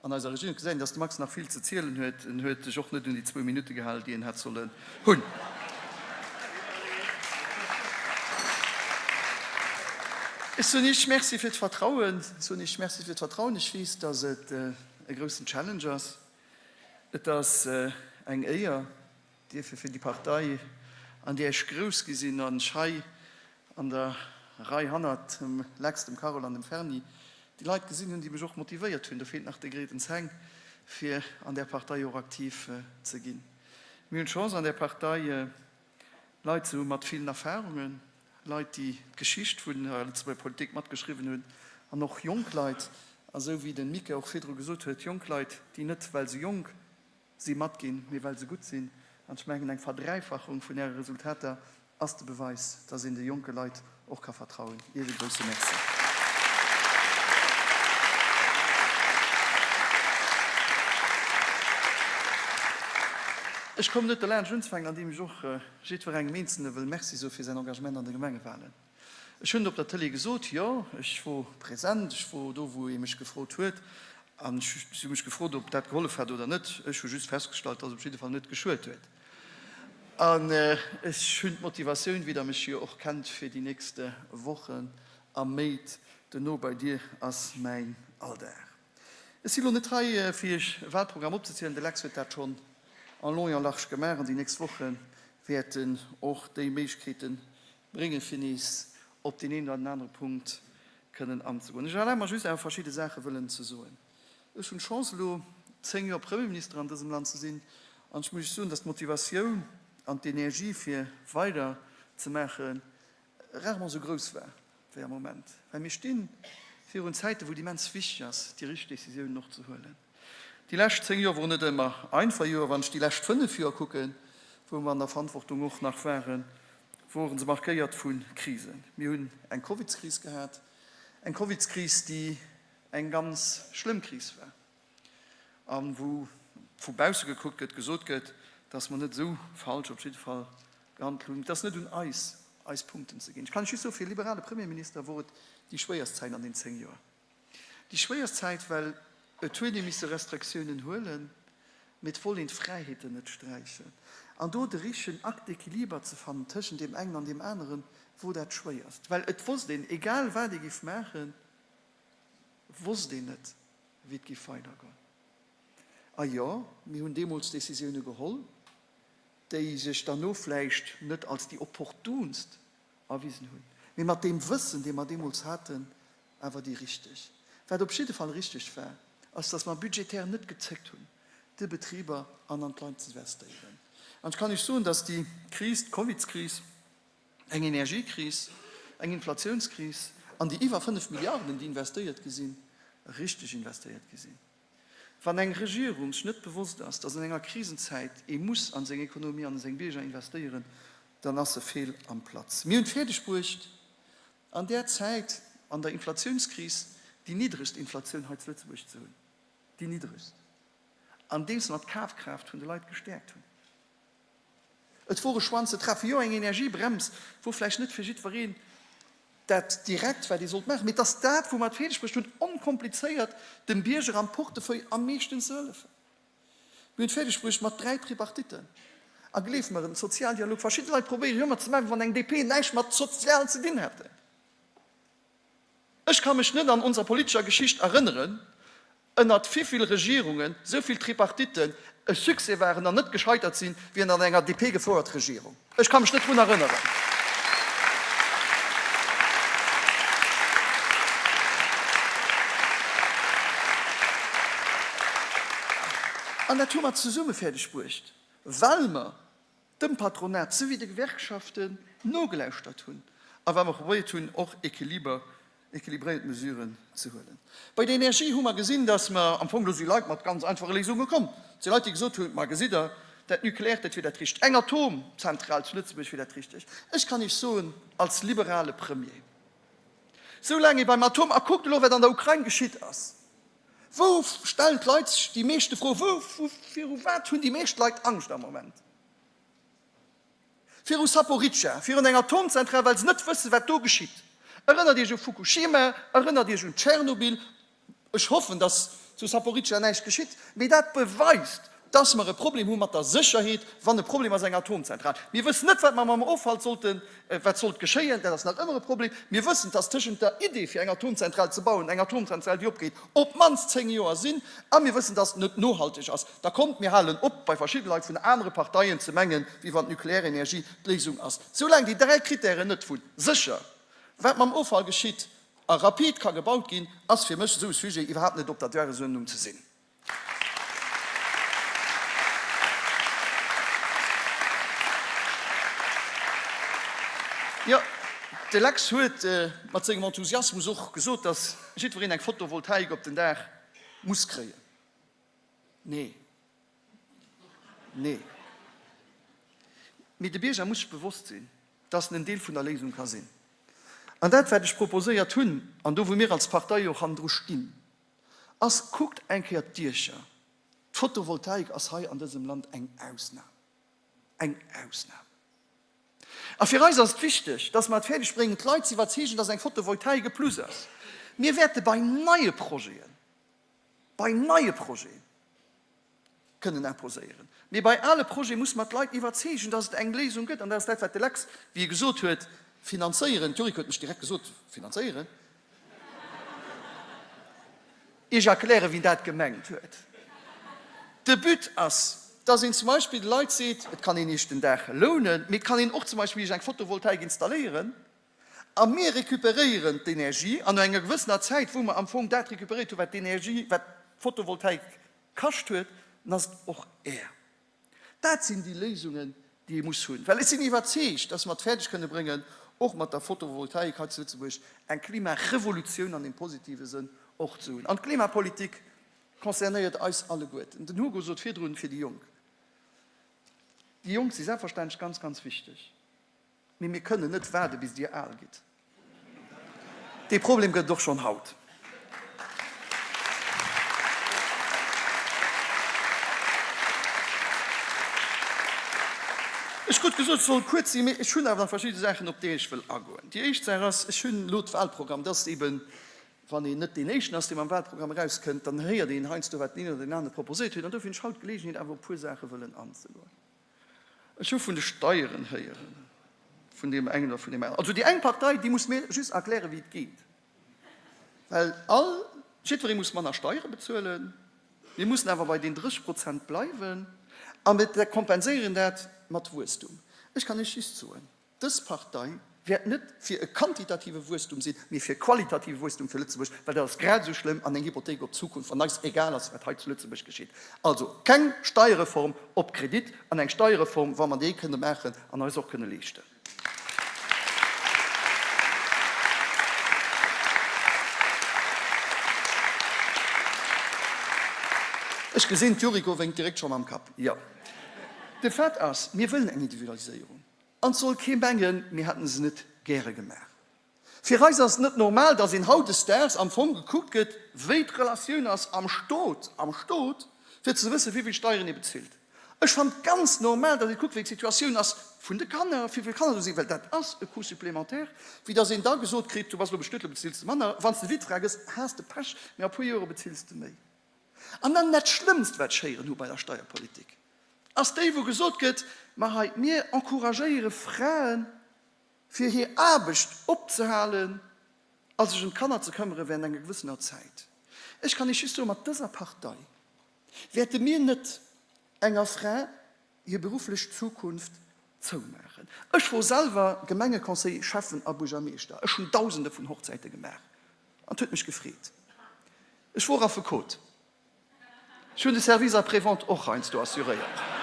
an eiser Regierung. Et gesäit een, dass de Max nach vill ze zielen huet. En huet sech och net un déi zwou Minutte gehalen, déi en hätt sollen hunn. Ech soen Iech Merci fir d'Vertrauen. Ech soen Iech Merci fir d'Vertrauen. Ech weess, dass et e groussen Challenge ass. Et ass eng Éier, dierfe fir déi Partei, an där ech grouss gi sinn an ech hei an der Rei hannert dem Lex, dem Carole an dem Ferni déi Leit gesinn hunn, déi mech och motivéiert hunn, do feelt nach de Gretens Heng, fir an där Partei och aktiv ze ginn. Mir hunn d'Chance an där Partei Leit ze hu mat villen Erfahrungen, Leit, déi d'Geschicht vun der Lëtzebuerger Politik matgeschriwwen hunn, an och jonk Leit, a sou wéi de Mike och virdru gesot huet, jonk Leit, déi net well se jonk si matginn, mee well se gutt sinn. An ech mengen, eng Verdräifachung vun Äre Resultater ass de Beweis, dass een de jonke Leit och ka vertrauen. Iech e grousse Merci. Ech kommen net derlaanscht unzefänken, andeem ech och jiddwerengem Eenzelne wëll Merci soe fir säin Engagement an de Gemengewahlen. Ech hunn et op der Tëlee gesot, jo, ech wor present, ech wor do, wou ee mech gefrot huet. An si hu mech gefrot, ob dat gehollef hätt oder net. Ech hu just festgestallt, dass et op jidde Fall net geschuet huet. An ech hunn d'Motivatioun, wéi Der mech jo och kennt, fir déi nächst Wochen a Méint. Den No bei dir ass mäin Alldag. Ech si lo net hei, fir Iech e Wahlprogramm opzezielen, de Lex huet dat schonn en long et en large gemaach an déi nächst Woche wäerten och déi Méiglechkeete bréngen, fir nees op deen een oder den anere Punkt kënnen anzegoen. Ech erlabe mer just awer verschidde Saache wëllen ze soen. Ech hunn d'Chance elo 10 Joer Premierminister an dësem Land ze sinn an ech muss Iech soen, datt d'Motivatioun an d'Energie fir weider ze maache rarement esou grouss war wéi am Moment, well mir sti virun Zäiten, wou et immens wichteg ass, déi richteg Décisiounen och ze huelen. Déi lescht 10 Joer woren net ëmmer einfach Joer. Wann ech déi lescht 5 Joer kucken, wou mer an der Verantwortung och nach waren, wore se markéiert vu Krisen. Mir hunn eng Covidskris gehat, eng Covidskris, déi eng ganz schlëmm Kris war a wou vu bausse gekuckt gëtt, gesot gëtt, dass mer net esou falsch op jidde Fall gehandelt hunn. Et ass net un eis, eis Punkten ze ginn. Ech kann lech just soen, fir e liberale Premierminister wor et déi schwéierst Zäit an den 10 Joer. Déi schwéierst Zäit, well et huet ee misse Restriktiounen huelen, mee et wollt een d'Fräiheeten net sträichen. An do de richtegen Acte d'équilibre ze fannen tëschent deem engen an deem aneren, wor dat Schwéierst. Well et wosst een, egal wat ee giff maachen, wosst een net, wéi et giff weidergoen. A jo, mir hunn deemools Décisioune geholl, déi sech derno vläicht net als déi opportunst erwisen hunn, mee mat deem Wëssen, dee mer deemools haten, awer déi richteg. Wat op jidde Fall richteg war, ass, dass mer budgetär net gezéckt hunn, de Betriber an an d'Leit ze investéieren. An ech kann Iech soen, dass déi Kris, d'Covidskris, eng Energiekris, eng Inflatiounskris an déi iwwer 5 Milliarden, déi investéiert gi sinn, richteg investéiert gi sinn. Wann eng Regierung sech net bewosst ass, dass an enger Krisenzäit ee muss an seng Ekonomie an a seng Bierger investéieren, dann ass se fehl am Platz. Mir hunn et fäerdeg bruecht, an där Zäit, an der Inflatiounskris, déi niddregst Inflatioun hei zu Lëtzebuerg ze hunn, déi niddregst, andeems mer d'Kafkraaft vun de Leit gestäerkt hunn. Et wor e Choix ze treffen. Jo, eng Energiebrems wor vläicht net fir jiddwereen dat direkt, wat ee sollt maachen, mee et ass dat, wou mer et fäerdeg bruecht hunn, onkomplizéiert dem Bierger am Portefeuille am meeschten ze hëllefen. Mir hunn et fäerdeg bruecht mat 3 Tripartitten. A gleeft mer, en Sozialdialog, verschidde Leit probéieren jo ëmmer ze maachen, wéi wann eng DP näischt mat Sozialen ze dinn hätte. Ech ka mech net an onser politescher Geschicht erënneren, ënnert wivill Regierungen esou vill Tripartitten e Succès waren an net gescheitert sinn, wéi ënnert enger DP-gefouert Regierung. Ech ka mech net drun erënneren. An dat hu mer zesumme fäerdeg bruecht, well mer dem Patronat souwéi de Gewerkschaften nogelauschtert hunn. A well mer probéiert hunn, och Equiliber, équilibréiert Mesuren ze huelen. Bei der Energie hu mer gesinn, dass mer am Fong, do si Leit mat ganz einfache Léisunge komm, et si Leit, déi gesot hunn, Ma gesitt Der, dat Nucléaire, dat wier dat Richtegt, eng Atomzentral zu Lëtzebuerg wier dat Richtegt. Ech kann Iech soen, als liberale Premier, soulaang ee beim Atom, a kuckt elo, wat an der Ukrain geschitt ass, wou stellen d'Leit sech déi meeschte Froen, wou, viru wat hunn déi meescht Leit Angscht am Moment? Viru Saporizhzhia, virun enger Atomzentral, well se net wëssen, wat do geschitt. Erënnert Iech u Fukushima, erënnert Iech un Tschernobyl. Ech hoffen, datt zu Saporizhzhia näischt geschitt, mee dat beweist, datt mer e Problem hu mat der Sécherheet, wann e Problem ass enger Atomzentral. Mir wëssen net, wat mer mam Offall sollten, wat sollt geschéien, dat ass nach ëmmer e Problem. Mir wëssen, datt tëschent der Idee, fir eng Atomzentral ze bauen, eng Atomzentral, déi opgeet, op d'mannst 10 Joer sinn, a mir wëssen, datt et net nohalteg ass. Da kommt, mir halen op, bei verschidde Leit vun anere Parteien ze mengen, wéi wann d'Nuklearenergie d'Léisung ass. Soulaang déi dräi Kritären net vu sécher, wat mam Offall geschitt a rapid ka gebaut ginn, ass fir mech esou e Sujet iwwerhaapt net op der Dagesuerdnung ze sinn. Jo, de Lex huet mat sengem Enthusiasmus och gesot, dass jiddwereen eng Photovoltaik op den Daach muss kréien. Nee. Nee. Mee de Bierger muss sech bewosst sinn, dass en en Deel vun der Léisung ka sinn. An dat, wat ech proposéiert hunn, an do wou mir als Partei och hannendru stinn, ass, Kuckt eng Kéier d'Diecher. D'Photovoltaik ass hei an dësem Land eng Ausnam. Eng Ausnam. A fir eis ass et wichteg, dass mer et fäerdeg bréngen, d'Leit ze iwwerzeegen, dass eng Photovoltaik e Plus ass. Mir wäerte bei neie Projeten, bei neie Projeten kënnen imposéieren, mee bei ale Projete muss mer d'Leit iwwerzeegen, dass et eng Léisung gëtt. An dat ass dat, wat de Lex, wéi e gesot huet, finanzéieren. D'Yuriko huet mech direkt gesot, finanzéieren? Iech erklären, wien dat gemengt huet. De But ass, dass een zum Beispill de Leit seet, et kann een Iech den Daach lounen, mee et kann een och zum Beispill Iech eng Photovoltaik installéieren a mir recuperéieren d'Energie an no enger gewëssener Zäit, wou mer am Fong dat recuperéiert hunn, wat d'Energie, wat d'Photovoltaik kascht huet, dann ass et och Är. Dat sinn déi Léisungen, déi ee muss hunn, well ech sinn iwwerzeegt, dass mer et fäerdeg kënne bréngen, och mat der Photovoltaik hei zu Lëtzebuerg eng Klimarevolutioun an deem positive Sënn och ze hunn. An d'Klimapolitik concernéiert eis alleguerten. Den Hugo sot virdrun, fir déi Jonk. Déi Jonk si selbstverständlech ganz, ganz wichteg. Mee mir kënnen net waarde bis Dir al gitt. Dee Problem gëtt et och schonn haut. Ech krut gesot, ech soll kuerz sinn, mee ech hunn awer nach verschidde Saachen, op déi ech wëll agoen. Déi éischt Saach ass, ech hunn elo d'Wahlprogramm, dat ass eben, wann een net deen Éischten ass, dee mam Wahlprogramm erauskënnt, dann héiert een heiansdo, wat deen een oder deen anere proposéiert huet. An dofir hunn ech haut d'Geleegenheet, awer op e puer Saache wëllen anzegoen. Ech hu vun de Steieren héieren, vun deem engen oder vun deem aneren. Also déi eng Partei, déi muss mir just erklären, wéi et geet. Well all, jiddweree muss manner Steiere bezuelen, mir mussen awer bei den 30 Prozent bleiwen a mir kompenséieren dat mat Wuesstum. Ech kann Iech just soen, Dës Partei wäert net fir e quantitative Wuesstum sinn, mee fir e qualitative Wuesstum fir Lëtzebuerg, well dat ass grad esou schlëmm an eng Hypothéik op d'Zukunft, wann eis egal ass, wat hei zu Lëtzebuerg geschitt. Also keng Steierreform op Kredit an eng Steierreform, wa mer déi kënne maachen an eis och kënne leeschten. Ech gesinn, d'Yuriko wénkt direkt scho mam Kapp. Jo, de Fait ass, mir wëllen eng Individualiséierung. An et soll kee mengen, mir hätten se net gäre gemaach. Fir eis ass et net normal, dass een hautdesdaags am Fong gekuckt gëtt, wéi d'Relatioun ass am Stot, am Stot, fir ze wëssen, wéi vill Steieren ee bezilt. Ech fannen et ganz normal, dass ee kuckt, wéi d'Situatioun ass vun de Kanner, wéi vill Kanner do sinn, well dat ass e Coût supplémentaire, wéi dass een da gesot kritt, du bass elo bestuet, elo bezills de manner. Wann s de Wittfra gëss, has de Pech, mee a puer Joere bezills de méi. An dann dat Schlëmmst, wat ech héieren hu bei der Steierpolitik, ass déi, wou gesot gëtt, Ma hei, mir encouragéiere Fraen, fir hir Aarbecht opzehalen a sech ëm d'Kanner ze këmmere während enger gewëssener Zäit. Ech kann Iech just soen, mat dëser Partei wäerte mir net enger Fra hir berufflech Zukunft zoumaachen. Ech wor selwer Gemengeconseiller, Schäffen a Buergermeeschter. Ech hunn Dausende vun Hochzäite gemaach an et huet mech gefreet. Ech wor Affekot. Ech hunn de Service après-vente och heiansdo assuréiert.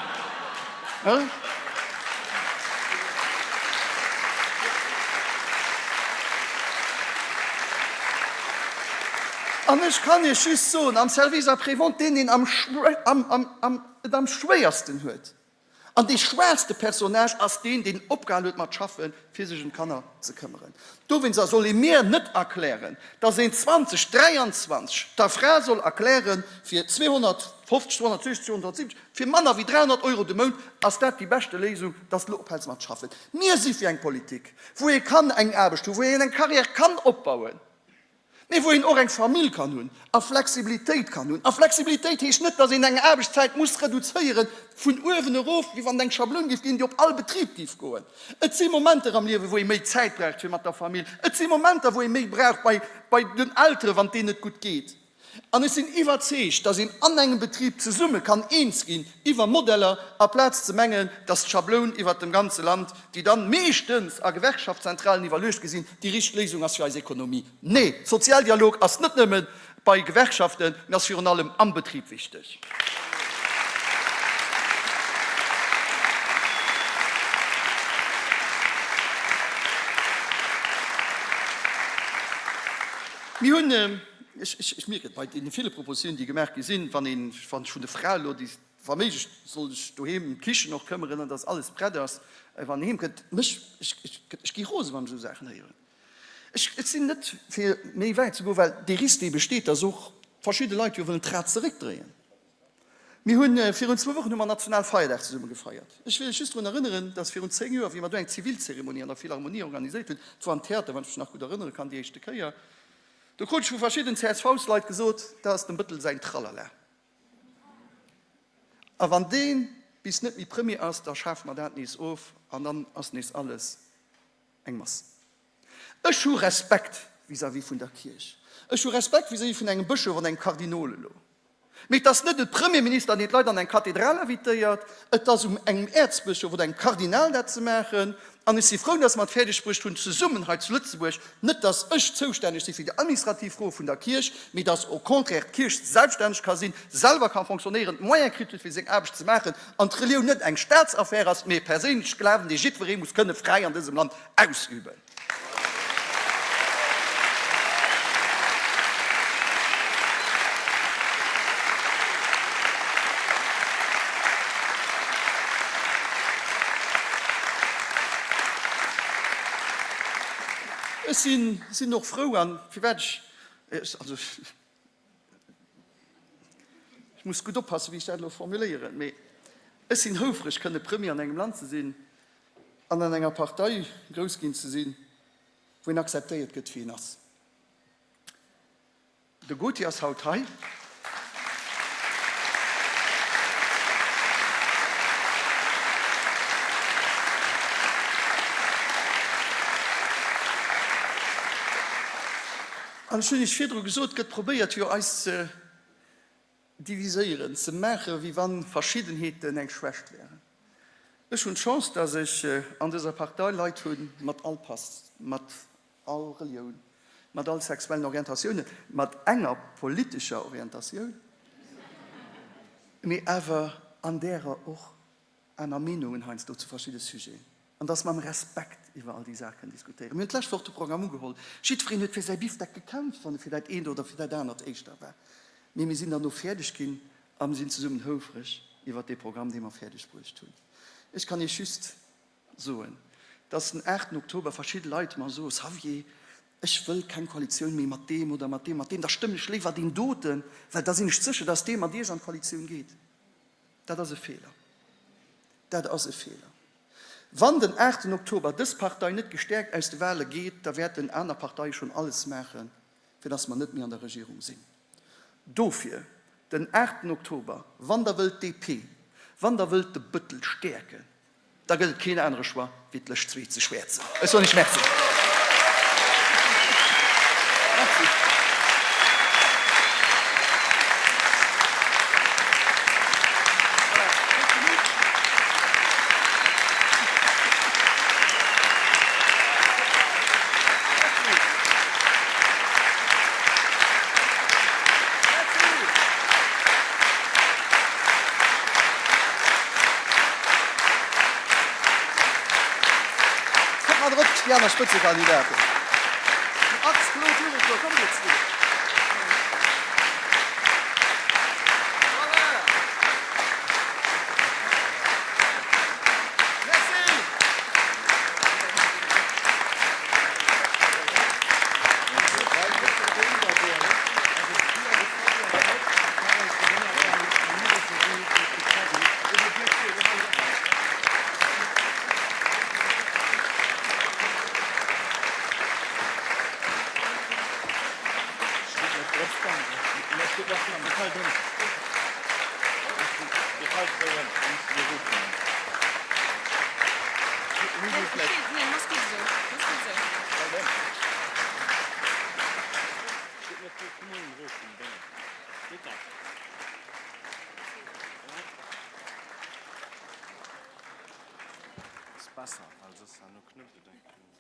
An ech kann Iech just soen, am Service après-vente, deen, deen am, am, am, et am schwéiersten huet an dee schwaachste Personnage ass deen, deen opgehal huet mat schaffen, fir sech ëm d'Kanner ze këmmeren. Dowéinster soll ee mir net erklären, dass een 2023 der Fra soll erklären, fir 250, 260, 270, fir manner wéi 300 Euro de Mount ass dat déi beschte Léisung, dass de elo ophäls mat schaffen. Mir si fir eng Politik, wou ee kann eng Aarbecht hunn, wou een eng Carrière kann opbauen, mee wou een och eng Famill kann hunn a Flexibilitéit kann hunn. A Flexibilitéit heescht net, dass een eng Aarbechtszäit muss reduzéieren vun uewen erof, wéi wann et eng Schabloun géif ginn, déi op all Betrib géif goen. Et si Momenter am Liewen, wou ee méi Zäit braucht fir mat der Famill. Et si Momenter, wou ee méi braucht bei, bei den Elteren, wann et deenen net gutt geet. An ech sinn iwwerzeegt, dass een an engem Betrib zesumme kann eens ginn iwwer Modeller, aplaz ze mengen, dass d'Schabloun iwwert dem ganze Land, déi dann meeschtens a Gewerkschaftszentralen iwwerluecht gi sinn, déi richteg Léisung ass fir eis Ekonomie. Nee, Sozialdialog ass net nëmme bei Gewerkschaften, mee ass virun allem am Betrib wichteg. Mir hunn. Ech mierken et bei deene ville Propositionen, déi gemaach gi sinn, wann een, wann ech vun de Frae elo déi, wa méiglech soll sech doheem ëm d'Kichen och këmmeren an dass alles prett ass, wann een heem kënnt. Mech, ech, ech gi rose wann ech esou Saachen héieren. Ech, ech sinn net fir méi wäit ze goen, well dee Risk dee besteet, dass och verschidde Leit jo wëllen d'Rad zeréckdréien. Mir hunn, virun zwou Wochen hu mer Nationalfeierdag zesumme gefeiert. Ech wëll lech just drun erënneren, dass virun 10 Joer, wéi mer do eng Zivilzeremonie an der Philharmonie organiséiert hunn, et war am Theater, wann ech mech nach gutt erënnere kann, déi éischte Kéier, Do krut ech vu verschidden CSV-s-Leit gesot, dat ass dem Bëttel säin Tralala. A wann dee bis net méi Premier ass, da schafe mer dat nees of an dann ass nees alles eng Mass. Ech hu Respekt vis-à-vis vun der Kierch. Ech hu Respekt vis-à-vis vun engem Bëschof an engem Kardinol elo. Mee et ass net e Premierminister, deen d'Leit an eng Kathedral invitéiert, et ass um engem Äerzbëschof oder engem Kardinal dat ze maachen. An ech si frou, dass mer et fäerdeg bruecht hunn, zesummen hei zu Lëtzebuerg, net dass ech zoustänneg si fir déi administrativ Froe vun der Kierch, mee dass au contraire d'Kierch selbststänneg ka sinn, selwer ka fonctionnéieren, d'Moyene kritt huet, fir seng Aarbecht ze maachen, an d'Relioun net eng Staatsaffär ass, mee e perséinleche Glawen, dee jiddweree muss kënne fräi an dësem Land ausüben. Ech sinn och frou, an firwat ech, also ech muss gutt oppassen, wéi ech dat elo formuléieren, mee ech sinn houfreg, kënne Premier an engem Land ze sinn, an an enger Partei grouss ginn ze sinn, wou een akzeptéiert gëtt, wéi een ass. De Goti ass haut hei. An ech hunn Iech virdru gesot, et gëtt probéiert, jo eis ze diviséieren, ze maachen, wéi wann Verschiddenheeten eng Schwächt wären. Ech hunn d'Chance, dass ech an dëser Partei Leit hu mat all Pass, mat all Relioun, mat all sexuellen Orientatiounen, mat enger politescher Orientatioun, mee awer an därer och aner Meenungen heiansdo zu verschidde Sujeten, an dass mer am Respekt iwwer all déi Saachen diskutéieren. Mir hunn d'lescht Woch de Programm ugeholl. Jiddwereen huet fir säi Bifdeck gekämpft, wann e fir dat eent oder fir dat anert éischter war. Mee mir sinn derno fäerdeg ginn a mir sinn zesummen houfreg iwwert dee Programm, dee mer fäerdeg bruecht hunn. Ech kann Iech just soen, dass den aachten Oktober verschidde Leit mer soen, Xavier, ech wëll keng Koalitioun méi mat deem oder mat deem, mat deem, da stëmmen ech léiwer deen doten, well da sinn ech sécher, dass dee mat Iech an d'Koalitioun geet. Dat ass e Feeler. Dat ass e Feeler. Wann den aachten Oktober dës Partei net gestäerkt aus de Wahle geet, da wäerten aner Parteie schonn alles maachen, fir dass mer net méi an der Regierung sinn. Dofir, den aachten Oktober, wann Der wëllt d'DP, wann Der wëllt de Bëttel stäerken, Da gëtt et keen anere Choix, wéi d'Lëscht zwee ze schwäerzen. Ech soen Iech Merci. Merci. Kommt mat erop, déi aner Spëtzekandidaten. Den Ax Claude Jurek, kommt dir zwee. Ass besser, well soss herno knuppt et eng Kéier.